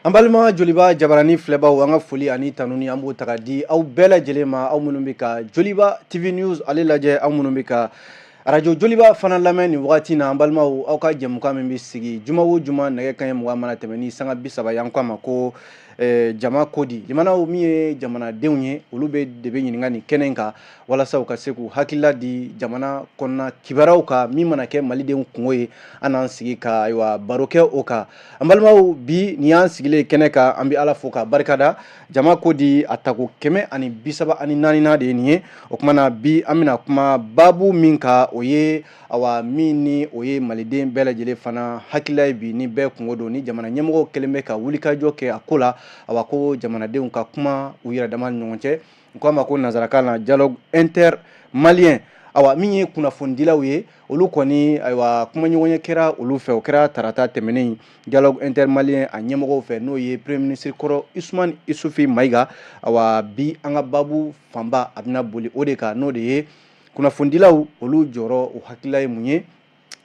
An balima Joliba jabarani filɛbaw, an ka foli ani tanuni, an b'o ta ka di aw bɛɛ lajɛlen ma, aw minnu bɛ ka Joliba TV News ale lajɛ, aw minnu bɛ ka arajo Joliba fana lamɛn nin wagati na. An balimaw, aw ka jɛmukan min bɛ sigi juma o juma, nɛgɛ kanɲɛ 20 mana tɛmɛ ni sanga 30 ye, an ko a ma ko jama kodi. Limanaw, min ye jamanadenw ye, olu bɛ de bɛ ɲininka nin kɛnɛ in kan walasa u ka se k'u hakilila di jamana kɔnɔna kibaruyaw kan. Min mana kɛ malidenw kungo ye, an n'an sigi ka, ayiwa, baro kɛ o kan. An balimaw, bi nin y'an sigilen kɛnɛ kan, an bɛ Ala fo k'a barikada. Jama ko di, a tako 134nan de ye nin ye. O tuma na, bi an bɛna kuma baabu min kan, o ye, awa, min ni o ye maliden bɛɛ lajɛlen fana hakilila ye bi, ni bɛɛ kungo don, ni jamana ɲɛmɔgɔw kɛlen bɛ ka wulikajɔ kɛ a ko la, awa, ko jamanadenw ka kuma u yɛrɛ dama ni ɲɔgɔn cɛ. U k'a ma ko nanzarakan na dialogue inter malien. Awa, min ye kunnafonidilaw ye, olu kɔni, ayiwa, kumaɲɔgɔnya kɛra olu fɛ. O kɛra tarata tɛmɛnen, dialogue intermalien a ɲɛmɔgɔw fɛ, n'o ye premier ministre kɔrɔ Usumani Isufi Mayiga. Awa, bi an ka baabu fanba a bɛna boli o de kan, n'o de ye kunnafonidilaw olu jɔyɔrɔ, u hakilila ye mun ye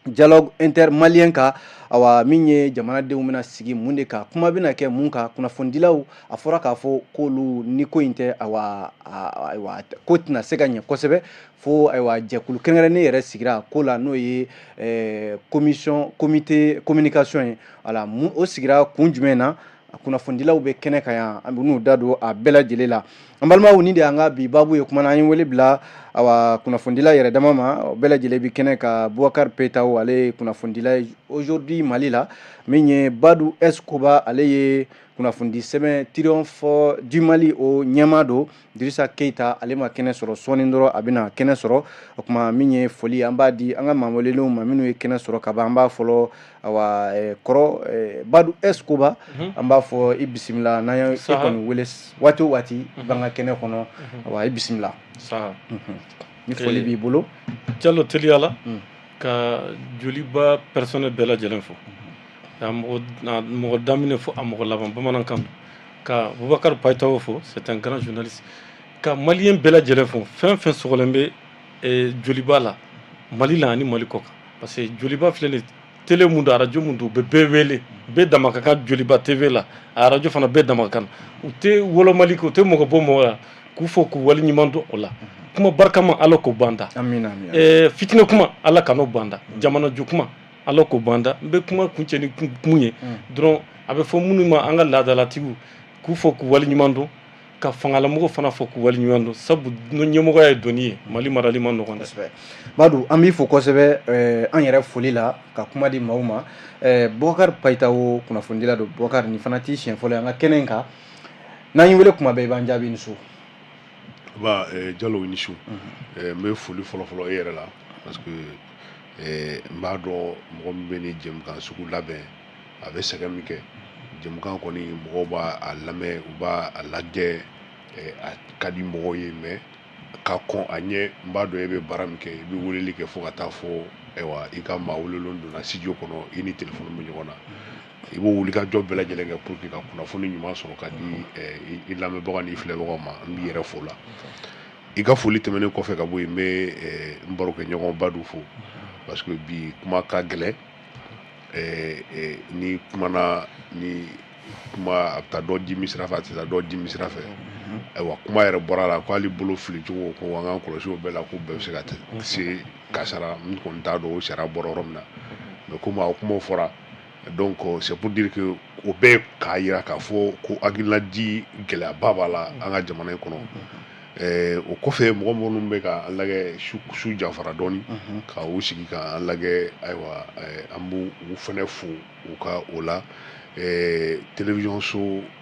dialogue intermalien kan. Awa, min ye jamanadenw bɛna sigi mun de kan, kuma bɛna kɛ mun kan, kunnafonidilaw, a fɔra k'a fɔ k'olu ni ko in tɛ, awa, ayiwa, ko tɛna se ka ɲɛ kosɛbɛ fo, ayiwa, jɛkulu kɛrɛnkɛrɛnnen yɛrɛ sigira ko la, n'o ye commission comité communication ye. Wala o sigira kun jumɛn na? Kunnafonidilaw bɛ kɛnɛ kan yan, an bɛ n'u da don a bɛɛ lajɛlen la. An balimaw, nin de y'an ka bi baabu ye. Kuma na, an ye wele bila, awa, kunnafonidila yɛrɛ dama ma, o bɛɛ lajɛlen bi kɛnɛ kan. Bubakari Petaw, ale ye kunnafonidila ye Aujourd'hui Mali la. Min ye Badu Escoba, ale ye kunnafonidi sɛbɛn Triomphe du Mali, o ɲɛmaa don. Dirisa Keyita, ale ma kɛnɛ sɔrɔ, sɔɔni dɔrɔn a bɛna kɛnɛ sɔrɔ. O tuma, min ye foli, an b'a di an ka maa welelenw ma minnu ye kɛnɛ sɔrɔ ka ban. An b'a fɔlɔ, awa, kɔrɔ Badu Escoba, an b'a fɔ i bisimila. N'an ye e kɔni wele waati o waati, i b'an ka kɛnɛ kɔnɔ. Awa, i bisimila, ni foli b'i bolo. Jalo, teliya la ka Joliba personnel bɛɛ lajɛlen fo, mɔgɔ daminɛ fo a mɔgɔ laban, bamanankan don, ka Bubakari Payitawo fo, c'est un grand journaliste, ka malien bɛɛ lajɛlen fo, fɛn fɛn sɔgɔlen bɛ Joliba la, Mali la ani Mali kɔ kan, parce que Joliba filɛ nin, télé mun don, arajo mun don, u bɛ bɛɛ wele, bɛɛ dama ka kan Joliba TV la, a arajo fana bɛɛ dama ka kan. U tɛ wolomali kɛ, u tɛ mɔgɔ bɔ mɔgɔ la, k'u fɔ k'u wale ɲuman dɔn. O la, kuma barikama, Ala k'o banda. Fitinɛ kuma, Ala kan'o banda. Jamana ju kuma, Ala k'o banda. N bɛ kuma kuncɛ ni mun ye dɔrɔn, a bɛ fɔ minnu ma an ka laadalatigiw, k'u fɔ k'u wale ɲuman dɔn, ka fangalamɔgɔw fana fɔ k'u wale ɲuman dɔn, sabu ɲɛmɔgɔya ye doni ye, Mali marali ma nɔgɔn dɛ. Badu, an b'i fo kosɛbɛ an yɛrɛ foli la ka kuma di maaw ma. Bubakari Payitawo, kunnafonidila don. Bubakari, nin fana t'i siɲɛ fɔlɔ ye an ka kɛnɛ in kan. N'an y'i wele kuma bɛɛ, i b'an jaabi ni so. Ba Jalo, i ni su. N bɛ foli fɔlɔ-fɔlɔ e yɛrɛ la, parce que n b'a dɔn mɔgɔ min bɛ ni jɛmukan sugu labɛn, a bɛ sɛgɛn min kɛ. Jɛmukan kɔni, mɔgɔw b'a a lamɛn, u b'a a lajɛ, a ka di mɔgɔw ye, mais ka kɔn a ɲɛ, n b'a dɔn e bɛ baara min kɛ. I bɛ weleli kɛ fo ka taa fɔ, ayiwa, i ka maa welelen donna studio kɔnɔ, i ni téléphone bɛ ɲɔgɔn na, i b'o wulikajɔ bɛɛ lajɛlen kɛ pour que ka kunnafoni ɲuman sɔrɔ ka di i lamɛnbagaw n'i filɛbagaw ma. N b'i yɛrɛ fo la. I ka foli tɛmɛnen kɔfɛ ka bɔ yen, n bɛ n barokɛɲɔgɔn Badu fo, parce que bi kuma ka gɛlɛn. Ni kumana, ni kuma a bɛ taa dɔ dimi sira fɛ, a tɛ taa dɔ dimi sira fɛ. Ayiwa, kuma yɛrɛ bɔra a la ko hali bolo fili cogo, ko an k'an kɔlɔsi o bɛɛ la, ko bɛɛ bɛ se ka se kasara. N kɔni t'a dɔn o sariya bɔra yɔrɔ min na, mais komi a kumaw fɔra, donc c'est pour dire que o bɛɛ k'a yira k'a fɔ ko hakilina di gɛlɛyaba b'a la an ka jamana in kɔnɔ. O kɔfɛ, mɔgɔ minnu bɛ ka an lajɛ, su janfara dɔɔni ka u sigi ka an lajɛ, ayiwa, an b'u u fɛnɛ fo u ka o la. Télévision so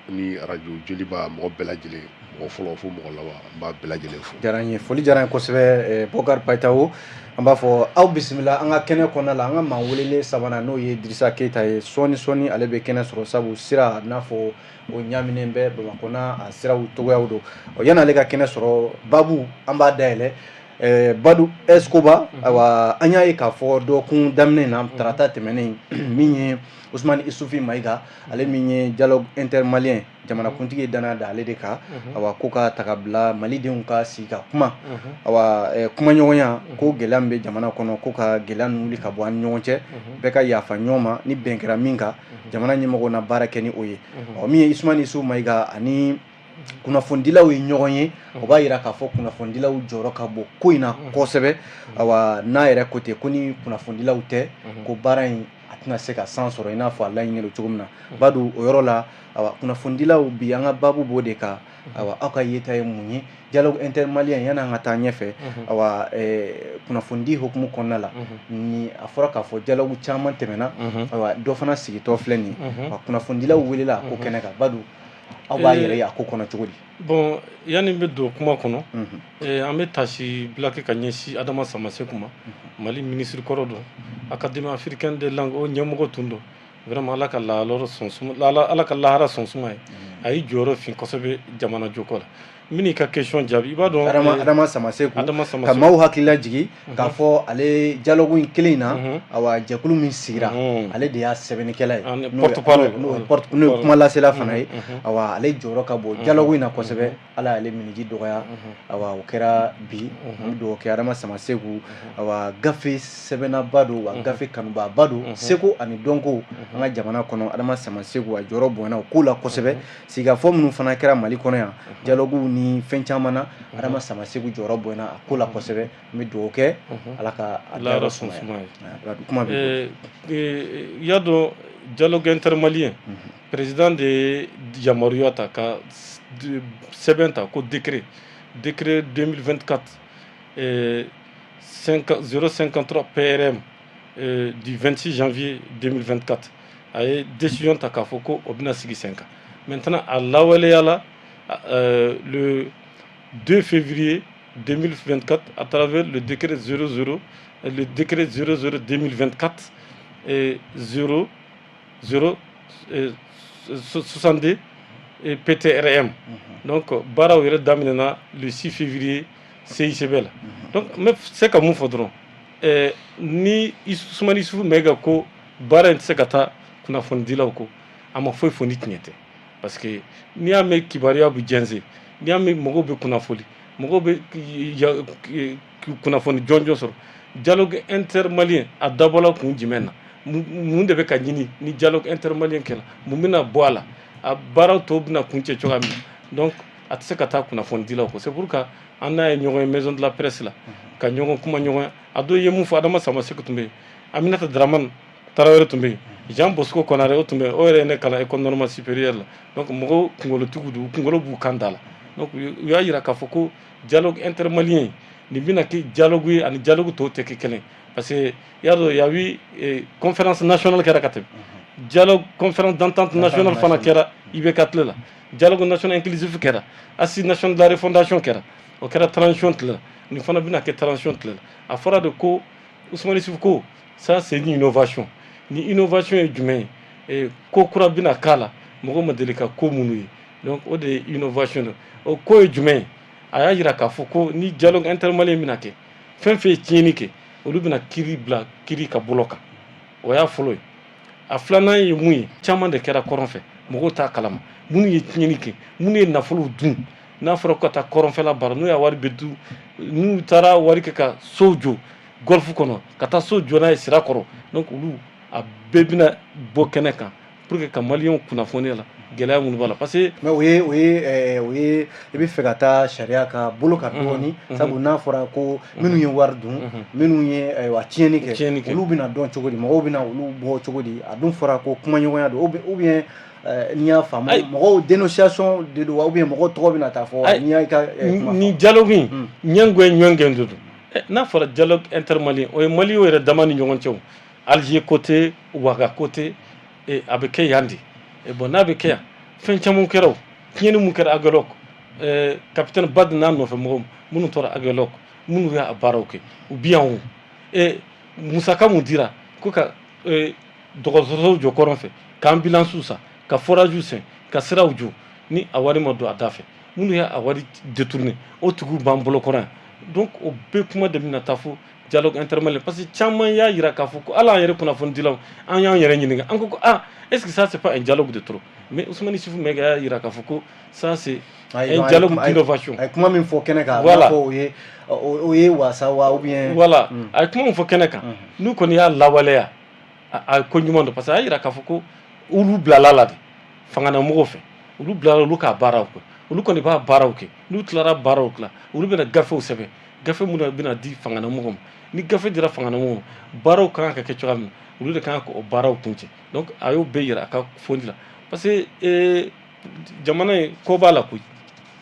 ni arajo Joliba mɔgɔ bɛɛ lajɛlen, mɔgɔ fɔlɔ fo mɔgɔ laban, n b'a bɛɛ lajɛlen fo. Diyara n ye, foli diyara n ye kosɛbɛ, Bubakari Payitawo. An b'a fɔ aw bisimila an ka kɛnɛ kɔnɔna la. An ka maa welelen sabanan, n'o ye Dirisa Keyita ye, sɔɔni sɔɔni ale bɛ kɛnɛ sɔrɔ, sabu sira a bɛna fɔ o ɲaminen bɛ Bamakɔ n'a a siraw cogoyaw don. Ɔ, yan'ale ka kɛnɛ sɔrɔ, babu an b'a dayɛlɛ. Badu Escoba, ayiwa, an y'a ye k'a fɔ dɔgɔkun daminɛ na, tarata tɛmɛnen, min ye Usumani Isufi Mayiga, ale min ye dialogue intermalien jamanakuntigi ye, danaya da ale de kan, awa, ko ka ta ka bila malidenw ka sigi ka kuma, awa, kumaɲɔgɔnya ko gɛlɛya min bɛ jamana kɔnɔ, ko ka gɛlɛya ninnu wuli ka bɔ an ni ɲɔgɔn cɛ, bɛɛ ka yafa ɲɔgɔn ma. Ni bɛn kɛra min kan, jamana ɲɛmɔgɔw na baara kɛ ni o ye. Ɔ, min ye Usumani Isufu Mayiga ani kunnafonidilaw ye ɲɔgɔn ye, o b'a yira k'a fɔ kunnafonidilaw jɔyɔrɔ ka bon ko in na kosɛbɛ. Awa, n'a yɛrɛ ko ten ko ni kunnafonidilaw tɛ, ko baara in a tɛna se ka san sɔrɔ i n'a fɔ a laɲininen don cogo min na. Badu, o yɔrɔ la, awa, kunnafonidilaw bi, an ka baabu b'o de kan. Awa, aw ka yeta ye mun ye dialogue intermalien? Yanni an ka taa ɲɛfɛ, awa, kunnafonidi hukumu kɔnɔna la, ni a fɔra k'a fɔ dialogue caman tɛmɛna, awa, dɔ fana sigitɔ filɛ nin ye, wa kunnafonidilaw welela a ko kɛnɛ kan. Badu, aw b'a yɛrɛ ye a ko kɔnɔ cogo di? Bon, yanni n bɛ don kuma kɔnɔ, an bɛ tasi bila kɛ ka ɲɛsin Adama Samaseku ma. Mali minisiri kɔrɔ don, Académie africaine des langues o ɲɛmɔgɔ tun don. Vraiment, Ala ka lahara sɔn suma, Ala ka lahara sɔn suma ye. A y'i jɔyɔrɔ fin kosɛbɛ jamana jɔko la. N bɛn'i ka question jaabi. I b'a dɔn, Adama Samaseku, Adama ka Samaseku, maaw hakili lajigi k'a fɔ ale dialogue in kelen in na, awa, jɛkulu min sigira, ale de y'a sɛbɛnnikɛla ye, Ani porte-parole. N'o ye kuma lasela fana ye. Awa, ale jɔyɔrɔ ka bon dialogue in na kosɛbɛ. Ala y'ale miniji dɔgɔya, awa, o kɛra bi. An bɛ dugawu kɛ Adama Samaseku. Awa, gafe sɛbɛnnaba don, wa gafe kanubaaba don, seko ani dɔnko an ka jamana kɔnɔ. Adama Samaseku, a jɔyɔrɔ bonyana o ko la kosɛbɛ. Sigikafɔ minnu fana kɛra Mali kɔnɔ yan, dialogue ni fɛn caman na, Adama Samaseku jɔyɔrɔ bonyana a ko la kosɛbɛ. An bɛ dugawu kɛ, Ala ka a lahara dayɔrɔ sɔn sumaya. Suma ye. Kuma b'i bolo. I y'a dɔn, dialogue intermalien, président de ye yamaruya ta ka sɛbɛn ta ko décret 2024 5 053 PRM du 26 janvier 2024. A ye décision ta k'a fɔ ko o bɛna sigi sen kan. Maintenant, a lawaleyala le 2 février 2024 à travers le décret 00, le décret 00 2024 et 0 0 62 et PTRM. Donc baaraw yɛrɛ daminɛna le 6 février CICB la. Donc n bɛ se ka mun fɔ dɔrɔn, ni Sumani Isufu Mayiga ko baara in tɛ se ka taa kunnafonidilaw kɔ, a ma foyi fɔ ni tiɲɛ tɛ, parce que n'i y'a mɛn kibaruya bɛ jɛnsɛn, n'i y'a mɛn mɔgɔw bɛ kunnafoni, mɔgɔw bɛ kunnafoni jɔnjɔn sɔrɔ. Dialogue intermalien a dabɔla kun jumɛn na? Mun de bɛ ka ɲini ni dialogue intermalien kɛla? Mun bɛna bɔ a la? A baaraw tɔw bɛna kuncɛ cogoya min na? Donc a tɛ se ka taa kunnafonidilaw kɔ. C'est pour que an n'a ye ɲɔgɔn ye maison de la presse la, ka ɲɔgɔn kuma ɲɔgɔn a dɔw ye mun fɔ. Adama Samaseku tun bɛ yen, Aminata Dramane Tarawele tun bɛ yen, Jean Bosco Konare o tun bɛ yen, o yɛrɛ ye ne kalan École normale supérieure la. Donc mɔgɔw kunkolotigiw don, u kunkolo b'u kan da la. Donc u y'a yira k'a fɔ ko dialogue intermalien nin bɛna kɛ dialogue ye, ani dialogue tɔw tɛ kɛ kelen, parce que i y'a dɔn, y a eu conférence nationale kɛra ka tɛmɛ, dialogue conférence d'entente nationale fana kɛra IBK tile la, dialogue national inclusif kɛra, assise nationale de la refondation kɛra, o kɛra transition tile la, nin fana bɛna kɛ transition tile la. A fɔra de ko Ousmane Issuf ko ça, c'est une innovation. Ni innovation ye jumɛn ye? Ko kura bɛna k'a la, mɔgɔ ma deli ka ko minnu ye. Donc o de ye innovation de. O ko ye jumɛn ye? A y'a jira k'a fɔ ko ni dialogue intermalien bɛna kɛ, fɛn fɛn ye tiɲɛni kɛ, olu bɛna kiiri bila kiiri ka bolo kan. O y'a fɔlɔ ye. A filanan ye mun ye? Caman de kɛra kɔrɔn fɛ, mɔgɔw t'a kalama. Minnu ye tiɲɛni kɛ, minnu ye nafolow dun, n'a fɔra ko ka taa kɔrɔnfɛla baara, n'u y'a wari bɛ dun, n'u taara wari kɛ ka sow jɔ golfe kɔnɔ, ka taa so jɔ n'a ye sira kɔrɔ, donc olu a bɛɛ bɛna bɔ kɛnɛ kan pour que ka maliyɛnw kunnafoniya la gɛlɛya minnu b'a la, parce que Mais o ye i bɛ fɛ ka taa sariya ka bolo kan dɔɔni, sabu n'a fɔra ko minnu ye wari dun, minnu ye, ayiwa, tiɲɛni kɛ, olu bɛna dɔn cogo di? Mɔgɔw bɛna olu bɔ cogo di? A dun fɔra ko kumaɲɔgɔnya don, ou bien n'i y'a faamu, mɔgɔw dénonciation de don wa, ou bien mɔgɔw tɔgɔ bɛna taa fɔ? N'i y'a ka kuma, nin dialogue in, ɲɛngoya ɲɔngɛn de don. N'a fɔra dialogue intermalien, o ye maliyɛnw yɛrɛ dama ni ɲɔgɔn cɛ. O Alger côté, Ouaga côté, a bɛ kɛ yan de. Bon, n'a bɛ kɛ yan, fɛn caman kɛra. O tiɲɛni mun kɛra Aguelhok, capitaine Bad n'a nɔfɛ mɔgɔw minnu tora Aguelhok, minnu y'a baaraw kɛ, u bi yan. O musaka mun dira ko ka dɔgɔtɔrɔsow jɔ kɔrɔn fɛ, ka ambulance san, ka forage sen, ka siraw jɔ, ni a wari ma don a da fɛ, minnu y'a wari détourné, o tigiw b'an bolo kɔrɔ yan. Donc o bɛɛ kuma de bɛna taa fo dialogue intermalien, parce que caman y'a jira k'a fɔ ko hali an yɛrɛ kunnafonidilaw, an y'an yɛrɛ ɲininka, an ko ah, est-ce que ça c'est pas un dialogue de trop? Mais Ousmane Issufou Maïga y'a jira k'a fɔ ko ça c'est un dialogue d'innovation. A ye kuma min fɔ kɛnɛ kan, voilà, o ye wasa wa ou bien? Voilà, a ye kuma min fɔ kɛnɛ kan, n'u kɔni y'a lawaleya, a ye ko ɲuman don, parce que a y'a jira k'a fɔ ko olu bilala la de fanganamɔgɔw fɛ, olu bilala olu k'a baaraw kɛ, olu kɔni b'a baaraw kɛ. N'u tilara baaraw tila, olu bɛna gafew sɛbɛn, gafe minnu bɛna di fanganamɔgɔw ma. Ni gafe dira fanganamɔgɔw ma, baaraw kan ka kɛ cogoya min na, olu de kan k'o baaraw kuncɛ. Donc a y'o bɛɛ yira a ka fondi la, parce que jamana in ko b'a la koyi,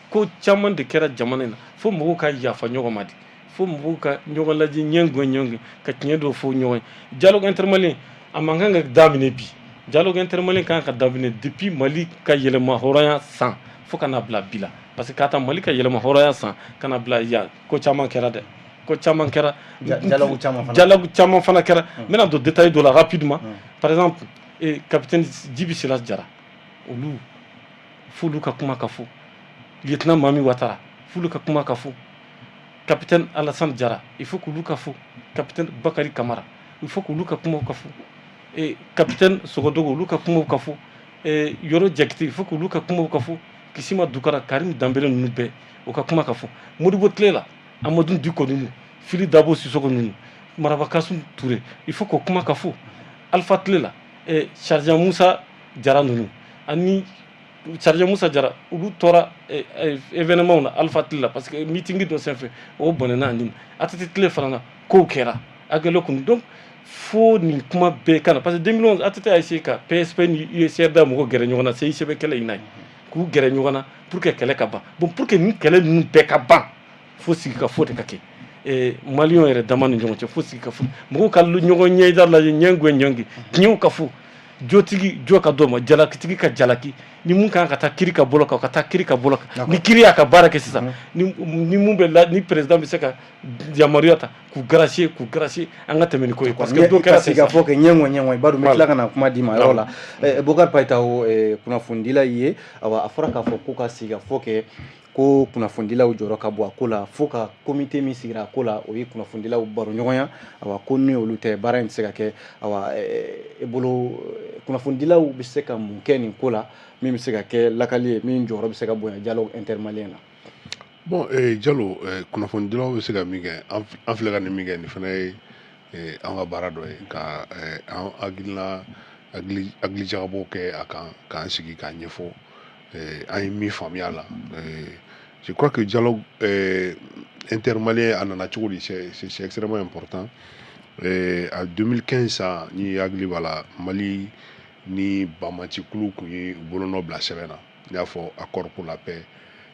ko caman de kɛra jamana in na. Fo mɔgɔw ka yafa ɲɔgɔn ma de, fo mɔgɔw ka ɲɔgɔn lajɛ ɲɛ gɔn ɲɔgɔn ka tiɲɛ dɔ fɔ ɲɔgɔn ye. Dialogue intermalien a man kan ka daminɛ bi. Dialogue intermalien kan ka daminɛ depuis Mali ka yɛlɛma hɔrɔnya san fo ka na bila bi la, parce que k'a ta Mali ka yɛlɛma hɔrɔnya san ka na bila yan, ko caman kɛra dɛ, ko caman kɛra. Dialogue caman fana. Dialogue caman fana kɛra. N bɛna don détail dɔ la rapidement. Par exemple, capitaine Djiby Silas Jara, olu f'olu ka kuma ka fɔ, lieutenant Mami Ouattara, f'olu ka kuma ka fɔ, capitaine Alassane Jara, il faut k'olu ka fɔ, capitaine Bakary Kamara, il faut k'olu ka kumaw ka fɔ, capitaine Sogodogo, olu ka kumaw ka fɔ, Yoro Jakite, il faut k'olu ka kumaw ka fɔ, Kisima Dukara, Karim Danbele, ninnu bɛɛ o ka kuma ka fɔ. Modibo tile la, Amadou Diko ninnu, Fili Dabo Sisoko ninnu, Maraba Kasum Touré, il faut k'o kuma ka fɔ. Alpha tile la, Sergent Musa Jara ninnu ani Sergent Musa Jara, olu tora événement na Alpha tile la, parce que meeting dɔ senfɛ o bɔnɛna ani ATT tile fana na kow kɛra Aguelhok kun. Donc fo nin kuma bɛɛ ka na, parce que 2011 ATT a essayé ka PSP ni UCRD mɔgɔw gɛrɛ ɲɔgɔn na, CICB kɛlɛ in na ye k'u gɛrɛ ɲɔgɔn na pour que kɛlɛ ka ban. Bon, pour que nin kɛlɛ ninnu bɛɛ ka ban, fo sigi ka fɔ de ka kɛ maliyɛnw yɛrɛ dama ni ɲɔgɔn cɛ, fo sigi ka fɔ, mɔgɔw ka ɲɔgɔn ɲɛda lajɛ, ɲɛ gɛn ɲɔgɔn tiɲɛw ka fɔ, jotigi jɔ ka d'o ma, jalakitigi ka jalaki, ni mun kan ka taa kiri ka bolo kan, ka taa kiri ka bolo kan. Ni kiri y'a ka baara kɛ sisan, ni mun bɛ la, ni président bɛ se ka yamaruya ta k'u gracier, an ka tɛmɛ ni ko ye, parce que dɔ kɛra. Sigi ka fɔ kɛ ɲɛŋɔ ɲɛŋɔ, i b'a dɔn, n bɛ tila ka na kuma d'i ma yɔrɔ la. Bokari Payitaho, kunnafonidila ye, awa, a fɔra k'a fɔ ko ka sigi ka fɔ kɛ ko kunnafonidilaw jɔyɔrɔ ka bon a ko la, fo ka comité min sigira a ko la, o ye kunnafonidilaw baro ɲɔgɔnya, awa, ko ni olu tɛ, baara in tɛ se ka kɛ. Awa, e bolo, kunnafonidilaw bɛ se ka mun kɛ nin ko la, min bɛ se ka kɛ lakali ye, min jɔyɔrɔ bɛ se ka bonya dialogue intermalien na? Bon, Jalo, kunnafonidilaw bɛ se ka min kɛ, an filɛ ka nin min kɛ, nin fana ye an ka baara dɔ ye, ka an hakilina hakilijagabɔ kɛ a kan, k'an sigi k'a ɲɛfɔ an ye min faamuya la. Je crois que dialogue intermalien a nana cogo di, c'est extrêmement important. En 2015 sa, ni hakili b'a la, Mali ni banbaancikulu tun ye u bolonɔ bila sɛbɛn na, n y'a fɔ accord pour la paix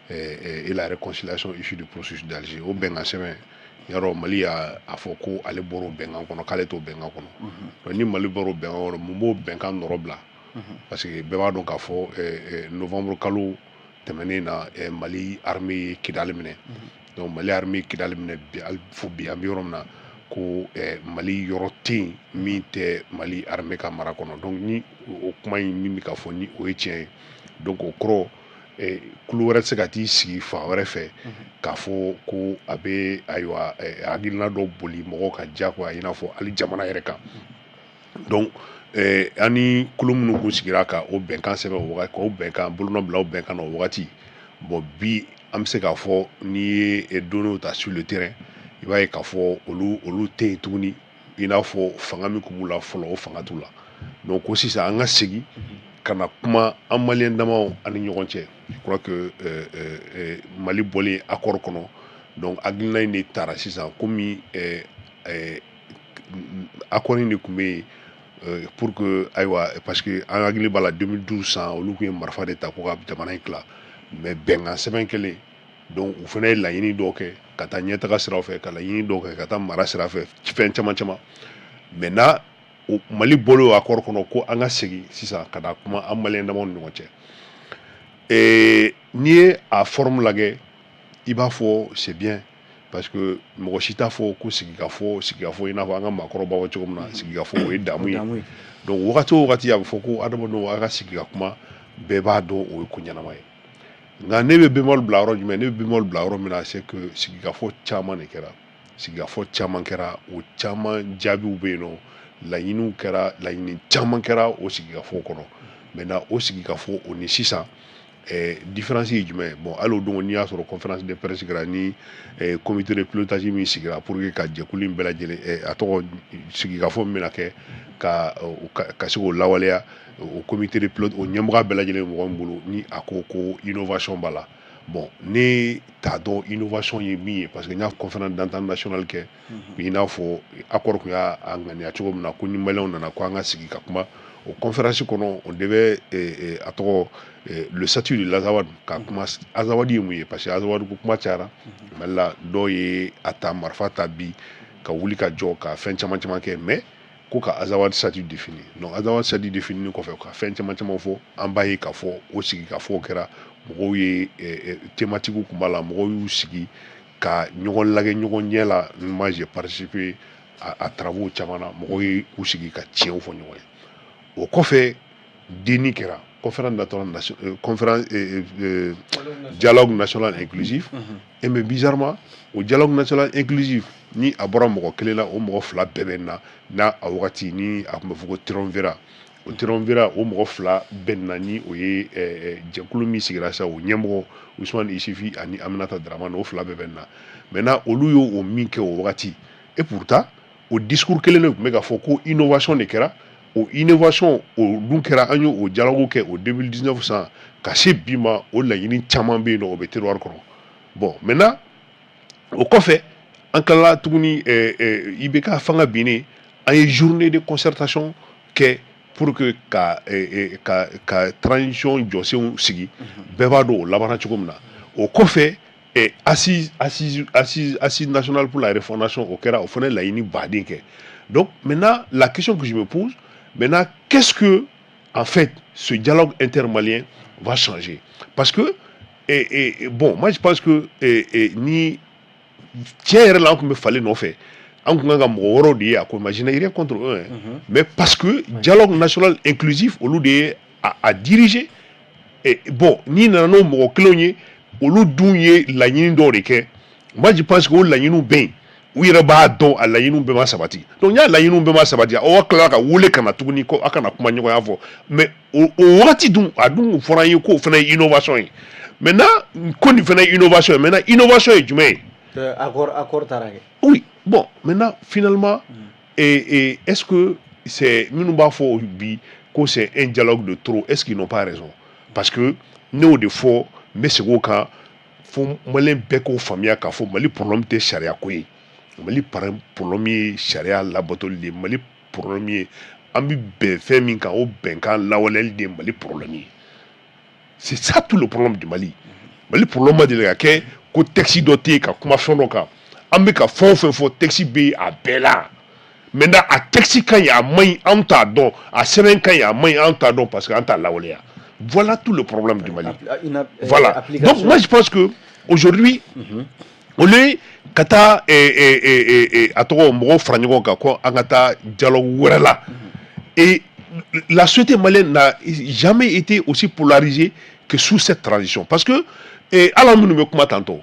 et la réconciliation issue du processus d'Alger. O bɛnkan sɛbɛn yarɔ, Mali y'a fɔ ko ale bɔr'o bɛnkan kɔnɔ, k'ale t'o bɛnkan kɔnɔ. Ni Mali bɔr'o bɛnkan kɔnɔ, mun b'o bɛnkan nɔrɔ bila? Parce que bɛɛ b'a dɔn k'a fɔ novembre kalo tɛmɛnen na, Mali armée ye Kidali minɛ. Donc Mali armée ye Kidali minɛ bi, fo bi an bɛ yɔrɔ min na ko Mali yɔrɔ tɛ yen min tɛ Mali armée ka mara kɔnɔ. Donc ni o kuma in min bɛ ka fɔ, ni o ye tiɲɛ ye, donc o kɔrɔ kulu wɛrɛ tɛ se ka t'i sigi fan wɛrɛ fɛ k'a fɔ ko a bɛ, ayiwa, hakilina dɔ boli mɔgɔw ka diyagoya, i n'a fɔ hali jamana yɛrɛ kan. Donc an ni kulu minnu kun sigira ka o bɛnkan sɛbɛn o wagati, k'o bɛnkan bolonɔ bila o bɛnkan na o wagati, bon, bi an bɛ se k'a fɔ n'i ye données ta sur le terrain, i b'a ye k'a fɔ olu tɛ yen tuguni, i n'a fɔ fanga min tun b'u la fɔlɔ, o fanga t'u la. Donc ko sisan an ka segin ka na kuma an maliyɛn damaw ani ɲɔgɔn cɛ. Je crois que Mali bɔlen accord kɔnɔ, donc hakilina in de taara sisan, komi accord in de tun bɛ yen pour que, ayiwa, parce que an hakili b'a la 2012 san, olu tun ye marifa de ta ko ka jamana in tila, mais bɛnkan sɛbɛn kɛlen, donc u fana ye laɲini dɔw kɛ ka taa ɲɛtaga siraw fɛ, ka laɲini dɔw kɛ ka taa mara sira fɛ, fɛn caman caman. Maintenant Mali bɔlen o accord kɔnɔ, ko an ka segin sisan ka na kuma an maliyɛn damaw ni ɲɔgɔn cɛ. N'i ye a forme lajɛ, i b'a fɔ c'est bien, parce que mɔgɔ si t'a fɔ ko sigikafɔ, sigikafɔ, i n'a fɔ an ka maakɔrɔw b'a fɔ cogo min na, sigikafɔ o ye damu ye. Donc wagati o wagati a bɛ fɔ ko adamadenw a ka sigi ka kuma, bɛɛ b'a dɔn o ye ko ɲɛnama ye. Nka ne bɛ bémol bila yɔrɔ jumɛn? Ne bɛ bémol bila yɔrɔ min na, c'est que sigikafɔ caman de kɛra, sigikafɔ caman kɛra, o caman jaabiw bɛ yen nɔ, laɲiniw kɛra, laɲini caman kɛra o sigikafɔ kɔnɔ. Maintenant, o sigikafɔ o ni sisan, différence ye jumɛn ye? Bon, hali o don, n'i y'a sɔrɔ conférence de presse kɛra ni comité de pilotage min sigira pour que ka jɛkulu in bɛɛ lajɛlen, a tɔgɔ, sigikafɔ min bɛna kɛ ka se k'o lawaleya, o comité de pilote, o ɲɛmɔgɔ bɛɛ lajɛlen, mɔgɔ min bolo ni a ko ko innovation b'a la. Bon, ne t'a dɔn innovation ye min ye, parce que n y'a conférence d'entente nationale kɛ, i n'a fɔ accord tun y'a ŋaniya cogo min na, ko ni Maliyɛnw nana ko an ka sigi ka kuma. O conférence kɔnɔ, on devait, a tɔgɔ, le statut de l'Azawad, ka kuma Azawad ye mun ye, parce que Azawad ko kuma cayara Mali la. Dɔw ye a ta marifa ta bi ka wuli ka jɔ ka fɛn caman caman kɛ, mais ko ka Azawad statut défini. Donc Azawad statut défini kɔfɛ, ka fɛn caman caman fɔ, an b'a ye k'a fɔ o sigi ka fɔ kɛra, mɔgɔw ye thématique kun b'a la, mɔgɔw y'u sigi ka ɲɔgɔn lajɛ ɲɔgɔn ɲɛ la. Moi, j'ai participé à travaux caman na, mɔgɔw ye u sigi ka tiɲɛw fɔ ɲɔgɔn ye. O kɔfɛ, DNI kɛra, conférence nationale, conférence dialogue national inclusif. Et mais bizarrement, o dialogue national inclusif ni a bɔra mɔgɔ kelen la, o mɔgɔ fila bɛɛ bɛ na n'a a wagati ni a tun bɛ fɔ ko triumvirat. O triumvirat, o mɔgɔ fila bɛɛ na ni o ye jɛkulu min sigira sisan, o ɲɛmɔgɔ Usumani Isufi ani Aminata Dramane, o fila bɛɛ bɛ na. Maintenant, olu y'o min kɛ o wagati, et pourtant o discours kelen de tun bɛ ka fɔ ko innovation de kɛra. O innovation o dun kɛra, an y'o dialogue kɛ o 2019 san ka se bi ma, o laɲini caman bɛ yen nɔ, o bɛ tiroir kɔnɔ. Bon, maintenant, o kɔfɛ, an tilala tuguni, IBK fanga binnen, an ye journée de concertation kɛ pour que ka transition jɔsenw sigi. Bɛɛ b'a dɔn o labanna cogo min na. O kɔfɛ, assise nationale pour la refondation, o kɛra, o fana laɲini baden kɛ. Donc maintenant, la question que je me pose maintenant, qu'est-ce que en fait ce dialogue intermalien va changer? Parce que et bon, moi je pense que ni tiɲɛ yɛrɛ la, an tun bɛ falen nɔfɛ, an tun kan ka mɔgɔ wɛrɛw de ye a ko. Je n'ai rien contre eux, hein. Mais parce que dialogue national inclusif, olu de ye a diriger. Et bon, n'i nana n'o mɔgɔ kelenw ye, olu dun ye laɲini dɔw de kɛ. Moi je pense que o laɲiniw bɛ yen, u yɛrɛ b'a dɔn a laɲiniw bɛɛ ma sabati. Donc n y'a laɲiniw bɛɛ ma sabati, aw ka tila ka wele ka na tuguni ko aw kana kuma ɲɔgɔnya fɔ. Mais o wagati dun, a dun fɔra an ye k'o fana ye innovation ye. Maintenant, ko nin fana ye innovation ye, maintenant innovation ye jumɛn ye? Accord taara kɛ. Oui, bon, maintenant, finalement, et est-ce que c'est minnu b'a fɔ bi ko c'est un dialogue de trop, est-ce qu'ils n'ont pas raison? Parce que ne y'o de fɔ, n bɛ segin o kan, fo Maliyɛn bɛɛ k'o faamuya k'a fɔ Mali problème tɛ sariya ko ye. Mali problème ye sariya labatoli de ye. Mali problème ye an bɛ bɛn fɛn min kan, o bɛnkan lawaleyali de ye Mali problème ye. C'est ça tout le problème du Mali. Mali problème ma deli ka kɛ ko texte dɔ tɛ yen ka kuma fɛn dɔ kan. An bɛ ka fɛn o fɛn fɔ, texte bɛ yen a bɛɛ la. Maintenant, a texte ka ɲi, a man ɲi, anw t'a dɔn. A sɛbɛn ka ɲi, a man ɲi, anw t'a dɔn, parce que an t'a lawaleya. Voilà tout le problème du Mali. Voilà. Donc moi je pense que aujourd'hui, au lieu ka taa, a tɔgɔ, mɔgɔw fara ɲɔgɔn kan ko an ka taa dialogue wɛrɛ la, et la société malienne n'a jamais été aussi polarisée que sous cette transition, parce que ala minnu bɛ kuma tantôt,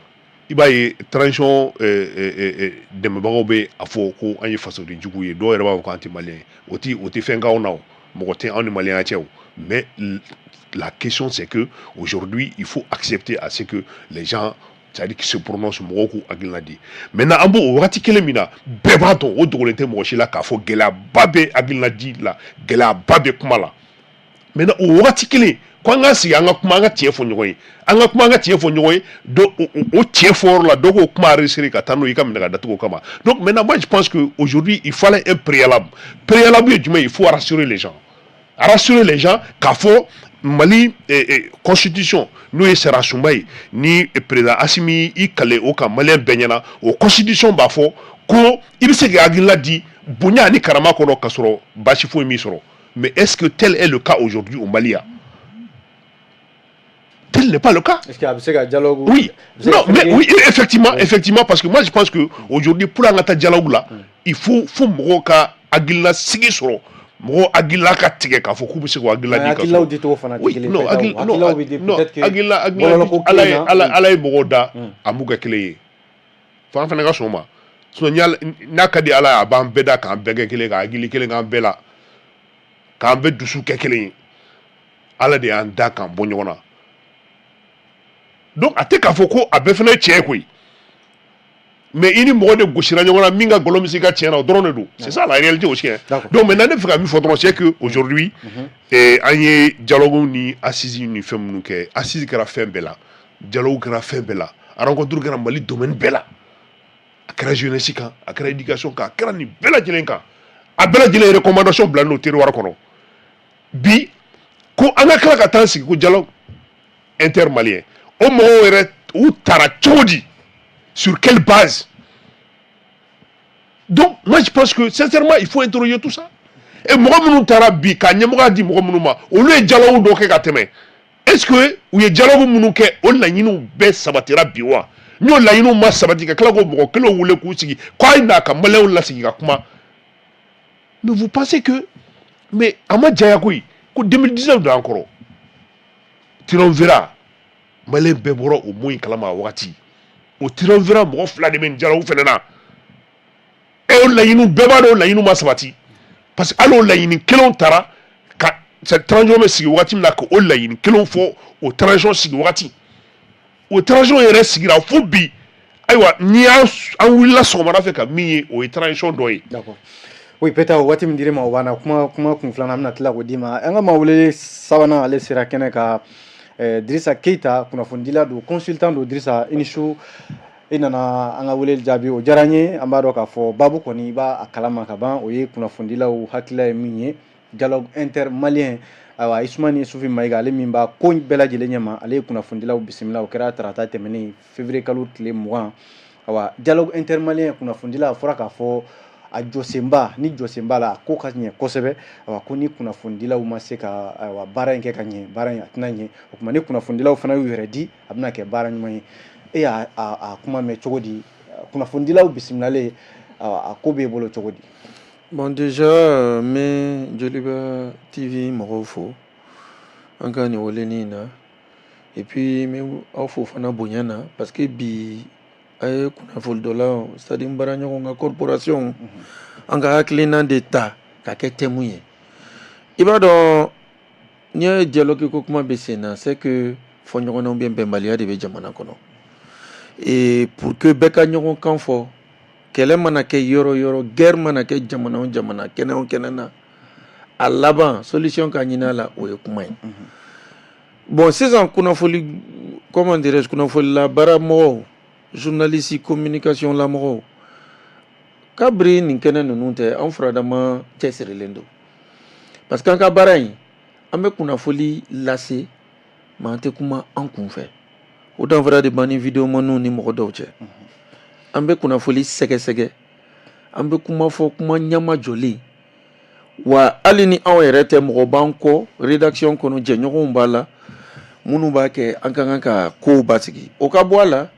i b'a ye transition dɛmɛbagaw bɛ a fɔ ko an ye fasoden jugu ye, dɔw yɛrɛ b'a fɔ k'an tɛ maliyɛn ye. O tɛ fɛn k'anw na, o mɔgɔ tɛ anw ni maliyɛnya cɛ o. Mais la question, c'est que aujourd'hui, il faut accepter à ce que les gens, c'est-à-dire qui se prononcent, mɔgɔw k'u hakilina di. Maintenant, an b'o o wagati kelen min na, bɛɛ b'a dɔn, o dogolen tɛ mɔgɔ si la k'a fɔ gɛlɛyaba bɛ hakilina di la, gɛlɛyaba bɛ kuma la. Maintenant, o wagati kelen ko an ka sigi, an ka kuma, an ka tiɲɛ fɔ ɲɔgɔn ye, an ka kuma, an ka tiɲɛ fɔ ɲɔgɔn ye. Do o tiɲɛ fɔ yɔrɔ la, dɔw k'o kuma enregistrer ka taa n'o ye i ka minɛ ka datugu o kama. Donc maintenant, moi je pense que aujourd'hui, il fallait un préalable. Préalable ye jumɛn ye? Il faut rassurer les gens, rassurer les gens k'a fɔ Mali constitution, n'o ye sariya sunba ye, ni président Asimi i kale o kan Maliyɛn bɛɛ ɲɛna, o constitution b'a fɔ ko i bɛ se k'i hakilina di bonya ani karama kɔnɔ k'a sɔrɔ baasi foyi m'i sɔrɔ. Mais est-ce que tel est le cas aujourd'hui au Mali? Tel n'est pas le cas. Est-ce qu'il y a se ka dialogue? Oui. Non, mais oui, effectivement, oui. Effectivement, parce que moi je pense que aujourd'hui, pour an ka taa dialogue la, il faut mɔgɔw ka hakilina sigi sɔrɔ. Mɔgɔw hakilila ka tigɛ k'a fɔ k'u bɛ se k'u hakilila di. Hakililaw di cogo fana tɛ kelen ye. Hakililaw bɛ di peut-être que hakilila ala ye ala ye mɔgɔw da, a m'u kɛ kelen ye, fo an fana ka sɔn o ma. Sinon n'a ka di Ala ye, a b'an bɛɛ da k'an bɛɛ kɛ kelen, ka hakili kelen k'an bɛɛ la, k'an bɛɛ dusu kɛ kelen ye. Ala de y'an da k'an bɔ ɲɔgɔn na. Donc a tɛ k'a fɔ ko a bɛɛ fana ye tiɲɛ ye koyi, mais i ni mɔgɔ de gosira ɲɔgɔn na min ka nkalon bɛ se i ka tiɲɛ na, o dɔrɔn de don. C'est ça la réalité aussi, hein. Donc maintenant, ne bɛ fɛ ka min fɔ dɔrɔn, c'est que aujourd'hui an ye dialogue ni assise ni fɛn minnu kɛ, assise kɛra fɛn bɛɛ la, dialogue kɛra fɛn bɛɛ la, rencontre kɛra Mali domaine bɛɛ la, a kɛra jeunesse kan, a kɛra éducation kan, a kɛra nin bɛɛ lajɛlen kan, a bɛɛ lajɛlen ye recommandation bila n'o tiroir kɔnɔ. Bi ko an ka tila ka taa sigi ko dialogue intermalien, o mɔgɔw yɛrɛ u taara cogo di? Sur quelle base? Donc moi, je pense que sincèrement, il faut interroger tout ça. Et mɔgɔ minnu taara bi ka ɲɛmɔgɔya di mɔgɔ minnu ma, olu ye dialogue dɔ kɛ ka tɛmɛ. Est-ce que u ye dialogue minnu kɛ, o laɲiniw bɛɛ sabatira bi wa? N'o laɲiniw ma sabati, ka tila k'o mɔgɔ kelenw wele k'u sigi k'a ye n'a ka maliyɛnw lasigi ka kuma, mais vous pensez que, mais a ma janya koyi, ko 2019 don an kɔrɔ, triumvirat, maliyɛn bɛɛ bɔra o mot in kalama a wagati. O triumvirat mɔgɔ fila de bɛ nin dialogue fɛnɛ na. E o laɲiniw bɛɛ b'a dɔn, o laɲiniw ma sabati, parce que hali o laɲini kelenw taara ka transition bɛ sigi wagati min na, ka o laɲini kelenw fɔ, o transition sigi wagati, o transition yɛrɛ sigira fo bi. Ayiwa, n'i y'an an wulila sɔgɔmada fɛ ka min ye, o ye transition dɔ ye. D'accord. Oui, peut-être waati min dir'i ma, o banna. Kuma kun filanan, an bɛna tila k'o d'i ma. An ka maa wele sabanan, ale sera kɛnɛ kan, Dirisa Keyita, kunnafonidila don, consultant don. Dirisa, i ni su. I nana an ka wele jaabi, o diyara n ye. An b'a dɔn k'a fɔ baabu kɔni, i b'a kalama ka ban, o ye kunnafonidilaw hakilila ye min ye dialogue intermalien. Ayiwa, Isumani Sufi Mayiga, ale min b'a ko bɛɛ lajɛlen ɲɛma, ale ye kunnafonidilaw bisimila. O kɛra tarata tɛmɛnen, février kalo tile 20. Ayiwa, dialogue intermalien, kunnafonidila, a fɔra k'a fɔ a jɔsenba ni jɔsenba la, a ko ka ɲɛ kosɛbɛ. Ayiwa, ko ni kunnafonidilaw ma se ka, ayiwa, baara in kɛ ka ɲɛ, baara in a tɛna ɲɛ. O tuma, ni kunnafonidilaw fana y'u yɛrɛ di, a bɛna kɛ baara ɲuman ye. E y'a a kuma mɛn cogo di, kunnafonidilaw bisimilalen, a ko b'e bolo cogo di? Bon, déjà, n bɛ Joliba TV mɔgɔw fo an ka nin weleni in na. Et puis n bɛ aw fo fana bonya na, parce que bi a ye kunnafonidɔlaw, c'est à dire n baaraɲɔgɔn ka corporation, an ka hakilina de ta ka kɛ thème ye. I b'a dɔn, n'i y'a ye dialogue ko kuma bɛ sen na, c'est que fɔɲɔgɔnnaw ou bien bɛnbaliya de bɛ jamana kɔnɔ. Et pour que bɛɛ ka ɲɔgɔn kan fɔ, kɛlɛ mana kɛ yɔrɔ yɔrɔ, guerre mana kɛ jamana o jamana, kɛnɛ o kɛnɛ na, a laban solution ka ɲini a la, o ye kuma ye. Bon, sisan kunnafoni, comment dirais-je, kunnafonila baara mɔgɔw, journaliste, communication la mɔgɔw, kabiri nin kɛnɛ ninnu tɛ, an furadama cɛsirilen don, parce que an ka baara in, an bɛ kunnafoli lase, mais an tɛ kuma an kun fɛ. O danfara de b'an ni videomaniw ni mɔgɔ dɔw cɛ. An bɛ kunnafoli sɛgɛsɛgɛ, an bɛ kuma fɔ, kuma ɲama jɔlen wa. Hali ni anw yɛrɛ tɛ, mɔgɔ b'an kɔ rédaction kɔnɔ, jɛɲɔgɔnw b'a la minnu b'a kɛ. An ka kan ka kow basigi, o ka bɔ a la.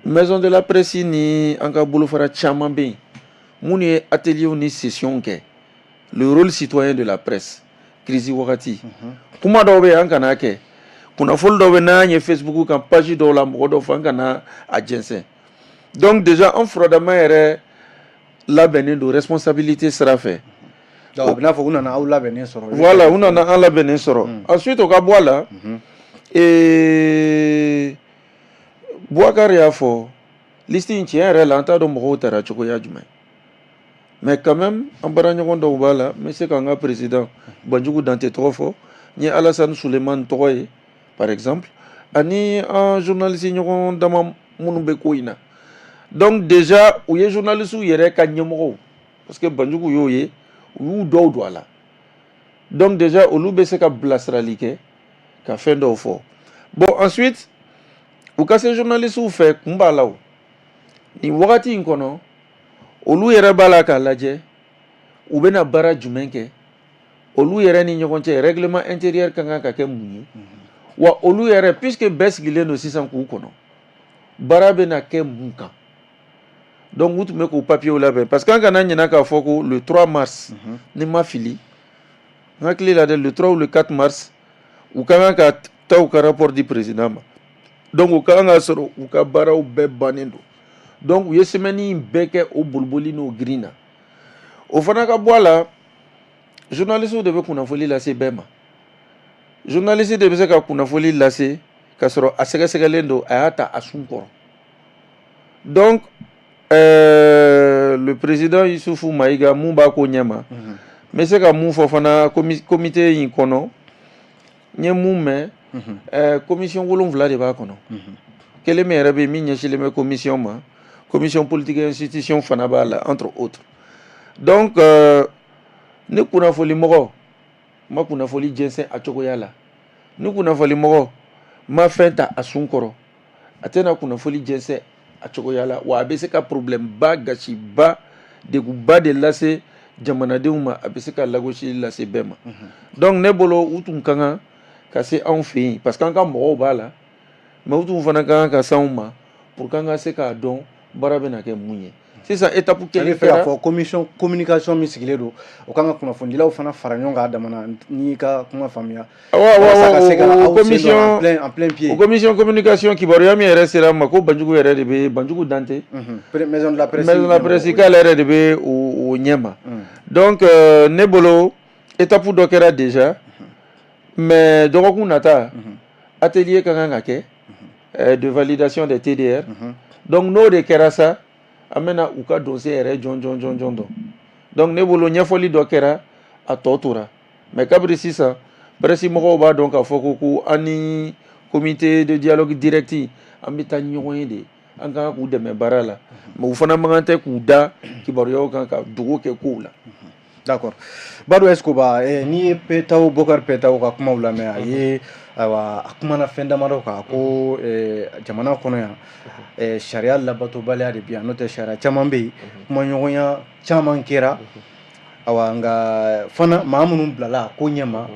Maison de la presse ni an ka bolofara caman bɛ yen minnu ye ateliers ni sessions kɛ, le rôle citoyen de la presse crise wagati. Kuma dɔw bɛ yen, an kana kɛ, kunnafoni dɔw bɛ n'an ye Facebook kan, page dɔw la, mɔgɔ dɔw fɛ, an kana a jɛnsɛn. Donc déjà, an furadama yɛrɛ labɛnnen don responsabilité sira fɛ. Donc a bɛ n'a fɔ u nana aw labɛnnen sɔrɔ. Voilà, u nana an labɛnnen sɔrɔ. Ensuite, o ka bɔ a la, Boubacar y'a fɔ, liste in, tiɲɛ yɛrɛ la, an t'a dɔn mɔgɔw taara cogoya jumɛn, mais quand même an baaraɲɔgɔn dɔw b'a la. N bɛ se k'an ka président Banjugu Dante tɔgɔ fɔ, n ye Alassane Sulemani tɔgɔ ye par exemple, ani an journaliste ɲɔgɔn dama minnu bɛ ko in na. Donc déjà, u ye journaliste yɛrɛ ka ɲɛmɔgɔw, parce que Banjugu y'o ye, u y'u dɔw don a la. Donc déjà, olu bɛ se ka bilasirali kɛ ka fɛn dɔw fɔ. Bon, ensuite, u ka se journaliste fɛ, kun b'a la. O nin wagati in kɔnɔ, olu yɛrɛ b'a la k'a lajɛ u bɛna baara jumɛn kɛ olu yɛrɛ ni ɲɔgɔn cɛ, règlement intérieur ka kan ka kɛ mun ye wa, olu yɛrɛ, puisque bɛɛ sigilen don sisan k'u kɔnɔ, baara bɛna kɛ mun kan. Donc u tun bɛ k'o papiyew labɛn, parce que an kana ɲinɛ k'a fɔ ko le 3 mars, ni ma fili n hakili la dɛ, le 3 ou le 4 mars, u ka kan ka taa u ka rapport di président ma. Donc u ka kan ka sɔrɔ u ka baaraw bɛɛ bannen don. Donc u ye semaine in bɛɛ kɛ o boliboli n'o girin na. O fana ka bɔ a la, journalistes de bɛ kunnafoli lase bɛɛ ma. Journaliste de bɛ se ka kunnafoli lase ka sɔrɔ a sɛgɛsɛgɛlen don, a y'a ta a sun kɔrɔ. Donc le président Yusufu Mayiga, mun b'a ko ɲɛma, n bɛ se ka mun fɔ fana, comité in kɔnɔ, n ye mun mɛn, commission 7 de b'a kɔnɔ. Kelen min yɛrɛ bɛ yen min ɲɛsinlen bɛ commission ma, commission politique institution fana b'a la, entre autres. Donc ni kunnafoli mɔgɔ ma kunnafoli jɛnsɛn a cogoya la, ni kunnafoli mɔgɔ ma fɛn ta a sun kɔrɔ, a tɛna kunnafoli jɛnsɛn a cogoya la, wa a bɛ se ka problème ba, gasiba, degunba de lase jamanadenw ma, a bɛ se ka lagosili lase bɛɛ ma. Donc ne bolo, u tun ka kan ka se anw fɛ yen, parce que an ka mɔgɔw b'a la, mais u tun fana ka kan ka se anw ma pour que an ka se k'a dɔn baara bɛna kɛ mun ye. Sisan étape kelen kɛra k'a fɔ commission communication min sigilen don, o kan ka kunnafonidilaw fana fara ɲɔgɔn kan a damana, n'i y'i ka kuma faamuya. Awɔ, o commission en plein pied. O commission communication, kibaruya min yɛrɛ sera an ma, ko Banjugu yɛrɛ de bɛ, Banjugu Dante, maison de la presse, maison de la presse, k'ale yɛrɛ de bɛ o ɲɛma. Donc ne bolo, étape dɔ kɛra déjà, mais dɔgɔkun nata, atelier ka kan ka kɛ de validation des TDR. Donc n'o de kɛra sa, an bɛna u ka dossier yɛrɛ jɔn jɔn jɔn jɔn dɔn. Donc ne bolo, ɲɛfɔli dɔ kɛra, a tɔ tora. Mais kabiri sisan, presse mɔgɔw b'a dɔn k'a fɔ ko an ni comité de dialogue direct, an bɛ taa ɲɔgɔn ye de, an kan k'u dɛmɛ baara la, mais u fana man kan tɛ k'u da kibaruyaw kan ka dogo kɛ kow la. D'accord. Badou Escoba, n'i ye Petaw, Bokar Petaw ka kumaw lamɛn, a ye, ayiwa, a kumana fɛn damadɔ kan ko jamana kɔnɔ yan, sariya labatobaliya de bɛ yan, n'o tɛ sariya caman bɛ yen, kumaɲɔgɔnya caman kɛra. Ayiwa, nka fana maa minnu bilala ko ɲɛma,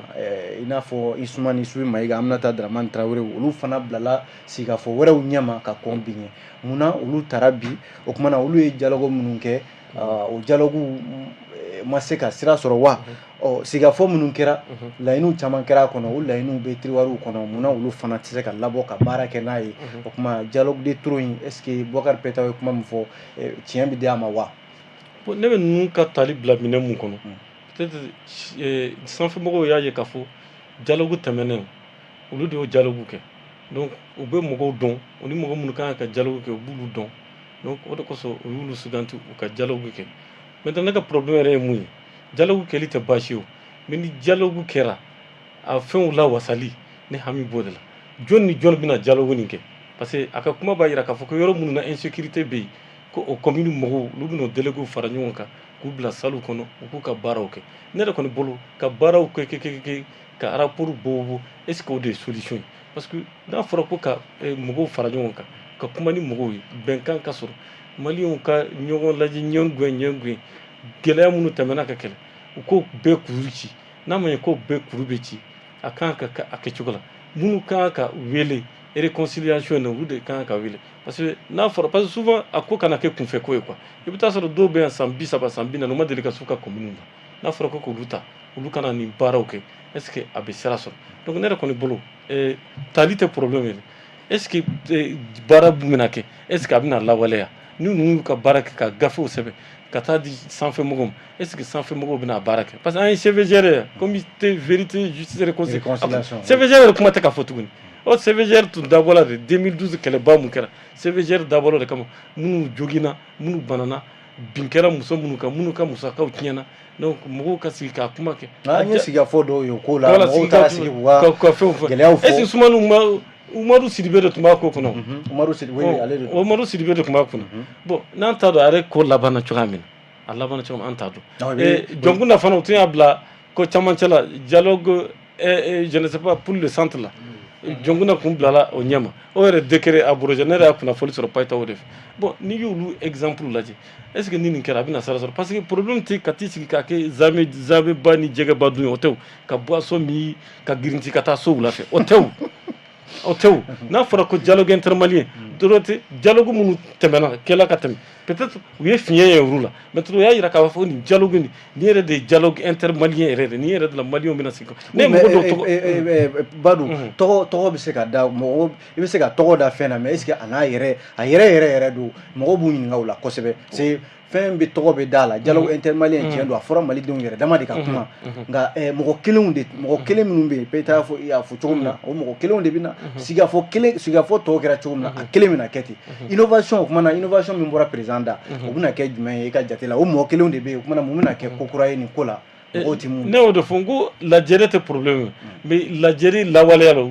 i n'a fɔ Isumani Isufi Mayiga, Aminata Dramane Tarawele, olu fana bilala sigikafɔ wɛrɛw ɲɛma ka kɔn bi ɲɛ. Munna olu taara bi? O kumana, olu ye dialogue minnu kɛ, o dialogue ma se ka sira sɔrɔ wa? Ɔ, sigikafɔ minnu kɛra, laɲiniw caman kɛra a kɔnɔ, o laɲiniw bɛ tiroirw kɔnɔ, munna olu fana tɛ se ka labɔ ka baara kɛ n'a ye? O tuma, dialogue de trop in, est ce que Boubacar Petaw ye kuma min fɔ, tiɲɛ bɛ di a ma wa? Bon, ne bɛ ninnu ka tali bila minɛn mun kɔnɔ, peut-être sanfɛmɔgɔw y'a ye k'a fɔ dialogue tɛmɛnen, olu de y'o dialogue kɛ. Donc u bɛ mɔgɔw dɔn, u ni mɔgɔ minnu kan ka dialogue kɛ, u b'olu dɔn. Donc o de kosɔn u y'olu suganti u ka dialogue kɛ. Maintenant, ne ka problème yɛrɛ ye mun ye? Dialogue kɛli tɛ baasi ye o, mais ni dialogue kɛra, a fɛnw lawasali, ne hami b'o de la. Jɔn ni jɔn bɛna dialogue nin kɛ? Parce que a ka kuma b'a jira k'a fɔ ko yɔrɔ minnu na insécurité bɛ yen, ko o commune mɔgɔw, olu bɛna o délégués fara ɲɔgɔn kan k'u bila salle kɔnɔ, u k'u ka baaraw kɛ. Ne yɛrɛ kɔni bolo, ka baaraw kɛ kɛ kɛ kɛ, ka rapport bɔ bɔ, est ce que o de ye solution ye? Parce que n'a fɔra ko ka mɔgɔw fara ɲɔgɔn kan, ka kuma ni mɔgɔw ye, bɛnkan ka sɔrɔ, maliyɛnw ka ɲɔgɔn lajɛ, ɲɔgɔn gɛn ɲɔgɔn gɛn, gɛlɛya minnu tɛmɛna ka kɛlɛ, u k'o bɛɛ kuru ci. N'a ma ɲɛ k'o bɛɛ kuru bɛ ci, a kan ka kɛ a kɛcogo la. Minnu kan ka wele réconciliation na, olu de kan ka wele. Parce que n'a fɔra, parce que souvent a ko kana kɛ kunfɛ ko ye quoi. I bɛ taa sɔrɔ dɔw bɛ yan san 30, san 40, u ma deli ka s'u ka commune na. N'a fɔra ko k'olu ta, olu kana nin baaraw kɛ, est ce que a bɛ sira sɔrɔ? Donc ne yɛrɛ kɔni bolo, tali tɛ problème ye. Est ce que baara bɛna kɛ? Est ce que a bɛna lawaleya? Ni ninnu y'u ka baara kɛ ka gafew sɛbɛn ka taa di sanfɛ mɔgɔw ma, est ce que sanfɛ mɔgɔw bɛna baara kɛ? Parce que an ye CVGR ye, comité vérité justice réconciliation, CVGR yɛrɛ kuma tɛ ka fɔ tuguni. O CVGR tun dabɔla de 2012 kɛlɛba mun kɛra, CVGR dabɔla de kama, minnu joginna, minnu banana, bin kɛra muso minnu kan, minnu ka musakaw tiɲɛna. Donc mɔgɔw ka sigi k'a kuma kɛ. An ye sigikafɔ dɔw ye o ko la, mɔgɔw taara sigi k'u ka ka fɛnw fɔ. gɛlɛyaw fɔ. Est ce que Sumani Umaru Sidibe de tun b'a ko kɔnɔ? Umaru Sidibe, oui, ale de don. Umaru Sidibe de tun b'a kunna. Bon, n'an t'a dɔn a yɛrɛ ko labanna cogoya min na, a labanna cogo min, an t'a dɔn. Jɔnkunda fana, u tun y'a bila ko camancɛ la, dialogue, je ne sais pas, pour le centre la, Jɔnkunda kun bilala o ɲɛma, o yɛrɛ décret abrogé. Ne yɛrɛ y'a kunnafoni sɔrɔ Payitaho de fɛ. Bon, n'i y'olu exemple lajɛ, est ce que ni nin kɛra, a bɛna sira sɔrɔ? Parce que problème tɛ ka t'i sigi k'a kɛ zamɛ zamɛba ni jɛgɛba dun ye, o tɛ o, ka boisson min, ka girinti ka taa so wula fɛ, o tɛ o, o tɛ o. N'a fɔra ko dialogue intermalien, Dɔrɔn tɛ, dialogue minnu tɛmɛna kɛla ka tɛmɛ, peut-être u ye fiɲɛ ye olu la. Maintenant, o y'a yira k'a fɔ nin dialogue nin yɛrɛ de ye dialogue intermalien yɛrɛ de, nin yɛrɛ de la maliyɛnw bɛna sigi. Ne ye mɔgɔ dɔw tɔgɔ Badu, tɔgɔ bɛ se ka da mɔgɔ, i bɛ se ka tɔgɔ da fɛn na, mais est ce que a n'a yɛrɛ, a yɛrɛ yɛrɛ yɛrɛ don? Mɔgɔw b'u ɲininka o la kosɛbɛ. C'est fɛn bɛ tɔgɔ bɛ da la, dialogue intermalien, tiɲɛ don, a fɔra malidenw yɛrɛ dama de ka kuma, nka mɔgɔ kelenw de, mɔgɔ kelen minnu bɛ yen, peut-être fɔ i y'a fɔ cogo min na, o mɔgɔ kelenw de bɛ na sigikafɔ kelen, sigikafɔ tɔw kɛra cogo min na, a kelen bɛna kɛ ten. Innovation, o kumana, innovation min bɔra président da, o bɛna kɛ jumɛn ye e ka jate la? O mɔgɔ kelenw de bɛ yen, o kumana, mun bɛna kɛ ko kura ye nin ko la, mɔgɔw tɛ mun Ne y'o de fɔ n ko lajɛrɛ tɛ problème ye, mais lajɛrɛ lawaleya la,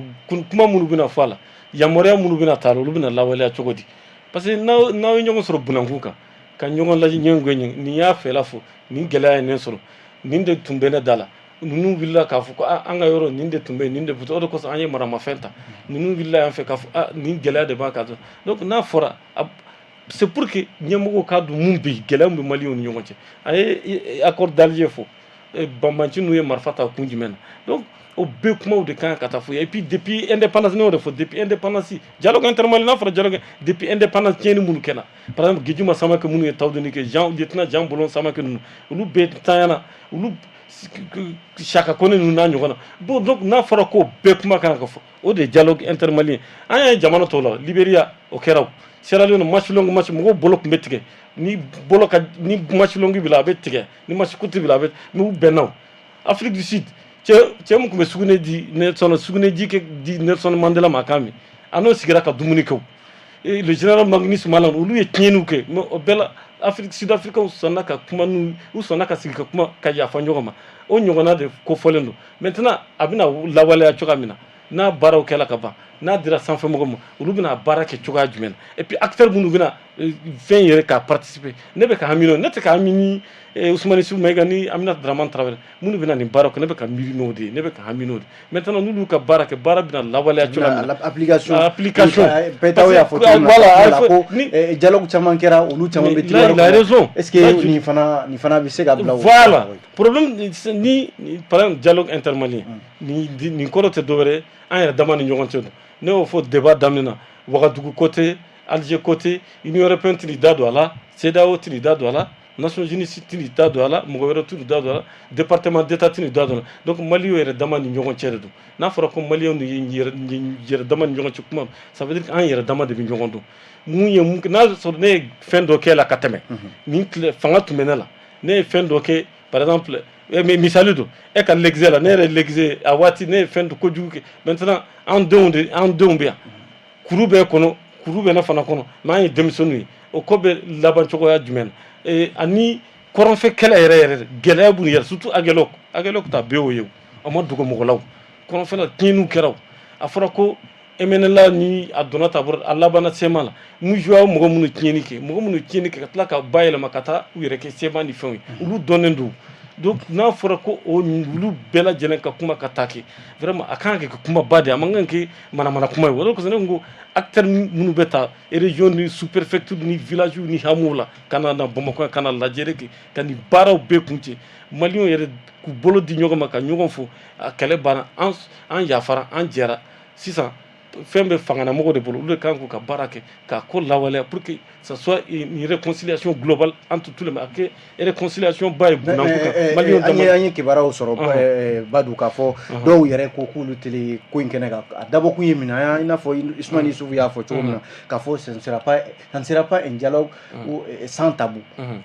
kuma minnu bɛna fɔ a la, yamaruya minnu bɛna ta a la, olu bɛna lawaleya cogo di? Parce que n'aw ye ɲɔgɔn sɔrɔ bunankun kan ka ɲɔgɔn lajɛ, ɲɔgɔn gɛn, nin y'a fɛla fɔ, nin gɛlɛya ye ne sɔrɔ, nin de tun bɛ ne da la, ninnu wulila k'a fɔ ko an ka yɔrɔ nin de tun bɛ yen, nin de o de kosɔn an ye maramafɛn ta, ninnu wulila yan fɛ k'a fɔ nin gɛlɛya de b'a kan. Donc n'a fɔra, c'est pour que ɲɛmɔgɔw k'a dɔn mun bɛ yen, gɛlɛya min bɛ maliyɛnw ni ɲɔgɔn cɛ. A ye accord d'Alger fɔ, banbanci ninnu ye marifa ta kun jumɛn na? Donc o bɛɛ kumaw de kan ka taa fɔ. Et puis depuis indépendance, ne y'o de fɔ, depuis indépendance, dialogue intermalien, n'a fɔra dialogue, depuis indépendance, tiɲɛni minnu kɛra, par exemple Gedjima Samake minnu ye Tawudeni kɛ, Jean, lieutenant Jean Bolon Samake ninnu, olu bɛɛ tanyana, olu Saka Kone ninnu n'a ɲɔgɔn na. Bon, donc n'a fɔra k'o bɛɛ kuma kan ka fɔ, o de ye dialogue intermalien. An y'a ye jamana tɔw la, Libéria o kɛra, o Sierra Leone, marche longue marche, mɔgɔw bolo tun bɛ tigɛ, ni bolo ka ni marche longue b'i la, a bɛ tigɛ, ni marche courte b'i la, a bɛ, mais u bɛnna. O Afrique du Sud, cɛ min tun bɛ sugunɛ di Nelson, sugunɛji kɛ di Nelson Mandela ma, a k'a min, a n'o sigira ka dumuni kɛ. O le général Magnus Malan, olu ye tiɲɛniw kɛ, mais o bɛɛ la Afrique Sud Africains sɔnna ka kuma n'u, u sɔnna ka sigi ka kuma ka yafa ɲɔgɔn ma. O ɲɔgɔnna de ko fɔlen don. Maintenant, a bɛna lawaleya cogoya min na, n'a baaraw kɛla ka ban, n'a dira sanfɛmɔgɔw ma, olu bɛna baara kɛ cogoya jumɛn na? Et puis acteurs minnu bɛna fɛn yɛrɛ ka participer, ne bɛ ka hami n'o, ne tɛ ka hami ni Ousmane Issuf Maïga ni Aminata Dramane Traoré minnu bɛna nin baara kɛ, ne bɛ ka miiri n'o de ye, ne bɛ ka hami n'o de ye. Maintenant, n'olu ka baara kɛ, baara bɛna lawaleya cogoya min na, application. Application. Pɛtaw y'a fɔ cogo min na ko dialogue caman kɛra, olu caman bɛ tiroir. Il a raison. Est ce que nin fana bɛ se ka bila o? Voilà, problème ni, par exemple, dialogue intermalien, nin kɔrɔ tɛ dɔwɛrɛ ye, an yɛrɛ dama ni ɲɔgɔn cɛ don. Ne y'o fɔ débat daminɛ na, Wagadugu côté, Alger côté, Union européenne t'i da don a la, CEDEAO t'i da don a la, Nations Unies t'i da don a la, mɔgɔ wɛrɛ t'u da don a la, département d'État t'i da don a la. Donc Maliw yɛrɛ dama ni ɲɔgɔn cɛ de don. N'a fɔra ko maliyɛnw ni yɛrɛ dama ni ɲɔgɔn cɛ kuma, ça veut dire que an yɛrɛ dama de bɛ ɲɔgɔn dɔn. Mun ye mun, n'a sɔrɔ ne ye fɛn dɔ kɛ la ka tɛmɛ nin tile, fanga tun bɛ ne la, ne ye fɛn dɔ kɛ, par exemple, mais misali don, e ka l'exé la, ne yɛrɛ l'exé a waati, ne ye fɛn dɔ kojugu kɛ. Maintenant, an denw de, an denw bɛ yan, kuru bɛ kɔnɔ, kuru bɛ ne fana kɔnɔ, mais an ye denmisɛnninw ye, o ko bɛ laban cogoya jumɛn na? Ani kɔrɔnfɛ kɛlɛ yɛrɛ yɛrɛ, gɛlɛya b'u yɛrɛ, surtout Aguelhok, Aguelhok ta bɛɛ y'o ye, o ma dogo mɔgɔ la. O kɔrɔnfɛla tiɲɛniw kɛra, o a fɔra ko MNLA ni a donna ta bɔra, a labanna CMA la. MUJAO mɔgɔ minnu tiɲɛni kɛ, mɔgɔ minnu tiɲɛni kɛ ka tila ka bayɛlɛma ka taa u yɛrɛ kɛ CMA ni fɛnw ye, olu dɔnnen don. Donc n'a fɔra ko o olu bɛɛ lajɛlen ka kuma ka taa kɛ, vraiment a kan ka kɛ kumaba de ye, a man kan kɛ manamana kuma ye. O de kosɔn ne ko acteur minnu bɛ ta région ni sous préfecture ni village ni hameau la ka na Bamakɔ, ka na lajɛrɛ kɛ, ka nin baaraw bɛɛ kun cɛ, maliyɛnw yɛrɛ k'u bolo di ɲɔgɔn ma ka ɲɔgɔn fo, a kɛlɛ banna, an yafara, an jɛra. Sisan fɛn bɛ fanganamɔgɔw de bolo, olu de kan k'u ka baara kɛ k'a ko lawaleya pour que ça soit une réconciliation globale entre tous les, a kɛ réconciliation ba ye bunakun kan maliyɛnw. An ye kibaruyaw sɔrɔ, Badu, k'a fɔ dɔw yɛrɛ ko k'olu tɛ ko in kɛnɛ kan. A dabɔkun ye min ye, i n'a fɔ Usumani Yusufu y'a fɔ cogo min na, k'a fɔ ce ne sera pas un dialogue sans tabou.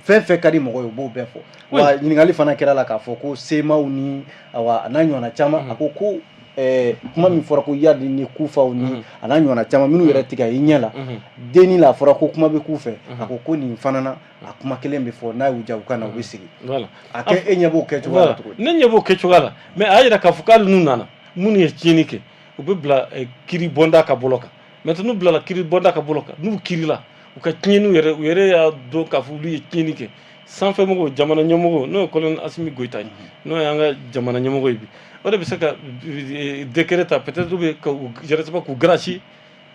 Fɛn fɛn ka di mɔgɔ ye, u b'o bɛɛ fɔ. Wa ɲininkali fana kɛra la k'a fɔ ko CMAw ni awa a n'a ɲɔgɔnna caman, a ko ko kuma min fɔra ko Iyad ni Kufaw ni a n'a ɲɔgɔnna caman minnu yɛrɛ tigɛ i ɲɛ la denni la, a fɔra ko kuma bɛ k'u fɛ, a ko ko nin fana na, a kuma kelen bɛ fɔ, n'a y'u diya u ka na, u bɛ sigi. A kɛ, e ɲɛ b'o kɛ cogoya la cogo di? Ne ɲɛ b'o kɛ cogoya la, mais a y'a jira k'a fɔ k'ale n'u nana, minnu ye tiɲɛni kɛ, u bɛ bila kiiri bɔnda ka bolo kan. Maintenant, n'u bilala kiiri bɔnda ka bolo kan, n'u kiirila u ka tiɲɛniw yɛrɛ, u yɛrɛ y'a dɔn k'a fɔ olu ye tiɲɛni kɛ, sanfɛmɔgɔw, jamana ɲɛmɔgɔ, n'o ye colonel Assimi Goïta ye, n'o ye an ka jamana ɲɛmɔgɔ ye bi, o de bɛ se ka décret ta peut-être, ou bien ka je ne sais pas, k'u gracier,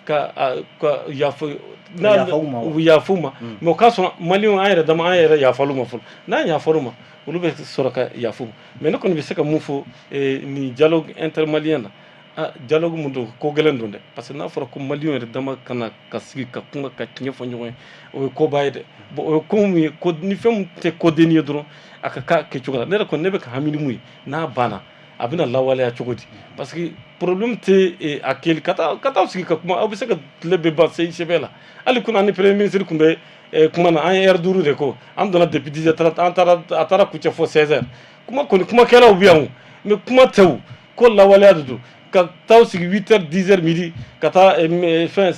ka yafa n'a u yafa u ma. Mais o k'a sɔrɔ maliyɛnw, an yɛrɛ dama, an yɛrɛ yafal'u ma fɔlɔ. N'an yafal'u ma, olu bɛ sɔrɔ ka yafa u ma. Mais ne kɔni bɛ se ka mun fɔ nin dialogue intermalien na? Ah, dialogue mun don, ko gɛlɛn don dɛ, parce que n'a fɔra ko maliyɛnw yɛrɛ dama ka na ka sigi ka kuma ka tiɲɛ fɔ ɲɔgɔn ye, o ye koba ye dɛ. Bon, o ye ko mun ye, ko ni fɛn mun tɛ kodenni ye dɔrɔn, a ka k'a kɛcogo la. Ne yɛrɛ kɔni, ne bɛ ka hami ni mun ye, n'a banna, a bɛna lawaleya cogo di? Parce que problème tɛ a kɛli ka taa sigi ka kuma, aw bɛ se ka tile bɛɛ ban CICB la. Hali kunna ni premier ministre tun bɛ kuma na, an ye heure 5 de ko, an donna depuis 10h30, an taara, a taara kuncɛ fo 16h. Kuma kɔni, kumakɛlaw bɛ yan o, mais kuma tɛ o, ko lawaleya de don. Ka taa sigi 8h, 10h, midi, ka taa fɛn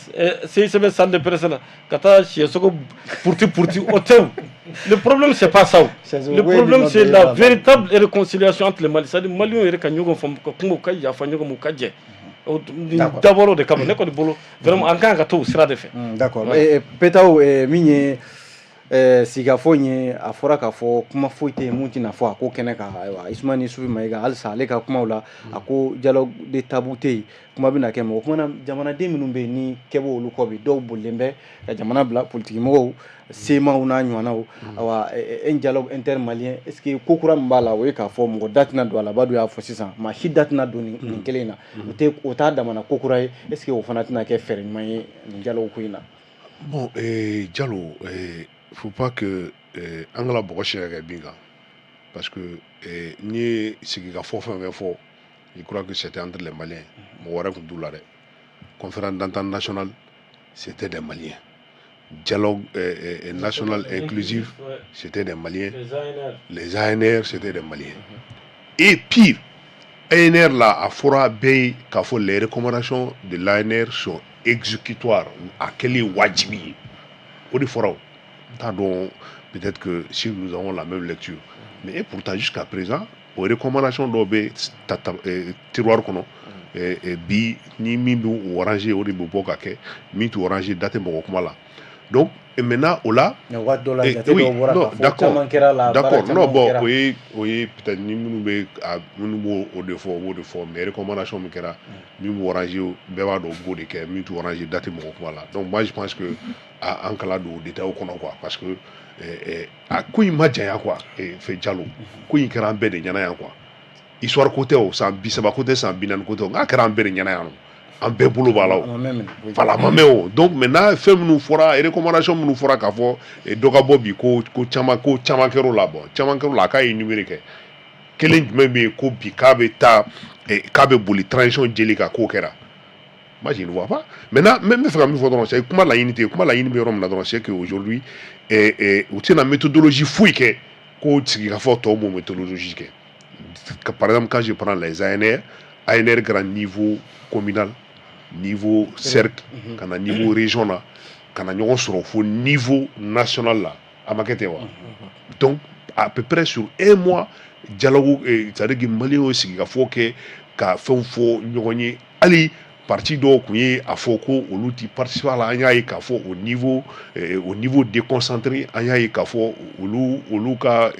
CICB salle de presse la, ka taa siyɛsogo puruti puruti, o tɛ o. Le problème, c'est pas ça o. Le problème, c'est la véritable réconciliation entre les Maliens, c'est à dire Maliens yɛrɛ ka ɲɔgɔn faamu, ka kuma, u ka yafa ɲɔgɔn ma, u ka jɛ. Nin dabɔra o de kama. Ne kɔni bolo, vraiment, an kan ka to o sira de fɛ. D'accord. Petaw, min ye sigikafɔ in ye, a fɔra k'a fɔ kuma foyi tɛ yen mun tɛna fɔ a ko kɛnɛ kan. Ayiwa, Isumani Isufi Mayiga, halisa ale ka kumaw la, a ko dialogue de tabou tɛ yen, kuma bɛna kɛ. Mɔgɔ kumana, jamanaden minnu bɛ yen ni kɛ b'olu kɔ bi, dɔw bolilen bɛ ka jamana bila, politikimɔgɔw, semaw n'a ɲɔgɔnnaw. Ayiwa, un dialogue intermalien, est ce que ko kura min b'a la, o ye k'a fɔ mɔgɔ da tɛna don a la? Badu y'a fɔ sisan, maa si da tɛna don nin kelen in na, o tɛ, o t'a damana ko kura ye. Est ce que o fana tɛna kɛ fɛɛrɛ ɲuman ye nin dialogue ko in na? Bon, Jalo, faut pas que an kana bɔgɔ siɲɛ ka kɛ bin kan, parce que n'i ye sigikafɔ fɛn fɛn fɔ, je crois que c'était entre les Maliens, mɔgɔ wɛrɛ tun t'u la dɛ. Conférence d'entente nationale, c'était des Maliens. Dialogue national inclusif, c'était des Maliens. Les ANR, c'était des Maliens. Et pire, ANR là, a fɔra bɛɛ ye k'a fɔ les recommandations de l'ANR sont exécutoires, a kɛlen wajibi ye, o de fɔra. O n t'a dɔn, peut-être que si nous avons la même lecture, mais et pourtant, jusqu'à présent, o recommandation dɔw bɛ ta ta tiroir kɔnɔ bi, ni min bɛ o arranger, o de bɛ bɔ ka kɛ, min t'o arranger, da tɛ mɔgɔ kuma la. Donc, et maintenant o la, waati dɔ la, jate dɔw bɔra k'a fɔ caman kɛra la. D'accord, non, bon, o ye peut-être ni minnu bɛ a minnu b'o o de fɔ, o b'o de fɔ, mais recommandation min kɛra, min b'o arranger, bɛɛ b'a dɔn o b'o de kɛ, min t'o arranger, da tɛ mɔgɔ kuma la. Donc moi, je pense que an kana don o détail kɔnɔ quoi, parce que a ko in ma janya quoi. Fɛ Jalo, ko in kɛra an bɛɛ de ɲɛna yan quoi. Histoire ko tɛ o, san 30 ko tɛ, san 40 ko tɛ o, nka kɛra an bɛɛ de ɲɛna yan nɔ, an bɛɛ bolo b'a la o. Voilà, a ma mɛn o. Donc maintenant, fɛn minnu fɔra, recommandation minnu fɔra, k'a fɔ dɔ ka bɔ bi ko caman kɛr'o la. Bon, caman kɛr'o la, a k'a énumérer kɛ, kelen jumɛn bɛ yen ko bi k'a bɛ taa, k'a bɛ boli transition jeli kan k'o kɛra? Moi, je ne vois pas. Maintenant, n bɛ fɛ ka min fɔ dɔrɔn, c'est kuma laɲini tɛ, kuma laɲini bɛ yɔrɔ min na dɔrɔn, c'est que aujourd'hui u tɛna méthodologie foyi kɛ ko sigikafɔ tɔw m'o méthodologie kɛ. Par exemple, quand je prends les ANR, ANR kɛra niveau communal, niveau cercle, ka na niveau région na, ka na ɲɔgɔn sɔrɔ fo niveau national la, a ma kɛ ten wa? Donc à peu près sur un mois, dialogue, c'est à dire que maliyɛnw ye sigikafɔ kɛ ka fɛnw fɔ ɲɔgɔn ye. Hali parti dɔw tun ye a fɔ ko olu ti participer a la, an y'a ye k'a fɔ au niveau déconcentré, an y'a ye k'a fɔ olu ka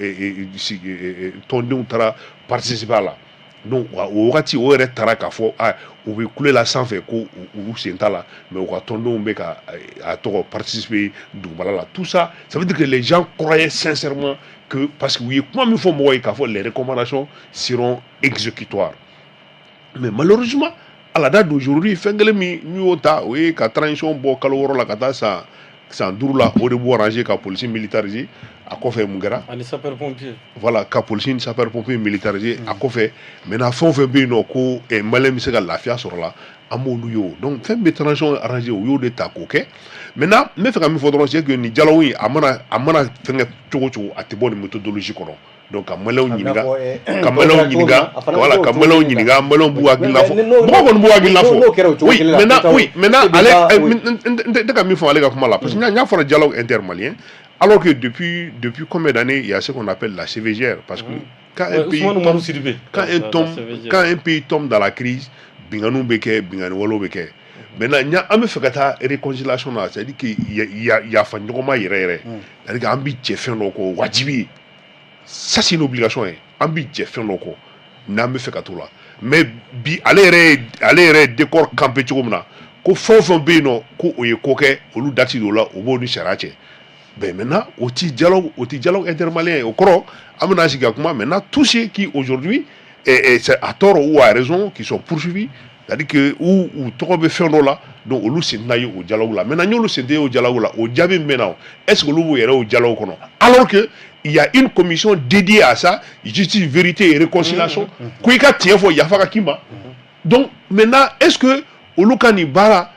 tɔndenw taara participer a la. Donc o wagati o yɛrɛ taara k'a fɔ a u bɛ kule la sanfɛ ko u sen t'a la, mais u ka tɔndenw bɛ ka a tɔgɔ participer dugumala la. Tout ça, ça veut dire que les gens croyaient sincèrement que, parce que u ye kuma min fɔ mɔgɔw ye k'a fɔ les recommandations seront exécutoires, mais malheureusement, à la date d'aujourd'hui, fɛn kelen min n'u y'o ta, o ye ka transition bɔ kalo 6 la ka taa san 5 la, o de b'u arranger ka police militariser. A kɔfɛ, mun kɛra? Ani sapeur pompier. Voilà, ka police ni sapeur pompier militariser. A kɔfɛ maintenant, fɛn o fɛn bɛ yen nɔ ko maliyɛn bɛ se ka lafiya sɔrɔ la, an b'olu ye o. Donc fɛn bɛ transition arranger, u y'o de ta k'o kɛ. Maintenant, n bɛ fɛ ka min fɔ dɔrɔn, c'est que nin dialogue in, a mana fɛnkɛ cogo o cogo, a tɛ bɔ nin méthodologie kɔnɔ. Donc ka maliyɛnw ɲininka, ka maliyɛnw ɲininka, voilà, ka maliyɛnw ɲininka, maliyɛnw b'u hakilina fɔ, mɔgɔ kɔni b'u hakilina fɔ. Oui, maintenant, oui, maintenant, ale n tɛ ka min fɔ ale ka kuma la, parce que n y'a fɔra dialogue intermalien, alors que depuis combien d'années il y a ce qu'on appelle la CVGR? Parce que quand un pays tombe dans la crise, binganiw bɛ kɛ, bingani walew bɛ kɛ. Maintenant, an bɛ fɛ ka taa réconciliation na, c'est à dire que yafa ɲɔgɔn ma yɛrɛ yɛrɛ, c'est à dire que an bi jɛ fɛn dɔ kɔ, wajibi ye, ça, c'est une obligation ye, an bi jɛ fɛn dɔ kɔ n'an bɛ fɛ ka t'o la. Mais bi, ale yɛrɛ ye décor campé cogo min na, ko fɛn o fɛn bɛ yen nɔ ko o ye ko kɛ, olu date don o la, o b'o ni sariya cɛ. Ben maintenant, o ti dialogue intermalien ye. O kɔrɔ, an bɛna sigi ka kuma. Maintenant, tous ceux qui aujourd'hui, c'est à tort ou à raison, qui sont poursuivis, C'est-à-dire que u tɔgɔ bɛ fɛn dɔ la, donc olu sen tɛna ye o dialogue la. Maintenant, n'olu sen tɛ ye o dialogue la, o jaabi min bɛ na o, est-ce que olu b'u yɛrɛ o dialogue kɔnɔ, alors que il y a une commission dédiée à ça, justice, vérité et réconciliation, ko i ka tiɲɛ fɔ, yafa ka k'i ma? Donc maintenant, est-ce que olu ka nin baara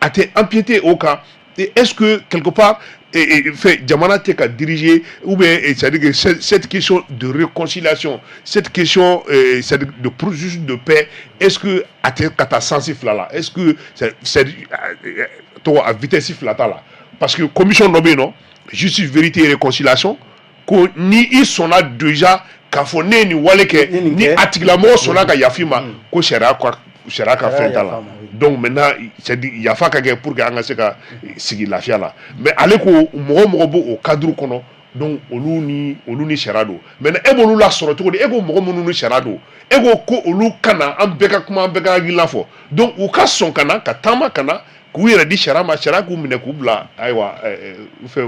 a tɛ empiéter o kan? Et est-ce que quelque part fait jamana tɛ ka diriger, ou bien c'est-à-dire que cette question de réconciliation, cette question c'est-à-dire de processus de paix, est-ce que a tɛ ka taa sens fila la? Est-ce que c'est tɔgɔ a vitesse fila t'a la? Parce que commission dɔ bɛ yen nɔ, justice, vérité et réconciliation, ko ni i sɔnna déjà k'a fɔ ne ye nin wale kɛ, ni a tigilamɔgɔ sɔnna ka yafa i ma, ko sariya ka fɛn t'a la. Donc maintenant, c'est yafa ka kɛ pour que an ka se ka sigi lafiya la. Mais ale ko mɔgɔ mɔgɔ b'o o cadre kɔnɔ, donc olu ni sariya don. Maintenant, e b'olu lasɔrɔ cogo di? E ko mɔgɔ minnu ni sariya don, e ko ko olu ka na, an bɛɛ ka kuma, an bɛɛ ka hakilina fɔ. Donc u ka sɔn ka na, ka taama ka na k'u yɛrɛ di sariya ma, sariya k'u minɛ k'u bila, ayiwa, fɛn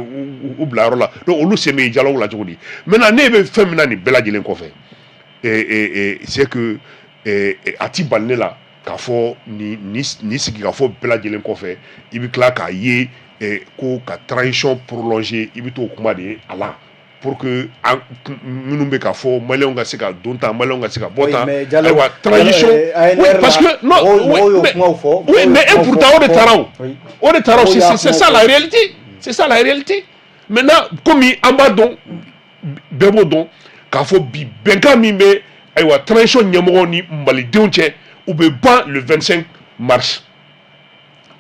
u bila yɔrɔ la. Donc olu sen bɛ dialogue la cogo di? Maintenant, ne bɛ fɛn min na nin bɛɛ lajɛlen kɔfɛ, c'est que a ti bali ne la k'a fɔ nin sigikafɔ bɛɛ lajɛlen kɔfɛ, i bɛ tila k'a ye ko ka transition prolonger, i bɛ t'o kuma de ye a la pour que an minnu bɛ k'a fɔ Maliyɛnw ka se ka don tan, Maliyɛnw ka se ka bɔ tan. Ayiwa, transition, oui, parce que non, oui, mais, oui, mais et pourtant o de taara, o de taara. C'est ça la réalité, c'est ça la réalité. Maintenant, komi an b'a dɔn, bɛɛ b'o dɔn k'a fɔ bi bɛnkan min bɛ, ayiwa, transition ɲɛmɔgɔw ni malidenw cɛ, u bɛ ban le 25 mars,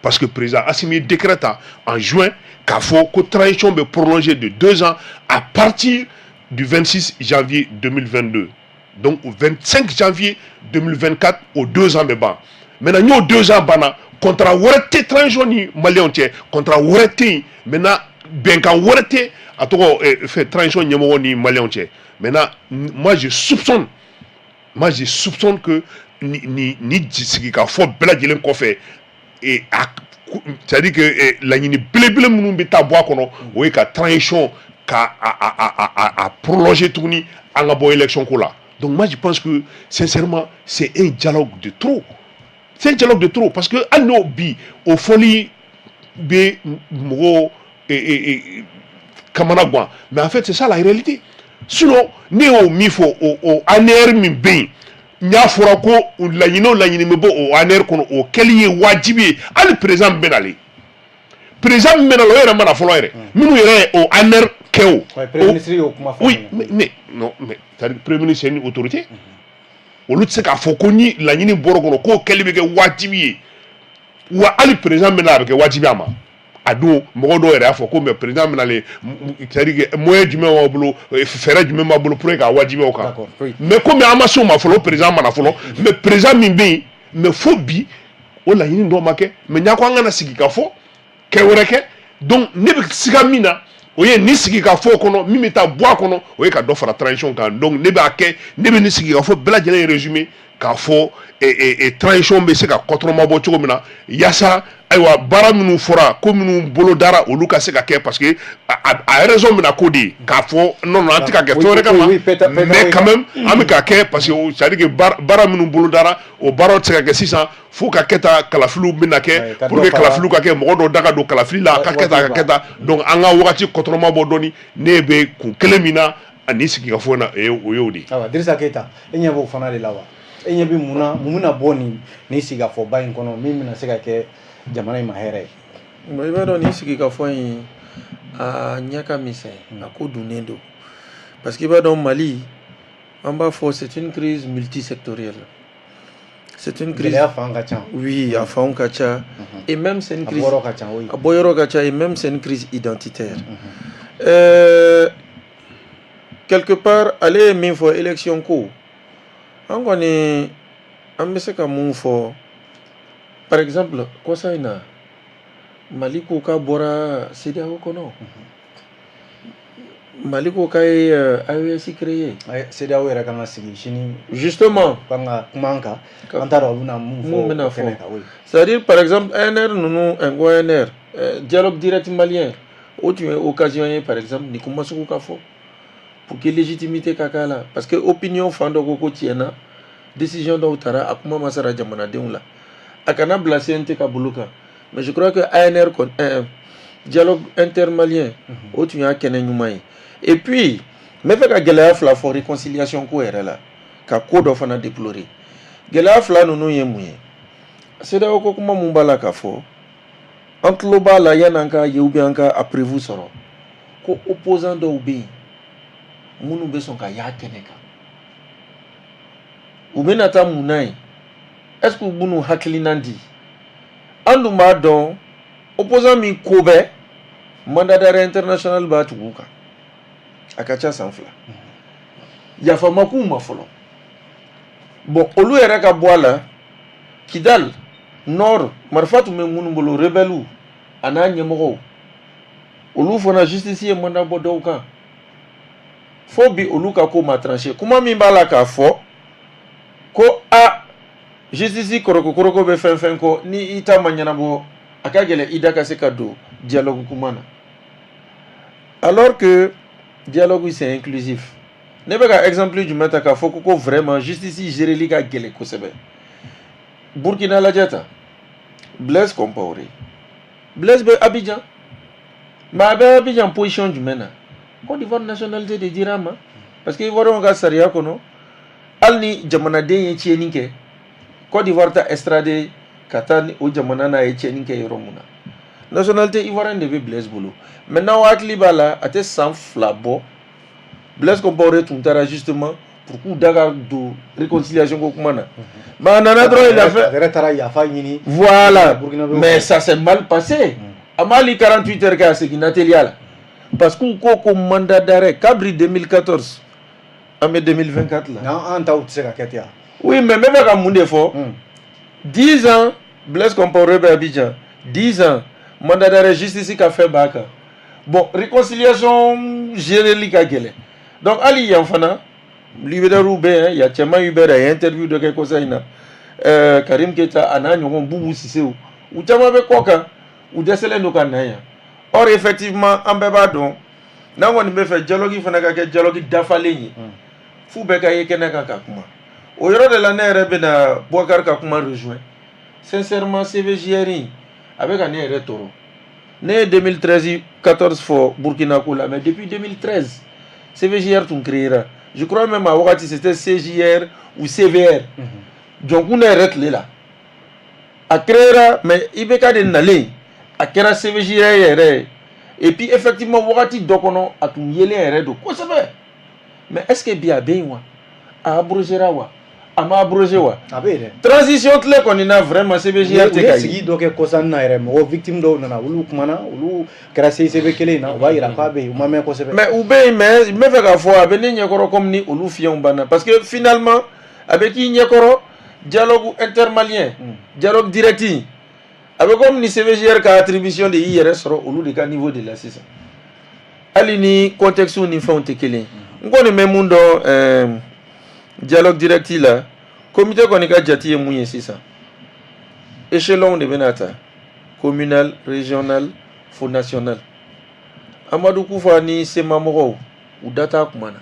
parce que président Assimi ye décret ta en juin k'a fɔ ko transition bɛ prolonger de 2 ans à partir du 26 janvier 2022. Donc au 25 janvier 2024, o 2 ans bɛ ban. Maintenant, n'o 2 ans banna, contrat wɛrɛ tɛ transition ni maliyɛnw cɛ, contrat wɛrɛ tɛ yen. Maintenant, bɛnkan wɛrɛ tɛ a tɔgɔ fɛ transition ɲɛmɔgɔ ni maliyɛnw cɛ. Maintenant, moi je soupçonne que ni sigikafɔ bɛɛ lajɛlen kɔfɛ, a c'est à dire que laɲini belebele minnu bɛ taa bɔ a kɔnɔ, o ye ka transition ka a prolonger tuguni, an ka bɔ élection ko la. Donc moi, je pense que sincèrement, c'est un dialogue de trop, c'est un dialogue de trop, parce que hali n'o bi o fɔli bɛ mɔgɔw kamana gan, mais en fait, c'est ça la réalité. Sinon, ne y'o min fɔ, o ANR min bɛ yen, n y'a fɔra ko laɲini o laɲini bɛ bɔ o ANR kɔnɔ, o kɛli ye wajibi ye. Hali président min bɛ nalen, président min bɛ nalen, o yɛrɛ ma na fɔlɔ yɛrɛ, minnu yɛrɛ ye o ANR kɛ o. Premier ministre y'o kuma fɔ. Oui, mais non, mais c'est-à-dire premier ministre, c'est une autorité. Olu tɛ se k'a fɔ ko ni laɲini bɔra o kɔnɔ, k'o kɛli bɛ kɛ wajibi ye wa. Hali président min bɛ na, a bɛ kɛ wajibi a ma. A don, mɔgɔ dɔw yɛrɛ y'a fɔ ko mais président bɛ nalen, c'est-à-dire que moyen jumɛn b'aw bolo, fɛɛrɛ jumɛn b'a bolo pour que k'a wajibiya o kan? Mais komi an ma se o ma fɔlɔ, o président ma na fɔlɔ. Mais président min bɛ yen, mais fo bi o laɲini dɔw ma kɛ. Mais n y'a ko an kana sigi ka fɔ kɛ wɛrɛ kɛ. Donc ne bɛ siga min na, o ye nin sigi ka fɔ kɔnɔ, min bɛ taa bɔ a kɔnɔ, o ye ka dɔ fara transition kan. Donc ne b'a kɛ, ne bɛ nin sigi ka fɔ bɛɛ lajɛlen résumé k'a fɔ transition bɛ se ka kɔtɔrɔma bɔ cogo min na, yaasa ayiwa, baara minnu fɔra, ko minnu bolo dara, olu ka se ka kɛ, parce que a raison bɛna ko de ye k'a fɔ non, non, an tɛ ka kɛ fɛn wɛrɛ kama, mais quand même an bɛ ka kɛ, parce que c'est à dire que baara minnu bolo dara, o baaraw tɛ se ka kɛ sisan fo ka kɛ tan. Kalafiliw bɛna kɛ pour que kalafiliw ka kɛ, mɔgɔ dɔw da ka don kalafili la, a ka kɛ tan, a ka kɛ tan. Donc an ka wagati kɔtɔrɔma bɔ dɔɔni. Ne bɛ kun kelen min na ani sigikafɔ na, o y'o de ye. Ayiwa, Dirisa Keyita, e ɲɛ b'o fana de la wa? E ɲɛ bɛ mun na, mun bɛna bɔ nin sigikafɔba in kɔnɔ min bɛna se ka kɛ jamana in ma hɛrɛ ye? Bon, i b'a dɔn, nin sigikafɔ in, a ɲɛ ka misɛn, a ko dunnen don, parce que i b'a dɔn, Mali, an b'a fɔ c'est une crise multisectorielle, c'est une crise Gɛlɛya fan ka ca. Oui, a fanw ka ca, et même c'est une crise A bɔyɔrɔ ka ca, oui. A bɔyɔrɔ ka ca, et même c'est une crise identitaire. Quelque part, ale ye min fɔ élection ko, an kɔni an bɛ se ka mun fɔ? Par exemple, kɔsa in na, Mali ko k'a bɔra CEDEAO kɔnɔ, Mali ko k'a ye AES créé. CEDEAO yɛrɛ kan ka sigi sini. Justement. Kan ka kuma an kan, an t'a dɔn u bɛna mun fɔ. Mun bɛna o kɛnɛ fɔ kan, oui. C'est-à-dire, par exemple, ANR ninnu, n ko ANR, dialogue direct malien, o tun ye occasion ye, par exemple, nin kuma sugu ka fɔ pour que légitimité ka k'a la, parce que opinion fan dɔ ko tiɲɛna, décision dɔw tara, a kuma ma sara jamanadenw la. A kana bila CNT ka bolo kan. Mais je crois que ANR kɔni, dialogue intermalien, o tun y'a kɛnɛ ɲuman ye. Et puis n bɛ fɛ ka gɛlɛya fila fɔ réconciliation ko yɛrɛ la, ka ko dɔ fana déplorer. Gɛlɛya fila ninnu ye mun ye? CEDEAO ko kuma mun b'a la ka fɔ, an tulo b'a la, yan'an ka ye ou bien an ka a preuve sɔrɔ ko opposant dɔw bɛ yen minnu bɛ sɔn ka y'a kɛnɛ kan. U bɛna taa mun na yen? Est ce que u b'u hakilina di? An dun b'a dɔn, opposant min ko bɛɛ mandat d'arrêt international b'a tugu kan, a ka ca san 2, yafa ma k'u ma fɔlɔ. Bon, olu yɛrɛ ka bɔ a la, Kidal Nord, marifa tun bɛ minnu bolo, rebelle a n'a ɲɛmɔgɔw, olu fana, justice ye mandat bɔ dɔw kan. Fo bi, olu ka ko ma tranché. Kuma min b'a la k'a fɔ ko a justice kɔrɔko bɛ fɛn fɛn kɔ, ni i ta ma ɲɛnabɔ, a ka gɛlɛn i da ka se ka don dialogue kuma na, alors que dialogue, c'est inclusif. Ne bɛ ka exemple jumɛn ta k'a fɔ ko vraiment justice géreli ka gɛlɛn kosɛbɛ? Burkina lajɛ ta, Blaise Compaoré. Blaise bɛ Abidjan, mais a bɛ Abidjan position jumɛn na? Côte d'Ivoire nationalité de dira a ma, parce que Ivoirien ka sariya kɔnɔ, hali ni jamanaden ye tiɲɛni kɛ, Côte d'Ivoire ta extradé ka taa ni o jamana n'a ye tiɲɛni kɛ yɔrɔ mun na. Nationalité ivoirienne de bɛ Blaise bolo. Maintenant, o hakili b'a la, a tɛ san 2 bɔ, Blaise Compaoré tun taara justement pour k'u da ka don réconciliation ko kuma na, mais a nana dɔrɔn, il a fait A yɛrɛ taara yafa ɲini. Voilà. Burkinabéw. Mais ça s'est mal passé. A ma hali 48 heures kɛ, a seginna teliya la, parce que u ko mandat d'arrêt kabiri 2014, an bɛ 2024 la. Nka an taw tɛ se ka kɛ ten wa? Oui, mais n bɛ fɛ ka mun de fɔ? 10 ans, Blaise Compaoré bɛ Abidjan, 10 ans, mandat d'arrêt justice ka fɛn b'a kan. Bon, réconciliation géreli ka gɛlɛn. Donc hali yan fana, leaderw bɛ yan, ya Cɛman Hubert, a ye interview dɔ kɛ kɔsa in na, Karim Keita a n'a ɲɔgɔn Bubu Sisew, u caman bɛ kɔ kan, u dɛsɛlen don ka na yan. Or effectivement, an bɛɛ b'a dɔn, n'an kɔni bɛ fɛ dialogue fana ka kɛ dialogue dafalen ye, f'u bɛɛ ka ye kɛnɛ kan ka kuma. O yɔrɔ de la, ne yɛrɛ bɛna Boubacar ka kuma rejoint. Sincèrement, CVJR in, a bɛ ka ne yɛrɛ tɔɔrɔ. Ne ye 2013 14 fɔ Burkina ko la, mais depuis 2013 CVJR tun créera. Je crois même a wagati, c'était CJR ou CVR. Jɔnkun yɛrɛ tile la a créera, mais IBK de nalen, a kɛra CVJR yɛrɛ ye. Et puis effectivement, wagati dɔ kɔnɔ, a tun yelen yɛrɛ don kosɛbɛ. Mais est ce que bi a bɛ yen wa? A abrogera wa? A ma abrogé wa? A bɛ yen dɛ. Transition tile kɔni na, vraiment, CVJR U tɛ ye ka ye. Sigi dɔ kɛ kɔsannin na yɛrɛ, mɔgɔ victime dɔw nana, olu kumana, olu kɛra CICB kelen in na, o b'a yira k'a bɛ yen, u ma mɛn kosɛbɛ. Mais u bɛ yen, mais n bɛ fɛ k'a fɔ, a bɛ ne ɲɛkɔrɔ comme ni olu fiɲɛw banna, parce que finalement a bɛ k'i ɲɛkɔrɔ dialogue intermalien, dialogue direct, a bɛ comme ni CVJR ka attribution de y'i yɛrɛ sɔrɔ olu de ka niveau de la sisan, hali ni contexte ni fɛnw tɛ kelen ye. N kɔni bɛ mun dɔn dialogue direct la, comité kɔni ka jate ye mun ye sisan? Échelon de bɛna ta, communal, régional fo national. Amadu Kufa ni CMA mɔgɔw, u da t'a kuma na.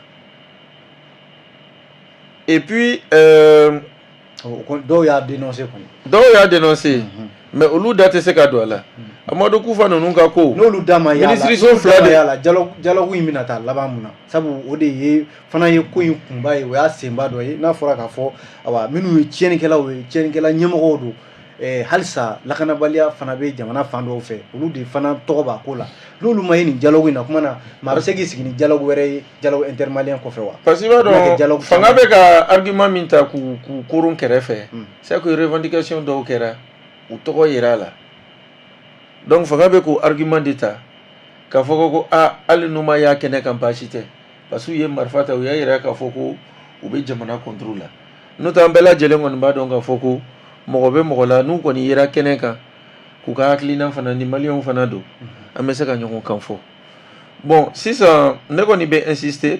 Et puis Dɔw y'a dénoncé kɔni. Dɔw y'a dénoncé, mais olu da tɛ se ka don a la. Amadu Kufa ninnu ka ko N'olu da ma y'a la, minisiriso n'olu fila da ma de y'a la, dialogue in bɛna taa laban mun na? Sabu o de ye fana ye ko in kunba ye, o y'a senba dɔ ye. N'a fɔra k'a fɔ awa, minnu ye tiɲɛnikɛlaw ye, tiɲɛnikɛla ɲɛmɔgɔw don, halisa lakanabaliya fana bɛ jamana fan dɔw fɛ, olu de fana tɔgɔ b'a ko la. N'olu ma ye nin dialogue in na kuma na, maa bɛ se k'i sigi ni dialogue wɛrɛ ye dialogue intermalien kɔfɛ wa? Parce que i b'a N'a kɛ dɔn, dialogue fanga caman. bɛ ka argument min ta k'u koron kɛrɛfɛ, c'est que revendication dɔw kɛra, u tɔgɔ yera a la. Donc fanga bɛ k'o argument de ta k'a fɔ ko a hali n'u ma y'a kɛnɛ kan, baasi tɛ, parce que u ye marifa ta, u y'a yira k'a fɔ ko u bɛ jamana contre la. N'o tɛ, an bɛɛ lajɛlen kɔni b'a dɔn k'a fɔ ko mɔgɔ bɛ mɔgɔ la, n'u kɔni yera kɛnɛ kan k'u ka hakilina fana ni maliyɛnw fana don, an bɛ se ka ɲɔgɔn kan fɔ. Bon, sisan ne kɔni bɛ insister,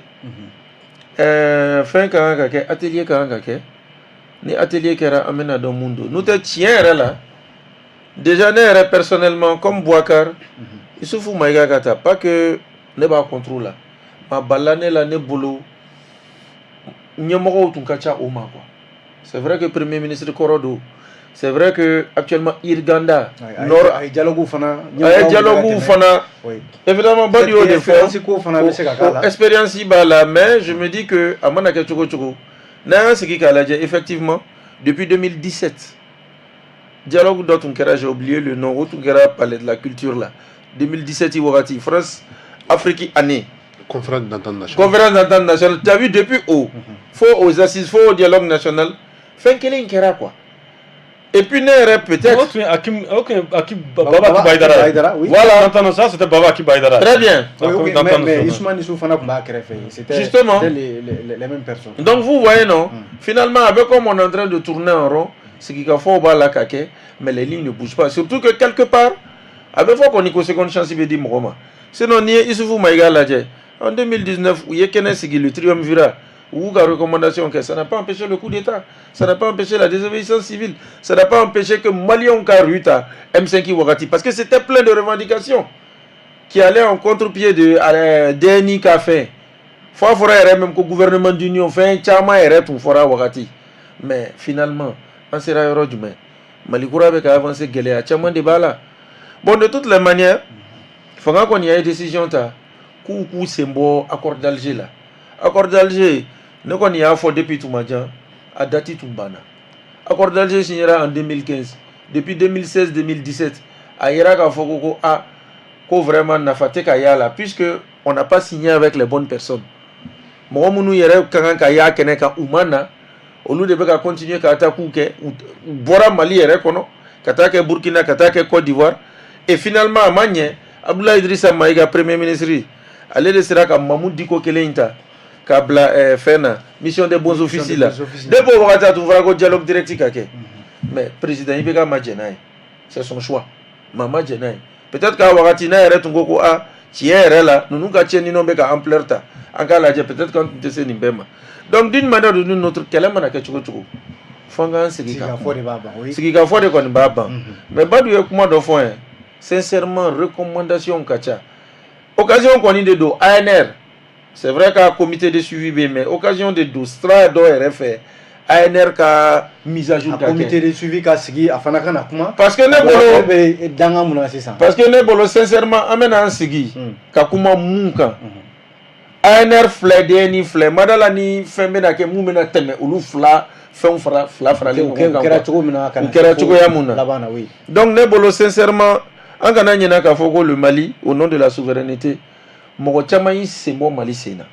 fɛn ka kan ka kɛ, atelier ka kan ka kɛ. Ni atelier kɛra, an bɛna dɔn mun don. N'o tɛ, tiɲɛ yɛrɛ la, déjà ne yɛrɛ personnellement, comme Boubacar Isufu Mayiga ka taa, pas que ne b'a contre la, mais a balila ne la. Ne bolo, ɲɛmɔgɔw tun ka ca o ma quoi. C'est vrai que premier ministre kɔrɔ don. C'est vrai que actuellement Irganda, Nord, a ye dialogue fana, a ye dialogue fana, évidemment Badu y'o de fɔ. Expérience ko fana bɛ se ka k'a la. Expérience b'a la, mais je me dis que a mana kɛ cogo cogo, n'an y'an sigi k'a lajɛ, effectivement, depuis 2017, dialogue dɔ tun kɛra, j'ai oublié le nom, o tun kɛra Palais de la Culture la, 2017 wagati, France Afrique année. Conférence d'entente nationale. Conférence d'entente nationale. Tu as vu, depuis o fo aux assises, fo au dialogue national, fɛn kelen in kɛra quoi. Et puis ne yɛrɛ peut-être. Akim, ok, Akim, Baba Akiba Aïdara, oui. Voilà. Voilà. Ça, c'était Baba Akiba Aïdara. Très bien. Oui, oui, mais Ousmane Issou fana tun b'a kɛrɛfɛ. C'était Justement. les mêmes personnes. Donc vous voyez, non, finalement, avec comme on est en train de tourner en rond, sigikafɔ b'a la ka kɛ, mais les lignes ne bougent pas. Surtout que quelque part, a bɛ fɔ kɔni ko seconde chance bɛ di mɔgɔ ma. Sinon n'i ye Issoufou Maïga lajɛ, en 2019, u ye kɛnɛ sigi, le triumvirat, u y'u ka recommandation kɛ, ça n'a pas empêché le coup d'État, ça n'a pas empêché la désobéissance civile, ça n'a pas empêché que Maliens ka rue ta M5 wagati, parce que c'était plein de revendications qui allaient en contre-pied de DNI ka fɛn. Fo a fɔra yɛrɛ même ko gouvernement d'union, fɛn caman yɛrɛ tun fɔra wagati. Mais finalement, an sera yɔrɔ jumɛn? Mali kura bɛ ka avancer, gɛlɛya caman de b'a la. Bon, de toutes les manières, fanga kɔni ye décision ta k'u k'u sen bɔ accord d'Alger la. Accord d'Alger, ne kɔni y'a fɔ depuis tuma jan, a date tun banna. Accord d'Alger signera en 2015. Depuis 2016, 2017, a yira k'a fɔ ko a ko vraiment nafa tɛ ka y'a la, puisque on n'a pas signé avec les bonnes personnes. Mɔgɔ minnu yɛrɛ ka kan ka y'a kɛnɛ kan, u ma na. Olu de bɛ ka continuer ka attaque kɛ. U bɔra Mali yɛrɛ kɔnɔ ka taa kɛ Burkina, ka taa kɛ Côte d'Ivoire, et finalement a ma ɲɛ. Abdoulaye Idrissa Maïga, premier ministre, ale de sera ka Mahmoud Dicko kelen in ta k'a bila fɛn na, mission des bons offices la. Depuis o wagati, a tun fɔra ko dialogue direct ka kɛ, mais président IBK ma jɛn n'a ye. C'est son choix, maa ma jɛn n'a ye. Peut-être k'a wagati n'a yɛrɛ tun ko ko a tiɲɛ yɛrɛ la, ninnu ka tiɲɛni bɛ ka ampleur ta, an k'a lajɛ, peut-être qu'an tun tɛ se nin bɛɛ ma. Donc d'une manière ou d'une autre, kɛlɛ mana kɛ cogo cogo, fo an k'an sigi ka Sigikafɔ de b'a ban, oui. Sigikafɔ de kɔni b'a ban. Mais Badu ye kuma dɔ fɔ n ye, sincèrement, recommandation ka ca. Occasion kɔni de don ANR, c'est vrai ka comité de suivi bɛ yen, mais occasion de don sira dɔ yɛrɛ fɛ, ANR ka mise à jour A ka kɛ. Comité de suivi ka sigi, a fana ka na kuma. Parce que ne bolo bɛ danga mun na sisan? Parce que ne bolo, sincèrement, an bɛna an sigi ka kuma mun kan? ANR filɛ, DNI filɛ, madala ni fɛn bɛna kɛ mun bɛna tɛmɛ olu fila fɛnw fara fila faralen U ɲɔgɔn kan kɛra quoi. Cogo min na ka U na kɛra se fo cogoya mun na. laban na, oui. Donc ne bolo, sincèrement, an kana ɲinɛ k'a fɔ ko le Mali, au nom de la souveraineté, mɔgɔ caman y'i sen bɔ Mali sen na.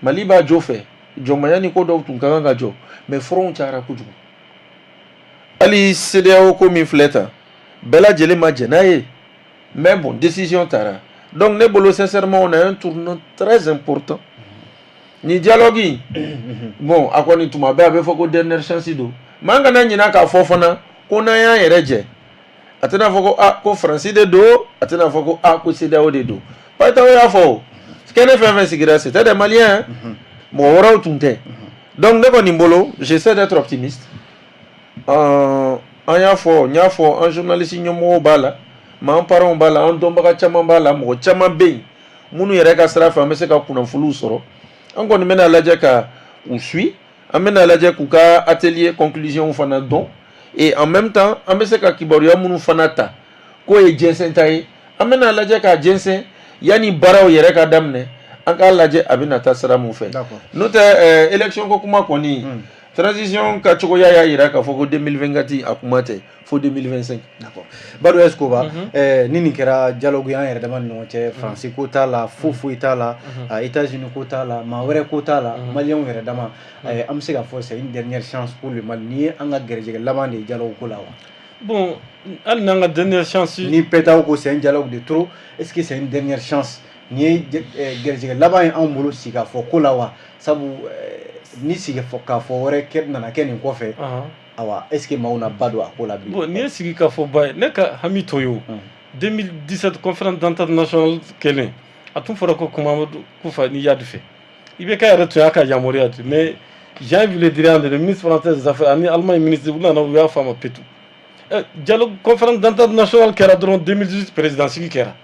Mali b'a jo fɛ, jɔnmaya ni ko dɔw tun ka kan ka jɔ, mais front cayara kojugu. Hali CEDEAO ko min filɛ tan, bɛɛ lajɛlen ma jɛn n'a ye, mais bon, décision taara. Donc ne bolo, sincèrement, on a un tournant très important ni dialogue in. Bon, a kɔni tuma bɛɛ a bɛ fɔ ko dernière chance don, mais an kana ɲinɛ k'a fɔ fana ko n'an y'an yɛrɛ jɛ, a tɛna fɔ ko a ko Faransi de don, a tɛna fɔ ko a ko CEDEAO de don. Payitaw y'a fɔ, o kɛnɛ fɛn fɛn sigira, c'était des Maliens, mɔgɔ wɛrɛw tun tɛ. Donc ne kɔni bolo, j'essaie d'être optimiste. An y'a fɔ, n y'a fɔ, an journaliste ɲɛmɔgɔw b'a la, mais an parents b'a la, an dɔnbaga caman b'a la, mɔgɔ caman bɛ yen minnu yɛrɛ ka sira fɛ an bɛ se ka kunnafoniw sɔrɔ. An kɔni bɛna lajɛ ka u suit, an bɛna lajɛ k'u ka atelier conclusion fana dɔn, et en même temps an bɛ se ka kibaruya minnu fana ta k'o ye jɛnsɛn ta ye, an bɛna lajɛ k'a jɛnsɛn yanni baaraw yɛrɛ ka daminɛ, an k'a lajɛ a bɛna taa sira mun fɛ. N'o tɛ, élection ko kuma kɔni, transition ka cogoya y'a yira k'a fɔ ko 2024 a kuma tɛ, fo 2025. D'accord. Badou Escoba, ni nin kɛra dialogue ye an yɛrɛ dama ni ɲɔgɔn cɛ, Faransi ko t'a la, foyi foyi t'a la, États-Unis ko t'a la, maa wɛrɛ ko t'a la, Maliyɛnw yɛrɛ dama, an bɛ se k'a fɔ c'est une dernière chance pour le Mali. Nin ye an ka gɛrɛjɛgɛ laban de ye dialogue ko la wa? Bon, hali n'an ka dernière chance. Ni Pɛtaw ko c'est un dialogue de trop, est-ce que c'est une dernière chance? Nin ye gɛrɛjɛgɛ laban ye anw bolo sigikafɔ ko la wa? Sabu ni sigikafɔ wɛrɛ nana kɛ nin kɔfɛ, awa, est-ce que maaw na ba don a ko la bilen? Bon, nin ye sigikafɔ ba ye, ne ka hami t'o ye o. 2017, conférence d'entente nationale kɛlen, a tun fɔra ko kuma Kufa ni Iyad fɛ, IBK yɛrɛ tun y'a ka yamaruya di, mais Jean-Yves Le Drian, le ministre français des affaires, ani Allemagne ministre, u nana, u y'a fɔ a ma petu. Dialogue, conférence d'entente nationale kɛra dɔrɔn, 2018 président sigi kɛra,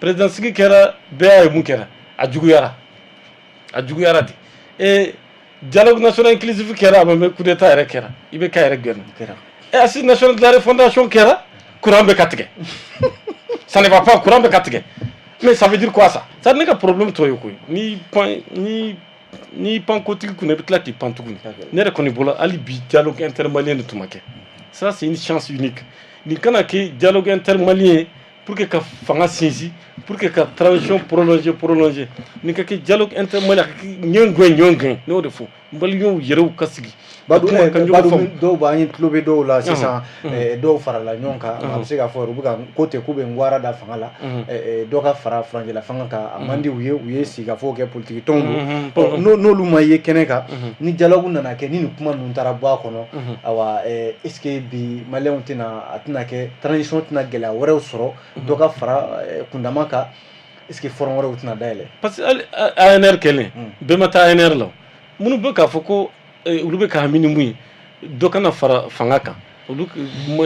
président sigi kɛra, bɛɛ y'a ye mun kɛra, a juguyara, a juguyara de. Et dialogue national inclusif kɛra, a ma mɛn, coup d'état yɛrɛ kɛra, IBK yɛrɛ gɛnna. Assise nationale de la refondation kɛra, courant bɛ ka tigɛ. Ça ne va pas, courant bɛ ka tigɛ. Mais ça veut dire quoi, ça? Ça, ne ka problème tɔ ye koyi. Ni pan ni ni pan kotigi kunna, i bɛ tila k'i pan tuguni. Ne yɛrɛ kɔni bolo, hali bi, dialogue intermalien de tun ma kɛ. Ça, c'est une chance unique. Nin kana kɛ dialogue intermalien pour que ka fanga sinsin, pour que ka transition prolonger. Nin ka kɛ dialogue intermalien, a ka kɛ ɲɔgɔn gɛn, ɲɔgɔn gɛn. Ne y'o de fɔ, Maliyɛnw yɛrɛw ka sigi. Badu, dɔw b'an ye, tulo bɛ dɔw la sisan, dɔw farala ɲɔgɔn kan, a bɛ se k'a fɔ u bɛ ka ko ten k'u bɛ n da fanga la, dɔ ka fara furancɛla fanga kan, a man di u ye, u ye sigikafɔ kɛ, politiki tɔnw don. N'olu ma ye kɛnɛ kan, ni dialogue nana kɛ, ni nin kuma ninnu taara bɔ a kɔnɔ, awa, est ce que bi Maliyɛnw tɛna, a tɛna kɛ transition tɛna gɛlɛya wɛrɛw sɔrɔ, dɔ ka fara kundama kan? Est ce que front wɛrɛw tɛna dayɛlɛ? Parce que hali ANR kɛlen, bɛɛ ma taa ANR la. Minnu bɛ k'a fɔ ko olu bɛ ka hami ni mun ye, dɔ kana fara fanga kan, olu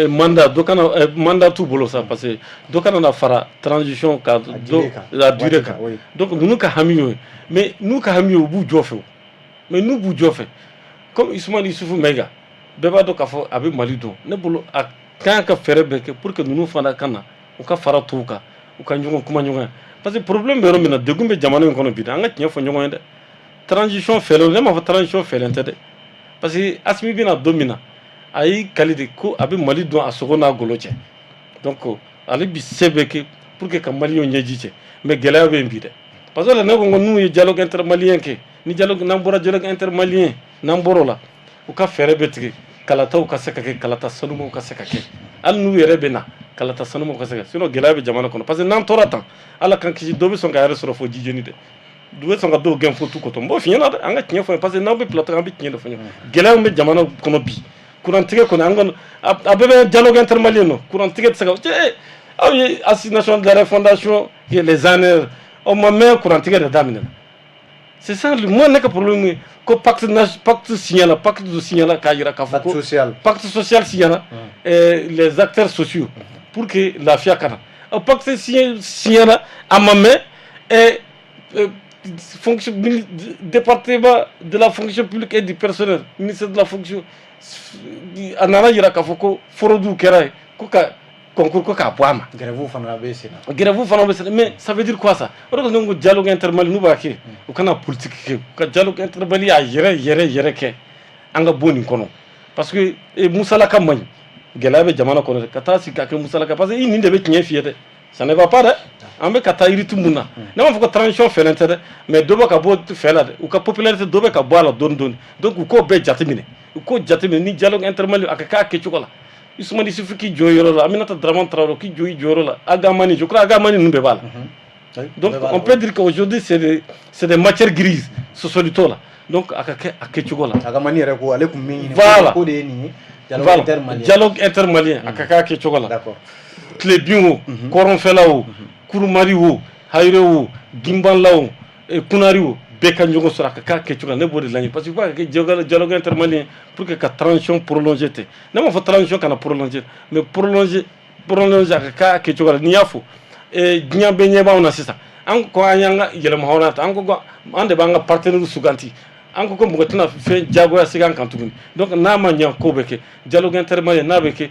mandat, dɔ kana mandat t'u bolo sa, parce que dɔ kana na fara transition kan, dɔ la durée kan. Donc ninnu ka hami y'o ye. Mais n'u ka hami ye, u b'u jɔ fɛ o. Mais n'u b'u jɔ fɛ, comme Ismaël Issoufou Maïga, bɛɛ b'a dɔn k'a fɔ a bɛ Mali dɔn. Ne bolo, a kan ka fɛɛrɛ bɛɛ kɛ pour que ninnu fana ka na, u ka fara tɔw kan, u ka ɲɔgɔn kuma ɲɔgɔn, parce que problème bɛ yɔrɔ min na, degun bɛ jamana in kɔnɔ bi dɛ. An ka tiɲɛ fɔ ɲɔgɔn ye dɛ. Transition fɛɛrɛ, ne m'a fɔ transition fɛɛrɛ tɛ dɛ, parce que Assimi bɛna don min na, a y'i kali de ko a bɛ Mali dɔn a sogo n'a golo cɛ. Donc ale bi se bɛɛ kɛ pour que ka Maliyɛnw ɲɛji cɛ. Mais gɛlɛya bɛ yen bi dɛ, parce que ne ko n'u ye dialogue intermalien kɛ, ni dialogue, n'an bɔra dialogue intermalien, n'an bɔr'o la, u ka fɛɛrɛ bɛ tigɛ, kalataw ka se ka kɛ, kalata sanumaw ka se ka kɛ. Hali n'u yɛrɛ bɛ na, kalata sanumaw ka se ka kɛ. Sinon gɛlɛya bɛ jamana kɔnɔ, parce que n'an tora tan, Ala k'an kisi, dɔ bɛ sɔn ka yɛrɛ sɔrɔ fo jijeni dɛ, dɔ bɛ sɔn ka dɔw gɛn fo tu kɔtɔ. N b'o f'i ɲɛna dɛ, an ka tiɲɛ fɔ, parce que n'aw bɛ plateau, an bɛ tiɲɛ de fɔ ɲɔgɔn. Gɛlɛya min bɛ jamana kɔnɔ bi, kurantigɛ kɔni, an kɔni, a bɛɛ bɛ dialogue intermalien nɔ. Kurantigɛ tɛ se ka cɛ. Aw ye Assise nationale de la refondation, les ANR, o ma mɛn, kurantigɛ de daminɛ. C'est ça, moi, ne ka problème ye ko pacte signé la, pacte dɔ signé la k'a jira k'a fɔ ko social, pacte social signé la, les acteurs sociaux, pour que lafiya ka na. O pacte signé la, a ma mɛn, fonction, département de la fonction publique et du personnel, ministère de la fonction, a nana jira k'a fɔ ko fraude kɛra yen, ko ka concours ko k'a bɔ a ma. Grève fana bɛ sen na. Grève fana bɛ sen na. Mais ça veut dire quoi, ça? O de kosɔn ne ko dialogue intermalien, n'u b'a kɛ, u kana politique kɛ, u ka dialogue intermalien a yɛrɛ yɛrɛ yɛrɛ kɛ, an ka bɔ nin kɔnɔ, parce que musalaka man ɲi. Gɛlɛya bɛ jamana kɔnɔ dɛ, ka taa sigi ka kɛ musalaka, parce que i nin de bɛ tiɲɛ f'i ye dɛ. Ça ne va pas dɛ. An bɛ ka taa rythme mun na, ne m'a fɔ ko transition fɛlɛn tɛ dɛ, mais dɔ bɛ ka bɔ fɛ la dɛ, u ka popularité dɔ bɛ ka bɔ a la dɔɔni dɔɔni. Donc u k'o bɛɛ jateminɛ, u k'o jateminɛ. Ni dialogue intermalien, a ka k'a kɛcogo la. Ismaël Issoufou k'i jɔ yɔrɔ la, Aminata Dramane Traoré k'i jɔ i jɔyɔrɔ la, Agamani, je crois Agamani ninnu bɛɛ b'a la. Donc on peut dire qu'aujourd'hui c'est des matières grises, sɔsɔli t'o la. Donc a ka kɛ a kɛcogo la. Agamani yɛrɛ ko ale tun min ɲini, voilà, ko de ye nin ye. Dialogue intermalien, dialogue intermalien, a ka k'a kɛcogo la. Tilebin o, kɔrɔnfɛla o, Kurumari o, Hayire o, Ginbanla o, Kunari o, bɛɛ ka ɲɔgɔn sɔrɔ, a ka k'a kɛcogo la. Ne b'o de laɲini, parce que fo a ka kɛ dialogue intermalien pour que ka transition prolonger ten. Ne m'a fɔ transition kana prolonger, mais prolonger, a ka k'a kɛcogo la. N'i y'a fɔ, diɲɛ bɛɛ ɲɛ b'anw na sisan. An ko an y'an ka yɛlɛma hɔrɔnya ta, an ko an de b'an ka partenaire suganti, an ko ko mɔgɔ tɛna fɛn diyagoya segin an kan tuguni. Donc n'a ma ɲɛ ko bɛ kɛ dialogue intermalien, n'a bɛ kɛ,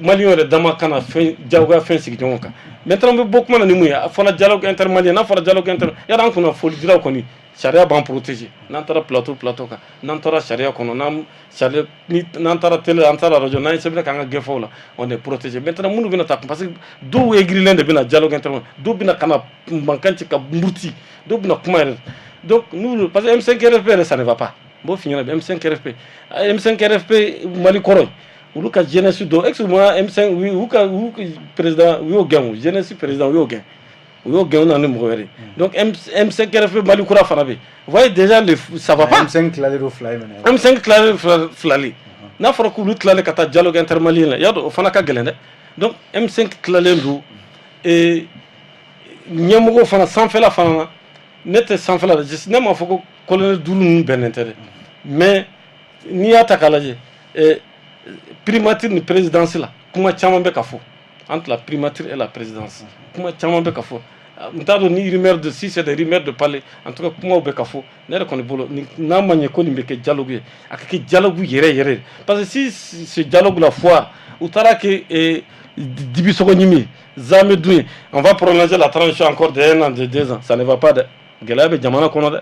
Maliyɛnw yɛrɛ dama kana fɛn diyagoya fɛn sigi ɲɔgɔn kan. Maintenant, n bɛ bɔ kuma na ni mun ye? A fɔra dialogue intermalien, n'a fɔra dialogue inter, yala an kunna folidilaw kɔni, sariya b'an protéger. N'an taara plateau kan, n'an taara sariya kɔnɔ, n'an sariya ni n'an taara télé, an taara radio, n'an ye sɛbɛnni k'an ka gafew la, on est protégé. Maintenant, minnu bɛna ta, parce que dɔw aigrilen de bɛna dialogue intermalien, dɔw bɛna ka na mankan ci ka muruti, dɔw bɛna kuma yɛrɛ. Donc nous, parce que M5 RFP yɛrɛ, ça ne va pas. N b'o f'i ɲɛna, M5 RFP, M5 RFP Mali kɔrɔ ye, olu ka jeunesse dɔ, excuse-moi, M5, u ka u président, u y'o gɛn, o jeunesse président, u y'o gɛn, u y'o gɛn, u nana ni mɔgɔ wɛrɛ. Donc M5 RFP Mali kura fana bɛ yen. Vous voyez déjà, le ça va pas. M5 tilalen don fila ye minɛ. M5 tilalen filali, n'a fɔra k'olu tilalen ka taa dialogue intermalien la, y'a dɔn o fana ka gɛlɛn dɛ. Donc M5 tilalen don et ɲɛmɔgɔ fana sanfɛla fana na, ne tɛ sanfɛla la, ne m'a fɔ ko colonel duuru ninnu bɛnnen tɛ dɛ, mais n'i y'a ta k'a lajɛ, primature ni présidence la, kuma caman bɛ ka fɔ entre la primature et la présidence, kuma caman bɛ ka fɔ. N t'a dɔn ni rumeur de, si c'est des rumeurs de parler. En tout cas, kumaw bɛ ka fɔ. Ne yɛrɛ kɔni bolo, n'a ma ɲɛ ko nin bɛ kɛ dialogue ye, a ka kɛ dialogue yɛrɛ yɛrɛ, parce que si ce dialogue la foire, u taara kɛ dibi sogo ɲimi, zamɛ dun ye, on va prolonger la transition encore de un an, de 2 ans, ça ne va pas dɛ. Gɛlɛya bɛ jamana kɔnɔ dɛ.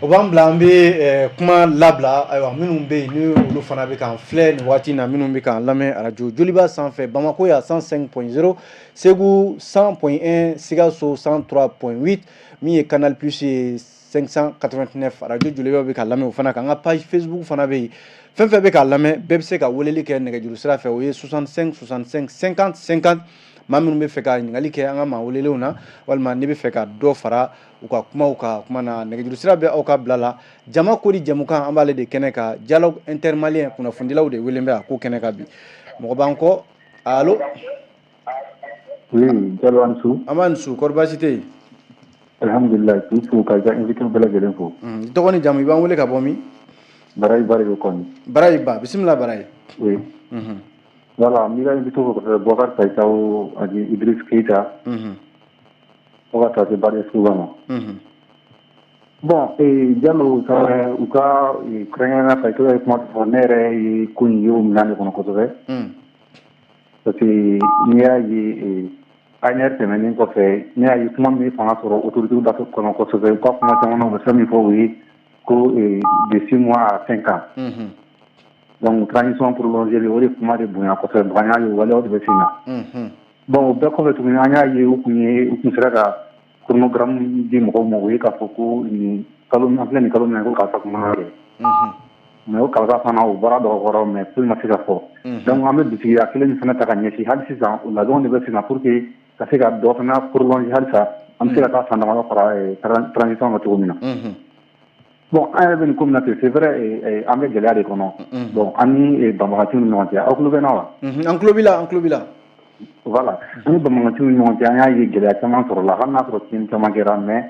O b'an bila, an bɛ kuma labila. Ayiwa, minnu bɛ yen ni olu fana bɛ k'an filɛ nin waati in na, minnu bɛ k'an lamɛn arajo Joliba sanfɛ, Bamakɔ yan 105.0, Segu 100.1, Sikaso 103.8, min ye Canal Plus ye 589, arajo Joliba bɛ k'a lamɛn o fana kan. An ka page Facebook fana bɛ yen. Fɛn fɛn bɛ k'a lamɛn, bɛɛ bɛ se ka weleli kɛ nɛgɛjuru sira fɛ, o ye 65 65 50 50. Maa minnu bɛ fɛ ka ɲininkali kɛ an ka maa welelenw na, walima n'i bɛ fɛ ka dɔ fara u ka kumaw ka kuma na, nɛgɛjuru sira bɛ aw ka bila la. Jama ko di jɛmukan, an b'ale de kɛnɛ kan, dialogue intermalien. Kunnafonidilaw de wele bɛ a ko kɛnɛ kan bi. Mɔgɔ b'an kɔ. Allo? Oui, Jalo, an su. An b'a ni su. Kɔri baasi tɛ yen? Alhamdulilayi, k'i fo, ka i ka invité bɛɛ lajɛlen fo. I tɔgɔ ni jamu, i b'an wele ka bɔ min? Barayi Ba de bɛ kɔni. Barayi Ba, bisimila Barayi. Oui. Voilà, n b'i ka invité fo kosɛbɛ, Boubacar Payitaho ani Idriss Keita. Fo ka taa se Bade Suba ma. Bon, Jalo, u ka kɛrɛnkɛrɛnnenya Payitaho ye kuma fɔ, ne yɛrɛ ye ko in ye o minɛn de kɔnɔ kosɛbɛ. Parce que n'i y'a ye ANR tɛmɛnen kɔfɛ, ne y'a ye kuma min fanga sɔrɔ autorité da kɔnɔ kosɛbɛ, u ka kuma caman na, u bɛ fɛn min fɔ, o ye ko de 6 mois à 5 ans. Donc transition prolongée, o de kuma de bonya kosɛbɛ, an y'a ye o waleyaw de bɛ sen na. Bon, o bɛɛ kɔfɛ tuguni, an y'a ye u kun sera ka chronogramme di mɔgɔw ma, o ye k'a fɔ ko nin kalo, an filɛ nin kalo min na, ko kalata kun man ka kɛ. Mais o kalata fana, o bɔra dɔgɔkɔrɔ, mais foyi ma se ka fɔ. Donc an bɛ bisigiya kelen min fana ta ka ɲɛsin, hali sisan o labɛnw de bɛ sen na pour que ka se ka dɔ fana prolonger, halisa an bɛ se ka taa san damadɔ fara transition kan cogo min na. Bon, an yɛrɛ bɛ nin ko min na ten, c'est vrai, an bɛ gɛlɛya de kɔnɔ. Bon, an ni banbaganciw ni ɲɔgɔn cɛ, aw tulo bɛ n na wa? An tulo b'i la, an tulo b'i la. Voilà, an ni banbaganciw ni ɲɔgɔn cɛ, an y'a ye gɛlɛya caman sɔrɔla, hali n'a sɔrɔ tiɲɛni caman kɛra, mais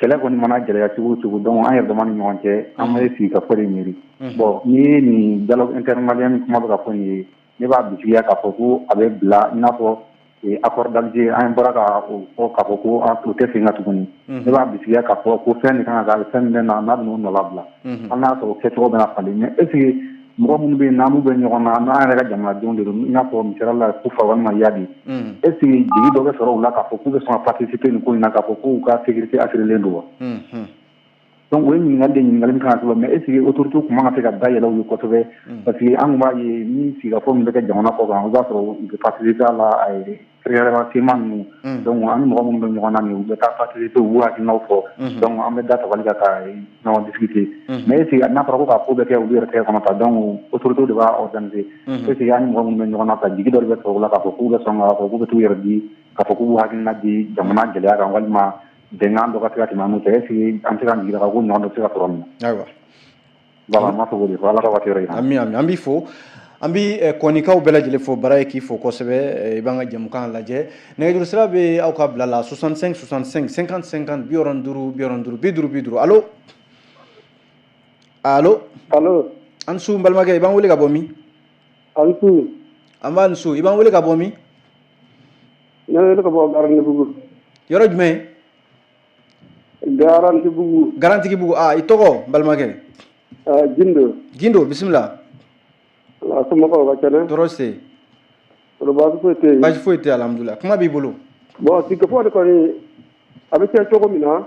kɛlɛ kɔni mana gɛlɛya cogo o cogo, donc an yɛrɛ dama ni ɲɔgɔn cɛ, an bɛ sigi ka fɔ de miiri. Bon, n'i ye nin dialogue intermalien min kuma bɛ ka fɔ nin ye, ne b'a bisigiya k'a fɔ ko a bɛ bila i n'a fɔ accord d'Alger, an bɔra ka o fɔ k'a fɔ ko o tɛ sen ka tuguni. Ne b'a bisigiya k'a fɔ ko fɛn de kan ka kɛ, fɛn min bɛ na n'a bɛ n'o nɔ labila, hali n'a sɔrɔ kɛcogo bɛna falen. Mais est ce que mɔgɔ minnu bɛ yen, n'an bɛ ɲɔgɔn na, n'an yɛrɛ ka jamanadenw de don, i n'a fɔ misaliya la Kufa walima Yadi, est ce que jigi dɔ bɛ sɔrɔ u la k'a fɔ k'u bɛ sɔn ka participer nin ko in na, k'a fɔ k'u ka sécurité assurée don wa? Donc o ye ɲininkali de, ɲininkali min kan ka kɛ. Mais est ce que autorité tun man ka se ka da yɛlɛ u ye kosɛbɛ? Parce que an tun b'a ye ni sigikafɔ min bɛ kɛ jamana kɔ kan, i b'a sɔrɔ u bɛ participer a la, kɛrɛnkɛrɛnnenya CMA ninnu. Donc an ni mɔgɔ minnu bɛ ɲɔgɔn na nin, u bɛ taa participer, u b'u hakilinaw fɔ, donc an bɛ da tabali kan ka ɲɔgɔn discuter. Mais est ce que n'a fɔra ko ka ko bɛɛ kɛ olu yɛrɛ tɛgɛ kɔnɔ ta, donc autorité de b'a organiser, est ce que an ni mɔgɔ minnu bɛ ɲɔgɔn na, ka jigi dɔ de bɛ sɔrɔ u la k'a fɔ k'u bɛ sɔn k'a fɔ k'u bɛ t'u yɛrɛ di, k'a fɔ k'u b'u hakilina di jamana gɛlɛya kan, walima bɛnkan dɔ ka se ka tɛmɛ an n'u cɛ? Est ce que an bɛ se ka jigi da ko ɲɔgɔn dɔ bɛ se ka sɔrɔ nin na? Ayiwa. Voilà, n b'a fɔ k'o de fɔ. Ala ka waati yɔrɔ yira. Ami ami, an b'i fo, an bi kɔnikaw bɛɛ lajɛlen fo. Bara ye k'i fo kosɛbɛ. I b'an ka jɛmukan lajɛ, nɛgɛjuru sira bɛ aw ka bila la, 65 65 50 50, 65 65 50 50. Allo, allo? Allo? An su, n balimakɛ. I b'an wele ka bɔ min? An su. An b'a ni su. I b'an wele ka bɔ min? Ne wele ka bɔ Garantibugu. Yɔrɔ jumɛn? Garantibugu. Garantigibugu. Ah, i tɔgɔ, n balimakɛ? Gindo. Gindo, bisimila. A somɔgɔw ka kɛnɛ? Tɔɔrɔ se. O baasi foyi tɛ yen. Baasi foyi tɛ, alhamdulilah. Kuma b'i bolo. Bon, sigikafɔ de kɔni, a bɛ kɛ cogo min na,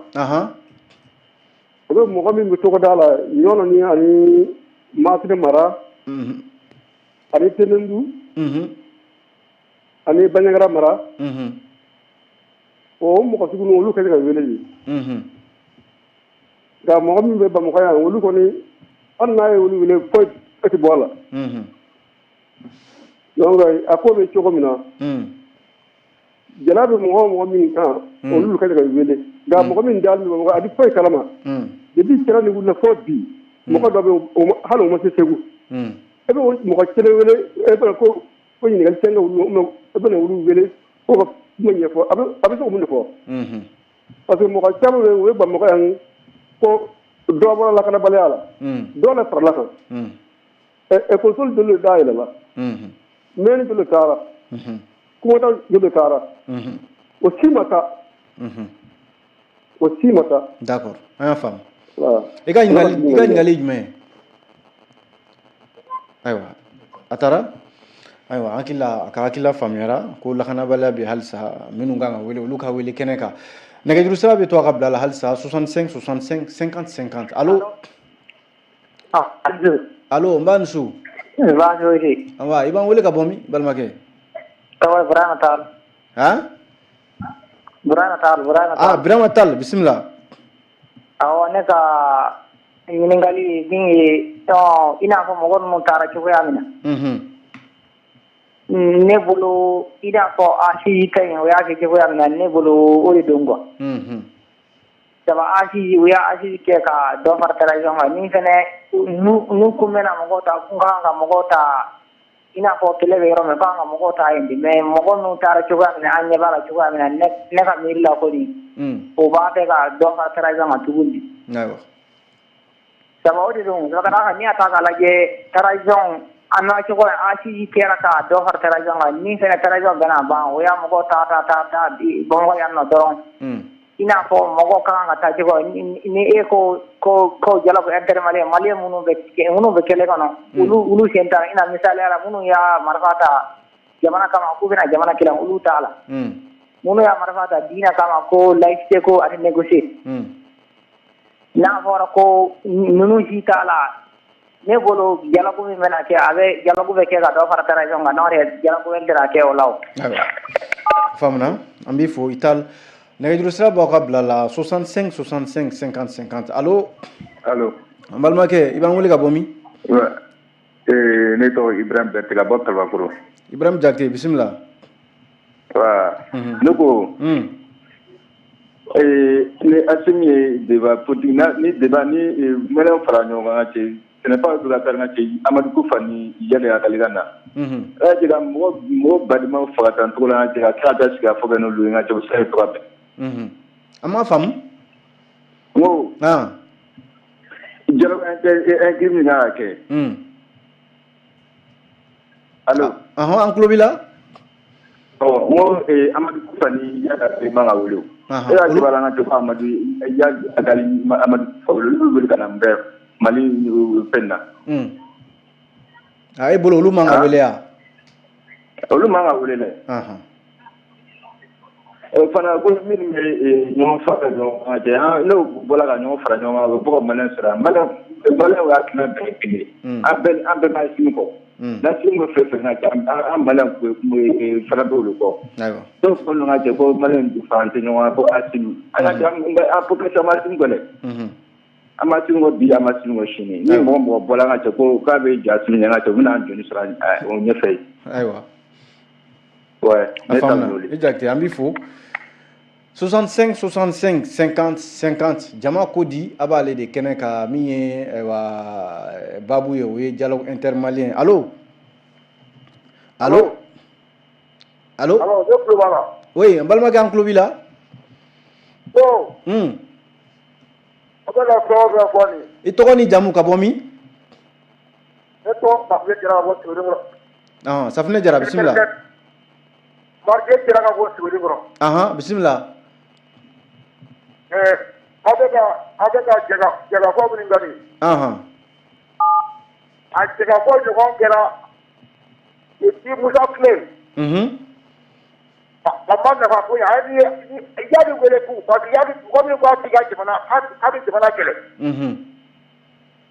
o bɛ mɔgɔ min bɛ togoda la, Ɲɔnɔ ni ani Masina mara ani Tenendu ani Bandiagara mara, o mɔgɔ sugu ninnu, olu ka se ka wele yen. Nka mɔgɔ min bɛ Bamakɔ yan, olu kɔni, hali n'a ye olu wele, foyi tɛ bɔ a la. Donc a ko bɛ cogo min na, gɛlɛya bɛ mɔgɔ o mɔgɔ min kan, olu ka se ka wele. Nka mɔgɔ min dalen bɛ Bamakɔ, a tɛ foyi kalama. Depuis kɛra nin wulila fo bi, mɔgɔ dɔ bɛ yen, hali o ma se Segu. E bɛ mɔgɔ kelen wele, e bɛ ko ko ɲininkali tɛ olu, e bɛ olu wele ko ka kuma ɲɛfɔ, a bɛ se k'o mun de fɔ? Parce que mɔgɔ caman bɛ yen, o ye Bamakɔ yan, ko dɔ bɔra lakanabaliya la, dɔ le farala kan, ekɔliso joli de dayɛlɛla, mɛni joli taara, kumata joli taara. O si ma taa. O si ma taa. D'accord, an y'a faamu. I ka ɲininkali ye jumɛn ye? Ayiwa, a taara. Ayiwa, an hakili la, a ka hakilila faamuyara ko lakanabaliya bɛ halisa. Minnu kan ka wele, olu ka wele kɛnɛ kan. Nɛgɛjuru sira bɛ to a ka bila la halisa: 65 65 50 50. Allo? Allo, n b'a ni su. Nba, i b'an wele ka bɔ min, balimakɛ? Tɔgɔ Burama Tall. Han? Burama Tall, Burama Tall. Ah, Burama Tall, bisimila. Awɔ, ne ka ɲininkali min ye, i n'a fɔ mɔgɔ ninnu taara cogoya min na, ne bolo, i n'a fɔ ACI ka ɲi, o y'a kɛ cogoya min na, ne bolo o de don quoi. Saba ACI, u y'a ACI kɛ ka dɔ fara transition kan. Ni fɛnɛ n'u kun bɛna mɔgɔw ta, kun kan ka mɔgɔw ta, i n'a fɔ kɛlɛ bɛ yɔrɔ min, kan ka mɔgɔw ta yen de. Mais mɔgɔ ninnu taara cogoya min na, an ɲɛ b'a la cogoya min na, ne ka miiri la kɔni, o b'a fɛ ka dɔ fara transition kan tuguni. Saba o de don. Ka d'a kan n'i y'a ta k'a lajɛ, transition a na cogo ACI kɛra ka dɔ fara transition kan. Ni fɛnɛ transition bɛna ban, o y'a mɔgɔw ta ta ta ta Bamakɔ yan nɔ dɔrɔn. I n'a fɔ mɔgɔw ka kan ka taa cogo ni e ko dialogue intermalien, malien minnu bɛ kɛlɛ kɔnɔ, olu sen t'a la. I n'a misaliya la, minnu y'a marifa ta jamana kama k'u bɛna jamana kɛlɛ, olu t'a la. Minnu y'a marifa ta diinɛ kama ko laïcité ko a tɛ négocier, n'a fɔra ko ninnu si t'a la, ne bolo dialogue min bɛna kɛ, a bɛ dialogue bɛ kɛ ka dɔ fara transition kan. N'o tɛ, dialogue wɛrɛ tɛna kɛ o la o. Ayiwa, faamuna, an b'i fo i Tall. Nɛgɛjuru sira b'aw ka bila la: 65 65 50 50. Allo? Allo? An balimakɛ, i b'an wele ka bɔ min? Ouais. Ne tɔgɔ Ibrahim Berete ka bɔ Kalabakoro. Ibrahim Jakite, bisimila. Wa ne ko ni Assimi ye débat politique na, ni débat ni maliyɛnw fara ɲɔgɔn kan ka cɛ, ce n'est pas obligatoire ka cɛ Amadu Kufa ni Iyad Ag Ghali ka na. A cɛ ka mɔgɔ balimaw faga tan cogo la, ka cɛ ka tila ka taa sigi a fɔ kɛ n'olu ye, nka cɛ o sira ye to ka bɛn. An m'a faamu. N ko dialogue inter min kan ka kɛ. Allo? Ɔhɔn, an tulo b'i la. Ɔ, n ko Amadu Kufa ni Iyad Ag Ghali man ka wele o. E y'a jaba la, an ka cɛ ko Amadu Iyad Ag Ghali, Amadu Kufa, olu bɛ wele ka na n bɛɛ Mali fɛn na. A e bolo, olu man ka wele ya? Olu man ka wele dɛ. O fana ko minnu bɛ ɲɔgɔn fara ɲɔgɔn kan cɛ, n'o bɔra ka ɲɔgɔn fara ɲɔgɔn kan, u bɛ bɔ ka maliyɛn sɔrɔ yan. Maliyɛnw hakilina bɛɛ ye kelen ye. An bɛɛ b'a Assimi kɔ. N'Assimi ko fɛn fɛn ka cɛ, an maliyɛn fana bɛ olu kɔ. Dɔw ko ka cɛ ko maliyɛn fan tɛ ɲɔgɔn kan ko Assimi. An ka cɛ, an population ma Assimi kɔ dɛ. An ma Assimi kɔ bi, an ma Assimi kɔ sini. Ni mɔgɔ mɔgɔ bɔra ka cɛ ko k'a bɛ jɔ Assimi ɲɛ, ka cɛ, u bɛna an jɔni sɔrɔ o ɲɛfɛ yen. Ouais, a faamuna, i Jakite, an b'i fo. 65 65 50 50, jama ko di, a b'ale de kɛnɛ kan. Min ye, ayiwa, baabu ye, o ye dialogue intermalien. Allo, allo, allo? Allo, ne tulo b'a la. Oui, n balimakɛ, an tulo b'i la. Ko a bɛ ka fɛn o fɛn fɔ nin. I tɔgɔ ni jamu, ka bɔ min? Ne tɔgɔ Safunɛ Jara ka bɔ Sebeninkɔrɔ. Ɔhɔn, Safunɛ Jara, bisimila. Marike Jara ka bɔ Sebeninkɔrɔ. Ahan, bisimila. Ɛɛ, aw bɛ ka jɛkafɔ minnu kɛ nin. A jɛkafɔ ɲɔgɔn kɛra depuis Musa tile. A ma nafa foyi a ye ni Iyad wele kun parce que Iyad mɔgɔ min ko a b'i ka jamana a bɛ jamana kɛlɛ.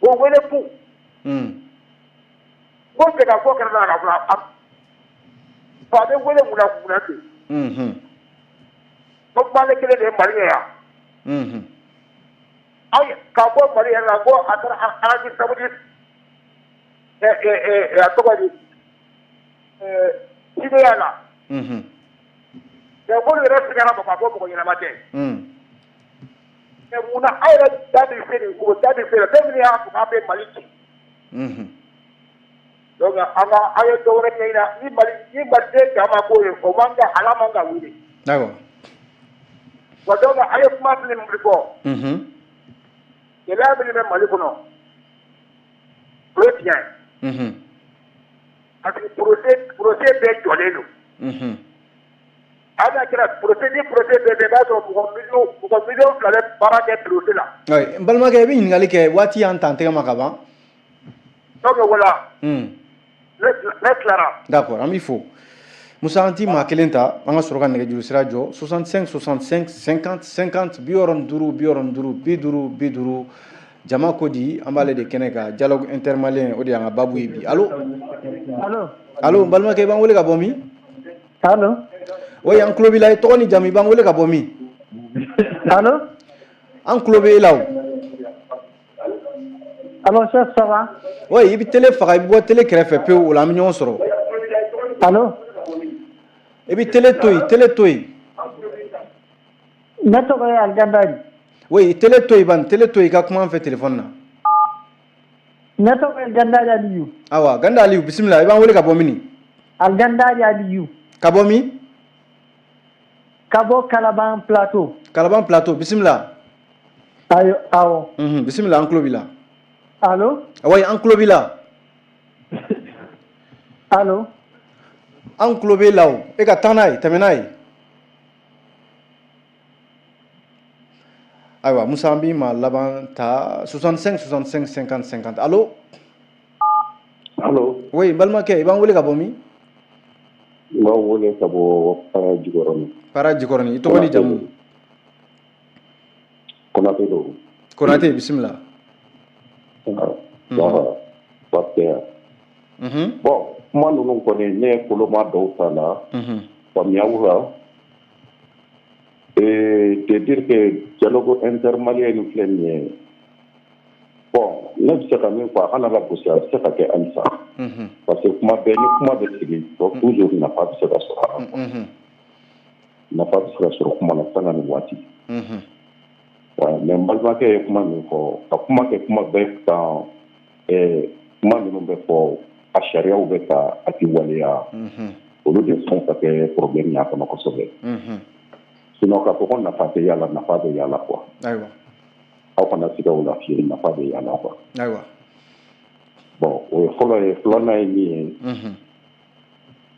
O wele kun. Ko jɛkafɔ kɛra n'a ka fila a bɛ wele mun na ten. Ko Mali kelen de ye Mali ye yan. Aw k'a bɔ Mali yɛrɛ la ko a taara Arabie Saoudite, a tɔgɔ di, cideya la. Mais k'olu yɛrɛ sɛgɛnna ma k'a fɔ mɔgɔ ɲɛnama tɛ. Mais munna aw yɛrɛ da bɛ se nin o da bɛ se nin fɛn min y'a fɔ k'a bɛ Mali ci. Donc an ka aw ye dɔ wɛrɛ ɲɛɲini ni Mali ni Maliden dan ma k'o ye, o man ka ala man ka wuli. Bon, donc a ye kuma min fɔ. Gɛlɛya minnu bɛ Mali kɔnɔ, o ye tiɲɛ ye. Parce que procès bɛɛ jɔlen don. Hali n'a kɛra procès ni procès bɛɛ bɛ i b'a sɔrɔ mɔgɔ miliyɔn 2 bɛ baara kɛ procès la. Oui, n balimakɛ, i bɛ ɲininkali kɛ, waati y'an ta an tɛgɛ ma ka ban. Donc voilà. Ne tilara. D'accord, an b'i fo. Musa, an ti maa kelen ta, an ka sɔrɔ ka nɛgɛjuru sira jɔ: 65 65 50 50, 65 65 50 50. Jama ko di, an b'ale de kɛnɛ kan. Dialogue intermalien, o de y'an ka baabu ye bi. Allo? Allo? Allo, n balimakɛ, i b'an wele ka bɔ min? Allo? Oui, an tulo b'i la. I tɔgɔ ni jamu, i b'an wele ka bɔ min? Allo? An tulo bɛ e la o. Allo, chef, ça va? Oui, i bɛ télé faga, i bɛ bɔ télé kɛrɛfɛ pewu, o la an bɛ ɲɔgɔn sɔrɔ. Allo? I bɛ télé to yen, télé to yen. Ne tɔgɔ ye Aligandari. Oui, télé to yen bani, télé to yen, i ka kuma an fɛ téléphone na. Ne tɔgɔ ye Gandari Aliyu. Awa, Ganda Aliyu, bisimila, i b'an wele ka bɔ min? Aligandari Aliyu. Ka bɔ min? Ka bɔ Kalaban Plateau. Kalaban Plateau, bisimila. Ayo, awɔ. Bisimila, an tulo b'i la. Allo? Oui, an tulo b'i la. Allo? An tulo b'e la o, e ka taa n'a ye, tɛmɛ n'a ye. Ayiwa Musa, an b'i maa laban ta: 65 65 50 50. Allo? Allo? Oui, n balimakɛ, i b'an wele ka bɔ min? N b'aw wele ka bɔ Para Jikɔrɔni. Para Jikɔrɔni, i tɔgɔ ni jamu? Konate don. Konate, bisimila. Ça va, baasi tɛ yan. Bon, kuma ninnu kɔni, ne ye koloma dɔw ta la, faamuyaw la. Et de dire que dialogue intermalien nin filɛ nin ye, bon, ne bɛ se ka min fɔ, a kana lagosi, a bɛ se ka kɛ halisa. Parce que kuma bɛɛ ni kuma bɛ sigi, toujours nafa bɛ se ka sɔrɔ a la. Nafa bɛ se ka sɔrɔ kuma la sanga ni waati. Ouais, mais n balimakɛ ye kuma min fɔ, ka kuma kɛ kuma bɛɛ kan, kuma minnu bɛ fɔ, a sariyaw bɛ ta, a ti waleya. Olu de sɔn ka kɛ problème y'a kɔnɔ kosɛbɛ. Sinon k'a fɔ ko nafa tɛ y'a la, nafa bɛ y'a la quoi. Aw kana siga o la fiyewu, nafa bɛ y'a la quoi. Bon, o ye fɔlɔ ye. Filanan ye min ye,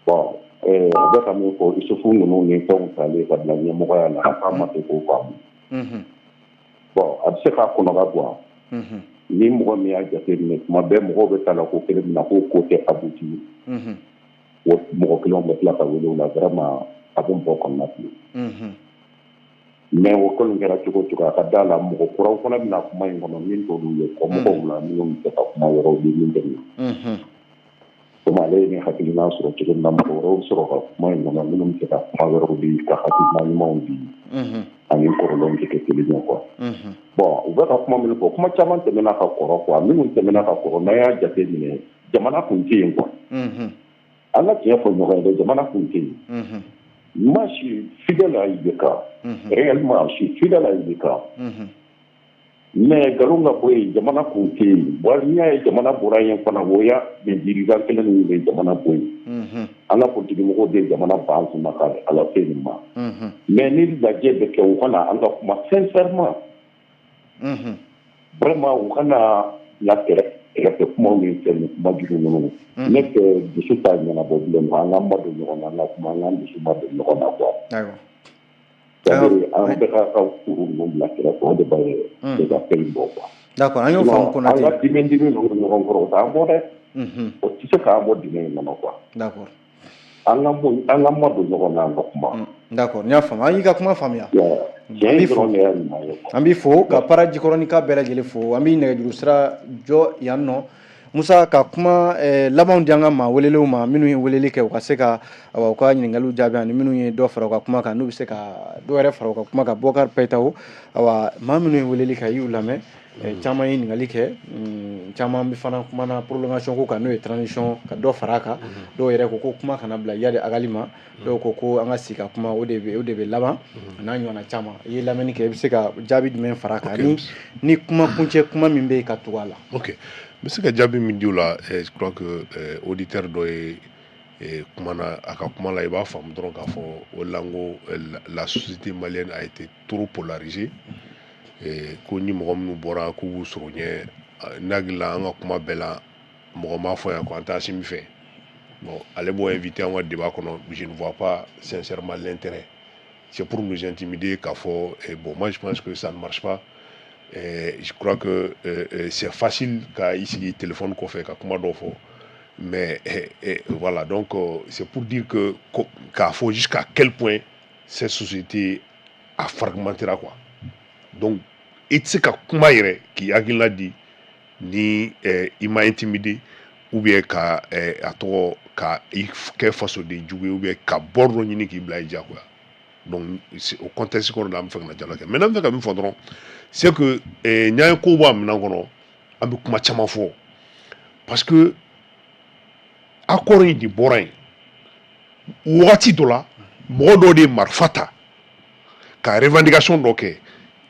bon, a bɛ ka min fɔ, Isufu ninnu ni fɛnw talen ka bila ɲɛmɔgɔya la, a k'a ma se k'o faamu. Bon, a bɛ se k'a kɔnɔ ka bɔ. Ni mɔgɔ min y'a jateminɛ, tuma bɛɛ mɔgɔw bɛ taa la ko kelen min na, k'o ko tɛ abouti, o mɔgɔ kelenw bɛ tila ka wele o la, vraiment a bɛ mɔgɔ kɔnɔna fili. Mais o kɔni kɛra cogo o cogo, a ka da la mɔgɔ kuraw fana bɛna kuma in kɔnɔ min t'olu ye, kɔmɔgɔw la minnu bɛ se ka kuma wɛrɛw di min tɛ nin. Komi ale ye nin hakilina sɔrɔ cogo min na, mɔgɔ wɛrɛw bɛ sɔrɔ ka kuma in kɔnɔ minnu bɛ se ka kuma wɛrɛw di, ka hakilina ɲumanw di, ani kɔrɔlenw tɛ kɛ kelen ye quoi. Bon, u bɛ ka kuma minnu fɔ, kuma caman tɛmɛna ka kɔrɔ quoi. Minnu tɛmɛna ka kɔrɔ, n'an y'a jate minɛ, jamana kun tɛ yen quoi. An ka tiɲɛ fɔ ɲɔgɔn ye dɛ, jamana kun tɛ yen. Moi, je suis fidèle à IBK. Réellement, je suis fidèle à IBK. Mais nkalon ka bɔ yen, jamana kun tɛ yen. Wa n'i y'a ye jamana bɔra yen fana, o y'a les dirigeants kelen ninnu de ye jamana bɔ yen. An ka politique mɔgɔw de ye jamana ban kunna ka ala se nin ma. Mais ni lajɛ bɛ kɛ, u kana an ka kuma sincèrement. Vraiment, u kana la kɛrɛfɛ kumaw ni fɛn ni kuma jugu ninnu. Ne fɛ, dusu t'a ɲɛnabɔ bilen quoi. An k'an ma don ɲɔgɔn na, an ka kuma, an k'an dusu ma don ɲɔgɔn na quoi. C'est-à-dire an bɛɛ ka ka kuru ninnu bila kɛrɛfɛ, o de b'a ye se ka fɛn in bɔ quoi. D'accord, an y'o faamu, Konate. An ka dimi dimi ninnu ɲɔgɔn kɔrɔ, o t'an bɔ dɛ. O tɛ se k'an bɔ dingɛ in kɔnɔ quoi. An ka ma don ɲɔgɔn na, an ka kuma. D'accord, n y'a faamu, an y'i ka kuma faamuya. Tiɲɛ in dɔrɔn de y'a ɲuman ye. An b'i fo ka Para Jikɔrɔnika bɛɛ lajɛlen fo. An b'i nɛgɛjuru sira jɔ yan nɔ, Musa, ka kuma labanw di an ka maa welelenw ma, minnu ye weleli kɛ, u ka se ka awa u ka ɲininkaliw jaabi, ani minnu ye dɔ fara u ka kuma kan, n'u bɛ se ka dɔ wɛrɛ fara u ka kuma kan. Bɔkari Payitaho, awa, maa minnu ye weleli kɛ, i y'u lamɛn. Caman ye ɲininkali kɛ, caman bɛ fana kumana prolongation ko kan, n'o ye transition, ka dɔ fara a kan. Dɔw yɛrɛ ko ko kuma kana bila Iyad Ag Ghali ma, dɔw ko ko an ka sigi ka kuma, o de bɛ laban, a n'a ɲɔgɔnna caman. I ye lamɛnni kɛ, i bɛ se ka jaabi jumɛn fara a kan ni kuma kuncɛ kuma min bɛ yen ka tugu a la? Ok, n bɛ se ka jaabi min di o la, je crois que auditeur dɔ ye kumana a ka kuma la, i b'a faamu dɔrɔn k'a fɔ o la n ko la société malienne a été trop polarisée. Ko ni mɔgɔ minnu bɔra k'u b'u sɔrɔ ɲɛ, ne hakili la an ka kuma bɛɛ la, mɔgɔ m'a fɔ yan ko an tɛ Asimi fɛ. Bon, ale b'o invité an ka débat kɔnɔ, je ne vois pas sincèrement l'intérêt. C'est pour nous intimider k'a fɔ. Bon, moi je pense que ça ne marche pas. Je crois que c'est facile ka i sigi téléphone kɔfɛ ka kuma dɔw fɔ, mais voilà. Donc c'est pour dire que k'a fɔ jusqu'à quel point cette société a fragmentera, quoi. Donc i tɛ se ka kuma yɛrɛ k'i hakilina di ni i ma intimider ou bien ka a tɔgɔ ka i kɛ fasoden jugu ye, ou bien ka bɔ dɔ ɲini k'i bila i diyagoya. Donc o contexte kɔnɔ la, an bɛ fɛ ka na dialogue kɛ. Maintenant, n bɛ fɛ ka min fɔ dɔrɔn, c'est que n'an ye ko bɔ a minɛn kɔnɔ, an bɛ kuma caman fɔ, parce que accord in de bɔra yen wagati dɔ la, mɔgɔ dɔw de ye marifa ta ka revendication dɔ kɛ.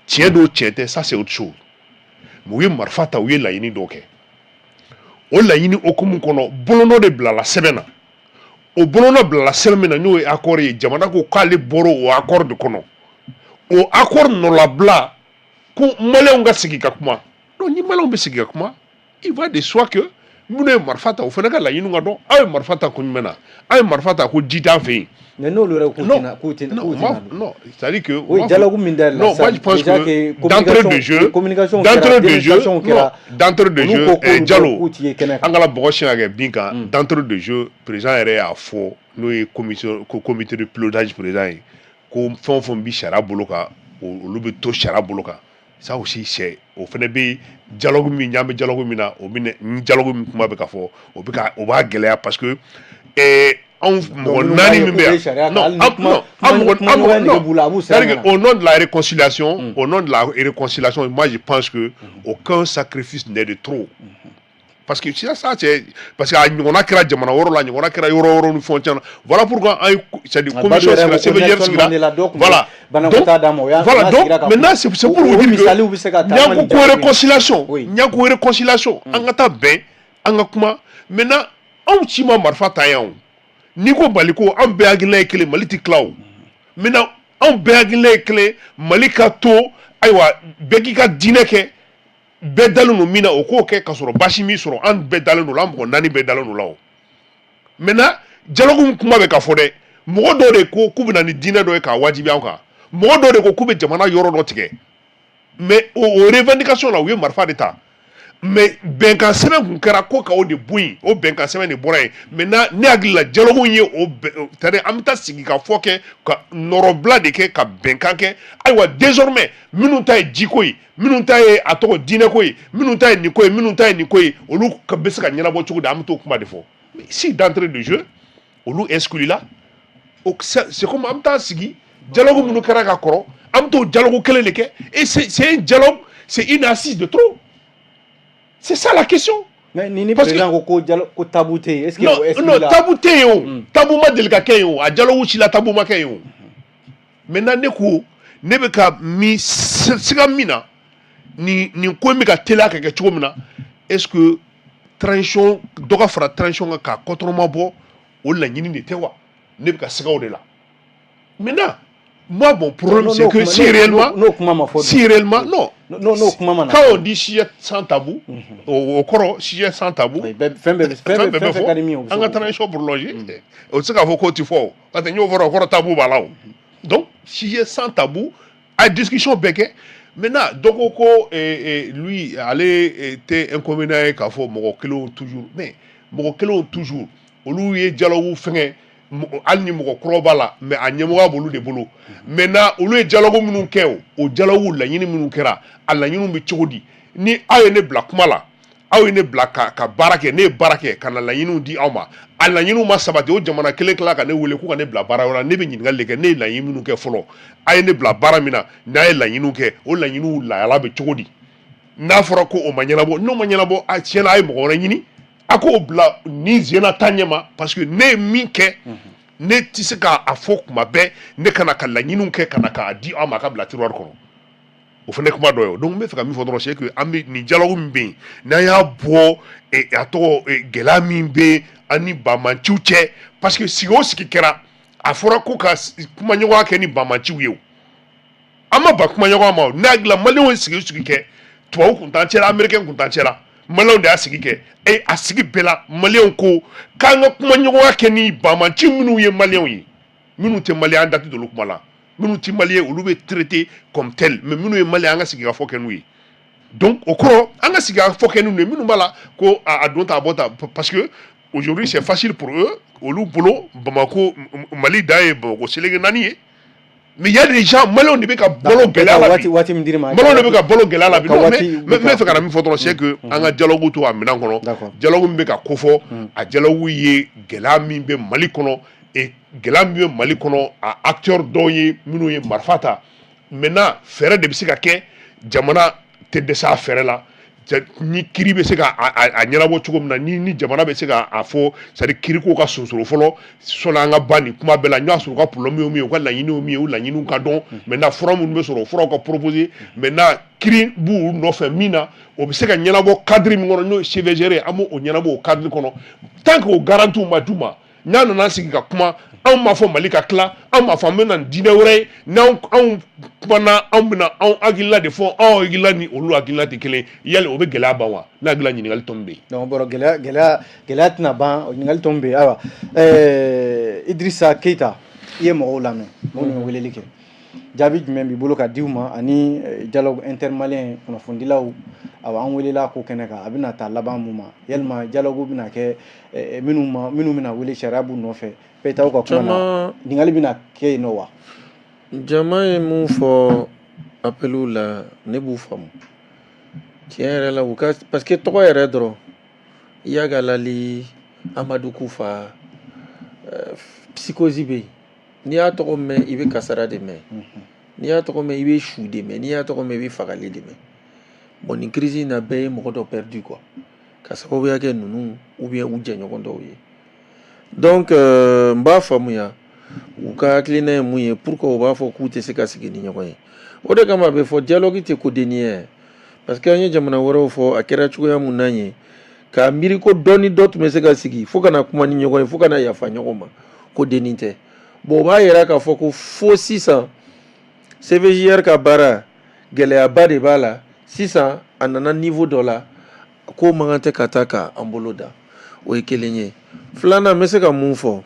Tiɲɛ don, tiɲɛ tɛ, ça c'est autre chose, mais u ye marifa ta, u ye laɲini dɔ kɛ. O laɲini hokumu kɔnɔ, bolonɔ de bilala sɛbɛn na. O bolonɔ bilala sɛbɛn min na, n'o ye accord ye, jamana ko k'ale bɔra o accord de kɔnɔ. O accord nɔlabila ko maliyɛnw ka sigi ka kuma. Donc ni maliyɛnw bɛ sigi ka kuma, il va de soi que minnu ye marifa ta, o fana ka laɲiniw ka dɔn. Aw ye marifa ta kun jumɛn na? Aw ye marifa ta ko ji t'an fɛ yen. Mais n'olu yɛrɛ k'u tɛna k'u tɛna Non, moi, non, c'est-à-dire que oui, dialogue min dayɛlɛ. Non, moi je pense que d'entrée de jeu, d'entrée de jeu, non, d'entrée de jeu, Diallo, an kana bɔgɔ siɲɛ ka kɛ bin kan. D'entrée de jeu, président yɛrɛ y'a fɔ, n'o ye commission, comité de pilotage président ye, ko fɛn o fɛn bi sariya bolo kan, olu bɛ to sariya bolo kan. Ça aussi, c'est o fana bɛ dialogue min ɲ'an bɛ dialogue min na, o bɛ ni dialogue min kuma bɛ ka fɔ, o bɛ ka o b'a gɛlɛya, parce que anw mɔgɔ naani min bɛ yan, non, non, an mɔgɔ, an mɔgɔ, non, c'est-à-dire que au nom de la réconciliation, au nom de la réconciliation, moi je pense que aucun sacrifice n'est de trop, parce que ça ça c'est parce que a ɲɔgɔnna kɛra jamana wɛrɛw la, a ɲɔgɔnna kɛra yɔrɔ wɛrɛw ni fɛn caman. Voilà pourquoi an ye, c'est-à-dire commission sigira, CVJR sigira, voilà. Donc voilà, donc maintenant c'est pour vous dire que n'an ko ko réconciliation, n'an ko réconciliation, an ka taa bɛn, an ka kuma. Maintenant, anw si ma marifa ta yan o. N'i ko Mali ko, an bɛɛ hakilina ye kelen, Mali tɛ tila o. Maintenant, anw bɛɛ hakilina ye kelen, Mali ka to, ayiwa, bɛɛ k'i ka diinɛ kɛ, bɛɛ dalen don min na, o k'o kɛ ka sɔrɔ baasi min sɔrɔ, an bɛɛ dalen don la, an mɔgɔ naani bɛɛ dalen don la o. Maintenant, dialogue kuma bɛ ka fɔ dɛ, mɔgɔ dɔw de ko k'u bɛ na ni diinɛ dɔ ye k'a wajibiya an kan, mɔgɔ dɔw de ko k'u bɛ jamana yɔrɔ dɔ tigɛ, mais o revendication la, u ye marifa de ta. Mais bɛnkan sɛbɛn kun kɛra ko ka o de bɔ yen, o bɛnkan sɛbɛn de bɔra yen. Maintenant, ne hakili la, dialogue ye o, c'est à dire an bɛ taa sigi ka fɔ kɛ, ka nɔrɔbila de kɛ, ka bɛnkan kɛ. Ayiwa, désormais, minnu ta ye jiko ye, minnu ta ye a tɔgɔ diinɛko ye, minnu ta ye nin ko ye, minnu ta ye nin ko ye, olu bɛ se ka ɲɛnabɔ cogo di? An bɛ t'o kuma de fɔ. Mais si d'entrée de jeu olu exclu la, c'est comme an bɛ taa sigi dialogue minnu kɛra ka kɔrɔ, an bɛ t'o dialogue kelen de kɛ. Et c'est un dialogue, c'est une assise de trop. C'est ça la question. Mais ni président ko ko tabou tɛ yen, est-ce que Non, non, tabou tɛ yen o. Tabou ma deli ka kɛ yen o. A dialogue si la, tabou ma kɛ yen o. Maintenant, ne ko ne bɛ ka min siga min na, nin ko in bɛ ka teliya ka kɛ cogo min na, est-ce que transition dɔ ka fara transition kan k'a kɔtɔrɔma bɔ, o laɲini de tɛ wa? Ne bɛ ka siga o de la. Maintenant, moi, mon problème, c'est que si réellement, si réellement, non, non, non, quand on dit sujet sans tabou, au kɔrɔ sujet sans tabou, fɛn bɛɛ fɛn bɛɛ bɛ fɔ, an ka transition prolongée, o tɛ se k'a fɔ k'o tɛ fɔ o, parce que n y'o fɔ, o kɔrɔ tabou b'a la o. Donc, sujet sans tabou, a ye discussion bɛɛ kɛ. Maintenant, dɔ ko ko lui, ale tɛ inconvénient ye k'a fɔ mɔgɔ kelenw toujours, mais mɔgɔ kelenw toujours, olu ye dialogue fɛngɛ, hali ni mɔgɔ kuraw b'a la, mais a ɲɛmɔgɔya b'olu de bolo. Maintenant, olu ye dialogue minnu kɛ, o dialogue laɲini minnu kɛra, a laɲiniw bɛ cogo di? Ni aw ye ne bila kuma la, aw ye ne bila ka baara kɛ, ne ye baara kɛ ka na laɲiniw di aw ma, a laɲiniw ma sabati, o jamana kelen tila ka ne wele k'u ka ne bila baara wɛrɛ la, ne bɛ ɲininkali de kɛ: ne ye laɲini minnu kɛ fɔlɔ, a ye ne bila baara min na, n'a ye laɲiniw kɛ, o laɲiniw lahala bɛ cogo di? N'a fɔra ko o ma ɲɛnabɔ, n'o ma ɲɛnabɔ, a tiɲɛna, a ye mɔgɔ wɛrɛ ɲini a k'o bila ni sen na taa ɲɛ ma, parce que ne ye min kɛ, ne tɛ se k'a fɔ kuma bɛɛ ne kana ka laɲiniw kɛ ka na k'a di aw ma a ka bila tiroir kɔnɔ. O fana kuma dɔ ye. Donc n bɛ fɛ ka min fɔ dɔrɔn, c'est que an bɛ nin dialogue min bɛ yen, n'an y'a bɔ, a tɔgɔ, gɛlɛya min bɛ an ni banbaanciw cɛ, parce que sigi o sigi kɛra, a fɔra ko ka kumaɲɔgɔnya kɛ ni banbaanciw ye, o an ma ban kumaɲɔgɔnya ma. O ne hakili la, maliyɛnw ye sigi o sigi kɛ, tubabu kun t'an cɛla, américain kun t'an cɛla, maliyɛnw de y'a sigi kɛ. E a sigi bɛɛ la, maliyɛnw ko k'an ka kumaɲɔgɔnya kɛ ni banbaanci minnu ye maliyɛnw ye, minnu tɛ maliyɛn, an da tɛ don olu kuma la. Minnu ti malien, olu bɛ traité comme tel, mais minnu ye malien, an ka sigi ka fɔ kɛ n'u ye. Donc o kɔrɔ, an ka sigi ka fɔ kɛ n'u ye, minnu b'a la ko a don ta, a bɔ ta, parce que aujourd'hui c'est facile pour eux. Olu bolo, Bamako, Mali dan ye Bamako seleke naani ye. Mais il y a des gens, Maliens de bɛ ka balo gɛlɛya la bi. Waati min dir'i ma. Maliens de bɛ ka balo gɛlɛya la bi. Non, mais n bɛ fɛ ka na min fɔ dɔrɔn, c'est que an ka dialogue to a minɛn kɔnɔ. Dialogue min bɛ ka kofɔ, a dialogue ye gɛlɛya min bɛ Mali kɔnɔ, et gɛlɛya min bɛ Mali kɔnɔ, a acteur dɔw ye minnu ye marifa ta. Maintenant, fɛɛrɛ de bɛ se ka kɛ, jamana tɛ dɛsɛ a fɛɛrɛ la. Ni kiiri bɛ se ka a ɲɛnabɔ cogo min na, ni jamana bɛ se ka a fɔ, c'est à dire kiiri ko ka sonsoro fɔlɔ, sɔnni an ka ban nin kuma bɛɛ la. N y'a sɔrɔ u ka problème ye min ye, u ka laɲiniw ye min ye, u laɲiniw ka dɔn. Maintenant, fura minnu bɛ sɔrɔ, o furaw ka proposer. Maintenant, kiiri b'u nɔfɛ min na, o bɛ se ka ɲɛnabɔ cadre min kɔnɔ, n'o ye CVGR ye, an b'o ɲɛnabɔ o cadre kɔnɔ. Tant que o garantie ma d'u ma, n'a nana sigi ka kuma, anw m'a fɔ Mali ka tila, anw m'a fɔ an bɛ na ni diinɛ wɛrɛ ye. N'anw anw kumana, anw bɛna anw hakilina de fɔ. Anw hakilina ni olu hakilina tɛ kelen. Yali o bɛ gɛlɛya ban wa? Ne hakili la, ɲininkali tɔ min bɛ yen. Donc bɔrɔ gɛlɛya tɛna ban, ɲininkali tɔ min bɛ yen. Ayiwa, Idrissa Keita, i ye mɔgɔw lamɛn, minnu ye weleli kɛ, jaabi jumɛn b'i bolo ka di u ma ani dialogue intermalien kunnafonidilaw? Awa, an welela ko kɛnɛ kan, a bɛna taa laban mun ma? Yalima dialogue bɛna kɛ minnu ma, minnu bɛna wele, sariya b'u nɔfɛ, Pɛtaw ka kuma na, ɲininkali bɛna kɛ yen nɔ wa? Jama ye mun fɔ appeliw la, ne b'u faamu tiɲɛ yɛrɛ la, u ka, parce que tɔgɔ yɛrɛ dɔrɔn, Iyad Ag Ghali, Amadou Koufa, psychose bɛ yen. N'i y'a tɔgɔ mɛn, i bɛ kasara de mɛn. N'i y'a tɔgɔ mɛn, i bɛ su de mɛn. N'i y'a tɔgɔ mɛn, i bɛ fagali de mɛn. Bon, nin crise in na, bɛɛ ye mɔgɔ dɔ perdu quoi, ka sababuya kɛ ninnu ou bien u jɛɲɔgɔn dɔw ye. Donc n b'a faamuya u ka hakilina ye mun ye, pourquoi u b'a fɔ k'u tɛ se ka sigi ni ɲɔgɔn ye. O de kama a bɛ fɔ dialogue tɛ ko denni ye, parce que an ye jamana wɛrɛw fɔ, a kɛra cogoya mun na ye k'a miiri ko dɔ ni dɔ tun bɛ se ka sigi fo ka na kuma ni ɲɔgɔn ye, fo ka na yafa ɲɔgɔn ma, ko denni tɛ. Bon, o b'a yira k'a fɔ ko fo sisan CVJR ka baara, gɛlɛyaba de b'a la. Sisan a nana niveau dɔ la ko man kan tɛ ka taa k'an bolo da. O ye kelen ye. Filanan, n bɛ se ka mun fɔ?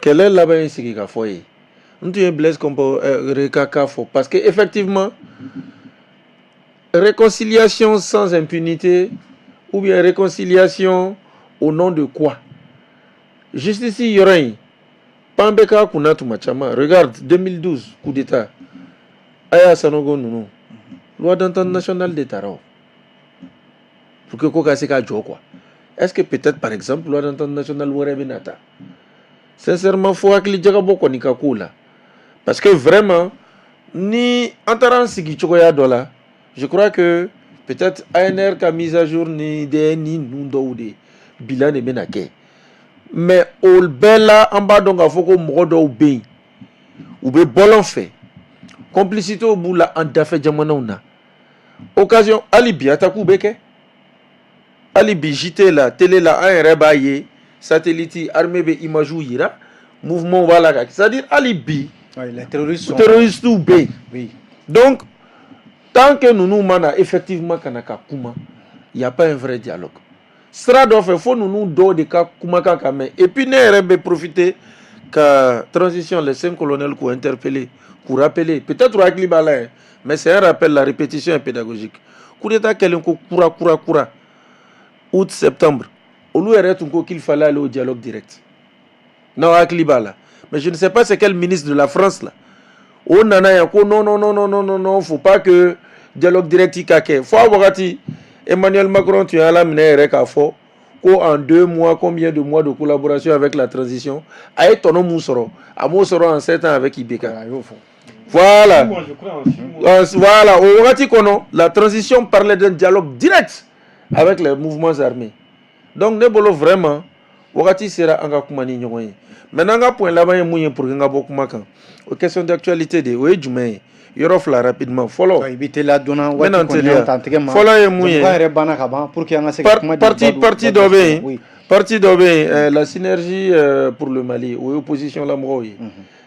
Kɛlɛ laban ye sigi ka fɔ ye. N tun ye Blaise Compaoré ka cas fɔ, parce que effectivement, réconciliation sans impunité ou bien réconciliation au nom de quoi? Justice yɔrɔ in pan bɛ k'a kunna tuma caman. Regarde 2012 coup d'état, Aya Sanogo ninnu, loi d'entente nationale de taara o pour que ko ka se ka jɔ quoi. Est-ce que peut-être, par exemple, loi d'entente nationale wɛrɛ bɛ na ta? Sincèrement, fo hakili jagabɔ kɔni ka k'o la, parce que vraiment, ni an taara an sigi cogoya dɔ la, je crois que peut-être ANR ka mise à jour ni DNI ninnu dɔw de bilan de bɛna kɛ. Mais o bɛɛ la, an b'a dɔn k'a fɔ ko mɔgɔ dɔw bɛ yen, u bɛ bɔlɔn fɛ, complicité b'u la an dafɛ jamanaw na. Occasion, hali bi attaque bɛ kɛ, hali bi JT la, télé la, an yɛrɛ b'a ye, satellite armée bɛ image yira, mouvement b'a la ka, c'est à dire hali bi Oui, les terroristes sont terroristes bɛ yen. Donc tant que ninnu ma na effectivement ka na ka kuma, il y a pas un vrai dialogue. Sira dɔ fɛ, fo ninnu dɔw de ka kumakan ka mɛn. Et puis ne yɛrɛ bɛ profiter ka transition, les cinq colonels, k'u interpeller, k'u rappeler, peut-être u hakili b'a la ye, mais c'est un rappel, la répétition est pédagogique. Coup d'état kɛlen ko kura kura kura, août, septembre, olu yɛrɛ tun ko qu'il fallait aller au dialogue direct. N'aw hakili b'a la. Mais je ne sais pas c'est quel ministre de la France là o nana yan ko non, non, non, non, non, non, non, faut pas que dialogue direct ka kɛ. Fo a wagati, Emmanuel Macron tun y'a laminɛ yɛrɛ k'a fɔ ko en 2 mois, combien de mois de collaboration avec la transition, a ye tɔnɔ mun sɔrɔ, a m'o sɔrɔ en 7 ans avec IBK. A y'o fɔ. Voilà. 6 mois, je crois, en 6 mois. Voilà, o wagati kɔnɔ, la transition parlait d'un dialogue direct avec les mouvements armés. Donc ne bolo, vraiment, wagati sera an ka kuma ni ɲɔgɔn ye. Maintenant, an ka point laban ye mun ye pour que n ka bɔ kuma kan, o question d'actualité de ye. O ye jumɛn ye? Yɔrɔ fila rapidement. Fɔlɔ, I bɛ teliya dɔɔni. N bɛna waati n kɔni teliya. y'an ta an tɛgɛ ma. Fɔlɔ ye mun ye? Jamukan yɛrɛ banna ka ban, pour que an ka se ka kuma di Parti dɔ bɛ yen, parti dɔ bɛ yen, la Synergie pour le Mali, o ye opposition la mɔgɔw ye.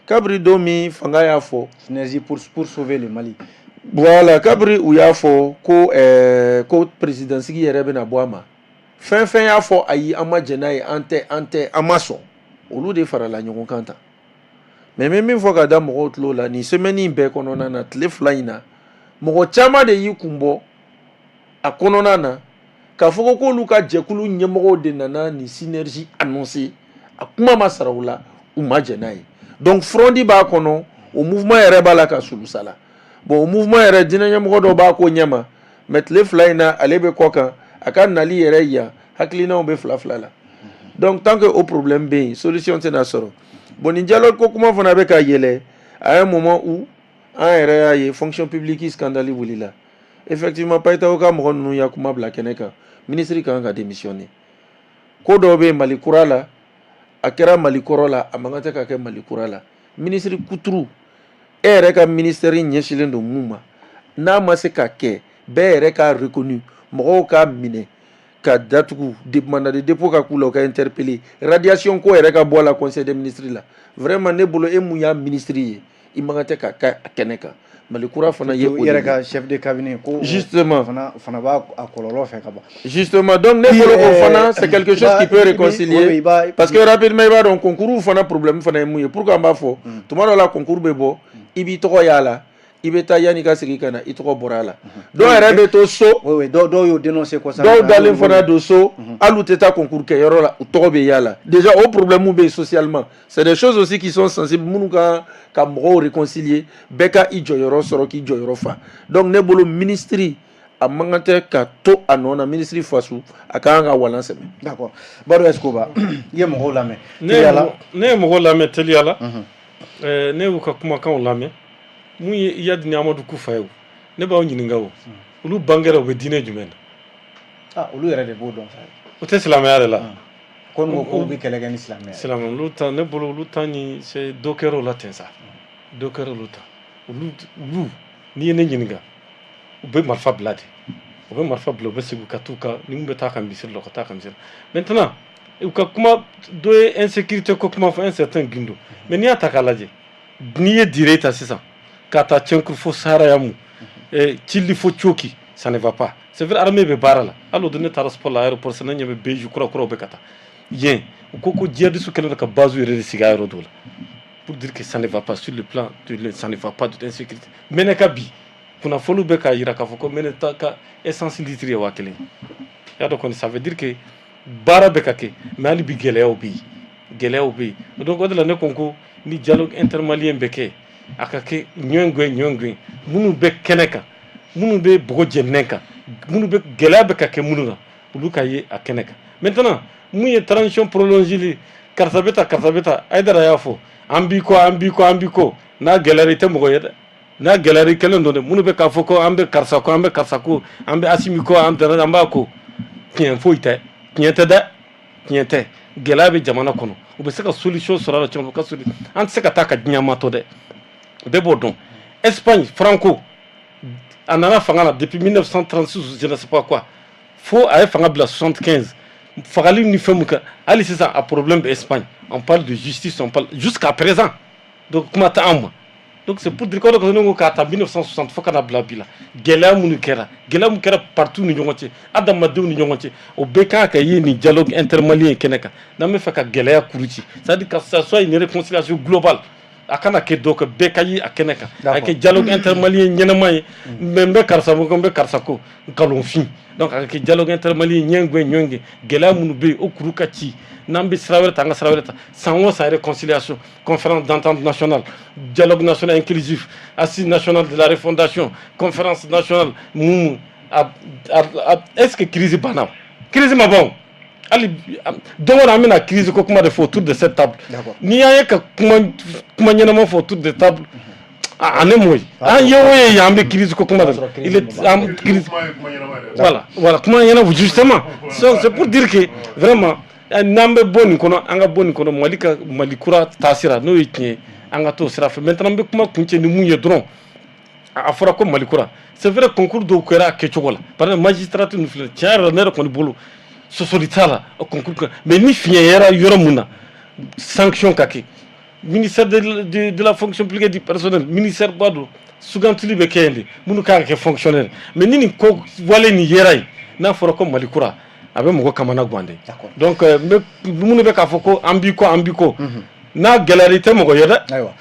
Kabiri don min fanga y'a fɔ Synergie pour sauver le Mali. Voilà, kabiri u y'a fɔ ko ko président sigi yɛrɛ bɛna bɔ a ma, fɛn fɛn y'a fɔ ayi, an ma jɛn n'a ye, an tɛ, an tɛ, an ma sɔn, olu de farala ɲɔgɔn kan tan. Mais n bɛ min fɔ ka da mɔgɔw tulo la, nin semaine in bɛɛ kɔnɔna na, tile 2 in na, mɔgɔ caman de y'i kun bɔ a kɔnɔna na k'a fɔ ko k'olu ka jɛkulu ɲɛmɔgɔw de nana nin synergie annoncé. A kuma ma sara u la, u ma jɛn n'a ye. Donc fronde b'a kɔnɔ, o mouvement yɛrɛ b'a la ka sulusala. Bon, o mouvement yɛrɛ, diinɛ ɲɛmɔgɔ dɔ b'a ko ɲɛma, mais tile 2 in na, ale bɛ kɔ kan, a ka nali yɛrɛ yan, hakilinaw bɛ fila fila la. Donc tant que o problème bɛ yen, solution tɛna sɔrɔ. Bon, nin dialogue ko kuma fana bɛ ka yɛlɛ à un moment où an yɛrɛ y'a ye fonction publique scandale wulila. Effectivement, Payitaho ka mɔgɔ ninnu y'a kuma bila kɛnɛ kan, ministre kan ka démissionner. Ko dɔw bɛ yen Mali kura la, a kɛra Mali kɔrɔ la, a man kan tɛ ka kɛ Mali kura la. Ministre kuturu, e yɛrɛ ka ministère ɲɛsinnen don mun ma, n'a ma se ka kɛ, bɛɛ yɛrɛ k'a reconnu, mɔgɔw k'a minɛ ka datugu, mandat de dépôt ka k'u la, u ka interpeller, radiation ko yɛrɛ ka bɔ a la conseil des ministres la. Vraiment, ne bolo, e mun y'a ministre ye, i man kan tɛ ka kɛ a kɛnɛ kan. Mali kura fana ye o de yɛrɛ ka chef de cabinet ko justement fana b'a a kɔlɔlɔ fɛ ka ban. Justement, donc ne bolo, o fana, c'est quelque chose qui peut réconcilier, parce que rapidement, i b'a dɔn, concours fana problème fana ye mun ye? Pourquoi an b'a fɔ? Tuma dɔ la, concours bɛ bɔ, i b'i tɔgɔ y'a la, i bɛ taa, yanni ka segin ka na, i tɔgɔ bɔra a la. Dɔw yɛrɛ bɛ to so. Dɔw y'o dénoncé kɔsa. Dɔw dalen fana don so, hali u tɛ taa concours kɛyɔrɔ la, u tɔgɔ bɛ y'a la déjà. O problème bɛ yen socialement. C'est des choses aussi qui sont sensibles, minnu ka mɔgɔw réconcilier, bɛɛ ka i jɔyɔrɔ sɔrɔ, k'i jɔyɔrɔ fa. Donc ne bolo, ministre, a man kan tɛ ka to a nɔ na. Ministre fasu, a ka kan ka walan sɛmɛ. D'accord. Baro Escoba, i ye mɔgɔw lamɛn. Ne ye mɔgɔw lamɛn teliya la. Ne y'u ka kumakanw lamɛn. Mun ye Iyad ni Amadu Kufa ye? O ne b'aw ɲininka, o olu bangera, u bɛ diinɛ jumɛn na? Ah, olu yɛrɛ de b'o dɔn sa. O tɛ silamɛya de la? Ko ko k'u bɛ kɛlɛ kɛ ni silamɛya. Silamɛ, olu ta, ne bolo, olu ta ni c'est dɔ kɛra o la ten sa, dɔ kɛra olu ta. Olu, n'i ye ne ɲininka, u bɛ marifa bila de, u bɛ marifa bila, u bɛ segin ka t'u ka ni mun bɛ taa ka misiri la, u ka taa ka misiri la. Maintenant, u ka kuma dɔ ye insécurité ko kuma fɔ, un certain Guindo. Mais n'i y'a ta k'a lajɛ, n'i ye Dire ta sisan ka taa Tienkour fo Sarayamu, Tilli fo Coki, ça ne va pas. C'est vrai, armée bɛ baara la. Hali o don, ne taara sport la aéroport, ne ɲɛ bɛ BG kura kuraw bɛ ka taa yen. U ko ko djihadistes kɛlen don ka base yɛrɛ de sigi a yɔrɔ dɔw la, pour dire que ça ne va pas sur le plan de, ça ne va pas de l'insécurité. Menaka bi, kunnafoniw bɛ k'a jira k'a fɔ ko Menaka ka essence litre ye 1000. I y'a dɔn kɔni, ça veut dire que baara bɛ ka kɛ, mais hali bi gɛlɛyaw bɛ yen, gɛlɛyaw bɛ yen. Donc o de la, ne ko ni dialogue intermalien bɛ kɛ, a ka kɛ ɲɔgɔn gɛn, ɲɔgɔn gɛn, minnu bɛ kɛnɛ kan, minnu bɛ bɔgɔ jɛninen kan, minnu bɛ gɛlɛya bɛ ka kɛ minnu na, olu ka ye a kɛnɛ kan. Maintenant, mun ye transition prolongée? Karisa bɛ taa, karisa bɛ taa. Hayidara y'a fɔ, an b'i kɔ, an b'i kɔ, an b'i kɔ. N'a gɛlɛyara, i tɛ mɔgɔ ye dɛ. N'a gɛlɛyara, i kɛlen don dɛ. Minnu bɛ k'a fɔ ko an bɛ karisa kɔ, an bɛ karisa ko, an bɛ Asimi kɔ, an tɛnɛ, an b'a ko, tiɲɛ foyi tɛ, tiɲɛ tɛ dɛ, tiɲɛ tɛ. Gɛlɛya bɛ jamana kɔnɔ, u bɛ se ka solution sɔrɔ a la cogo min ka solution. An tɛ se ka taa ka diɲɛ ma to dɛ, bɛɛ b'o dɔn. Espagne, Franco a nana fanga la depuis 1936, je ne sais pas quoi, fo a ye fanga bila 75, fagali ni fɛn mun kɛ. Hali sisan, a problème bɛ Espagne, on parle de justice, on parle jusqu'à présent. Donc kuma tɛ anw ma. Donc c'est pour dire que ne ko k'a ta 1960 fo ka na bila bi la, gɛlɛya minnu kɛra, gɛlɛya mun kɛra partout ni ɲɔgɔn cɛ, adamadenw ni ɲɔgɔn cɛ, o bɛɛ kan ka ye nin dialogue intermalien kɛnɛ kan. N'an bɛ fɛ ka gɛlɛya kuruci, c'est à dire que ça soit une réconciliation globale, a kana kɛ dɔ kɛ, bɛɛ ka ye a kɛnɛ kan, a kɛ dialogue intermalien ɲɛnama ye. Mais n bɛ karisa ko, n bɛ karisa ko, nkalonfin. Donc a ka kɛ dialogue intermalien ɲɛngɛn ɲɔngɛn, gɛlɛya minnu bɛ yen, o kuru ka ci. N'an bɛ sira wɛrɛ ta, an ka sira wɛrɛ ta. San o san, réconciliation, conférence d'entente nationale, dialogue national inclusif, assise nationale de la refondation, conférence nationale mun, est ce que crise banna? Crise ma ban. Hali don o don, an bɛna crise ko kuma de fɔ autour de cette table. N'i y'a ye ka kuma ɲɛnama fɔ autour de table, a ne m'o ye. An ye o ye yan, an bɛ crise ko kuma de la. Il est an crise, voilà, kuma ɲɛnama justement. So c'est pour dire que vraiment, n'an bɛ bɔ nin kɔnɔ, an ka bɔ nin kɔnɔ, Mali ka Mali kura taasira, n'o ye tiɲɛ ye, an ka t'o sira fɛ. Maintenant, n bɛ kuma kuncɛ ni mun ye dɔrɔn, a fɔra ko Mali kura, c'est vrai, concours dɔw kɛra a kɛcogo la. Par exemple, magistrat ninnu filɛ, tiɲɛ yɛrɛ la, ne yɛrɛ kɔni bolo, sɔsɔli t'a la o concours kan. Mais ni fiɲɛ yera yɔrɔ mun na, sanction ka kɛ. Ministère de la fonction publique et du personnel, ministère ba don, sugantili bɛ kɛ yen de, minnu kan ka kɛ fonctionnaire. Mais ni nin ko wale nin yera yen, n'a fɔra ko Mali kura, a bɛ mɔgɔ kamana gan de. Donc n bɛ minnu bɛ k'a fɔ ko an b'i kɔ, an b'i kɔ. N'a gɛlɛyara, i tɛ mɔgɔ ye dɛ. Ayiwa,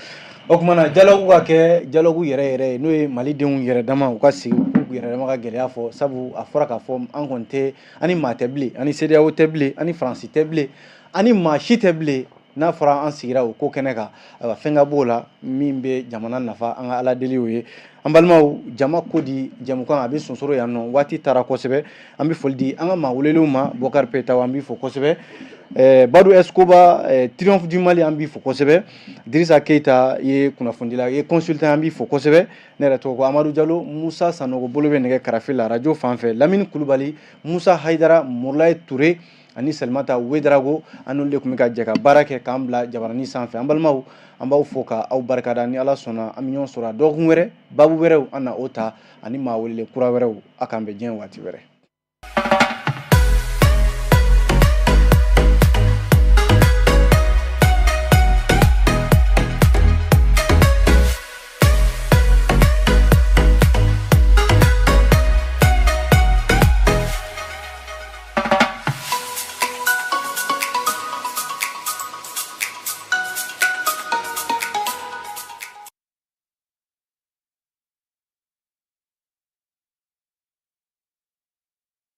o tuma na dialogue ka kɛ dialogue yɛrɛ yɛrɛ ye, n'o ye malidenw yɛrɛ dama, u ka sigi k'u yɛrɛ dama ka gɛlɛya fɔ, sabu a fɔra k'a fɔ an kɔni tɛ, an ni maa tɛ bilen, an ni CEDEAO tɛ bilen, an ni Faransi tɛ bilen, an ni maa si tɛ bilen. N'a fɔra an sigira o ko kɛnɛ kan, ayiwa, fɛn ka b'o la min bɛ jamana nafa. An ka Ala deli o ye. An balimaw, jama ko di jɛmukan a bɛ sonsoro yan nɔ, waati taara kosɛbɛ. An bɛ foli di an ka maa welelenw ma. Bɔkari Petaw, an b'i fo kosɛbɛ. Badu Escoba, Triomphe du Mali, an b'i fo kosɛbɛ. Dirisa Keita ye kunnafonidila ye, consultant, an b'i fo kosɛbɛ. Ne yɛrɛ tɔgɔ ko Amadu Jalo. Musa Sanogo bolo bɛ nɛgɛ karafe la radio fan fɛ. Lamini Kulubali, Musa Hayidara, Murulayi Ture ani Salimata Wedarago, an n'olu de tun bɛ ka jɛ ka baara kɛ k'an bila jabaranin sanfɛ. An balimaw, an b'aw fo ka aw barikada. Ni Ala sɔnna, an bɛ ɲɔgɔn sɔrɔ a dɔgɔkun wɛrɛ, baabu wɛrɛw an na o ta ani maa welelen kura wɛrɛw. A k'an bɛn diɲɛ waati wɛrɛ.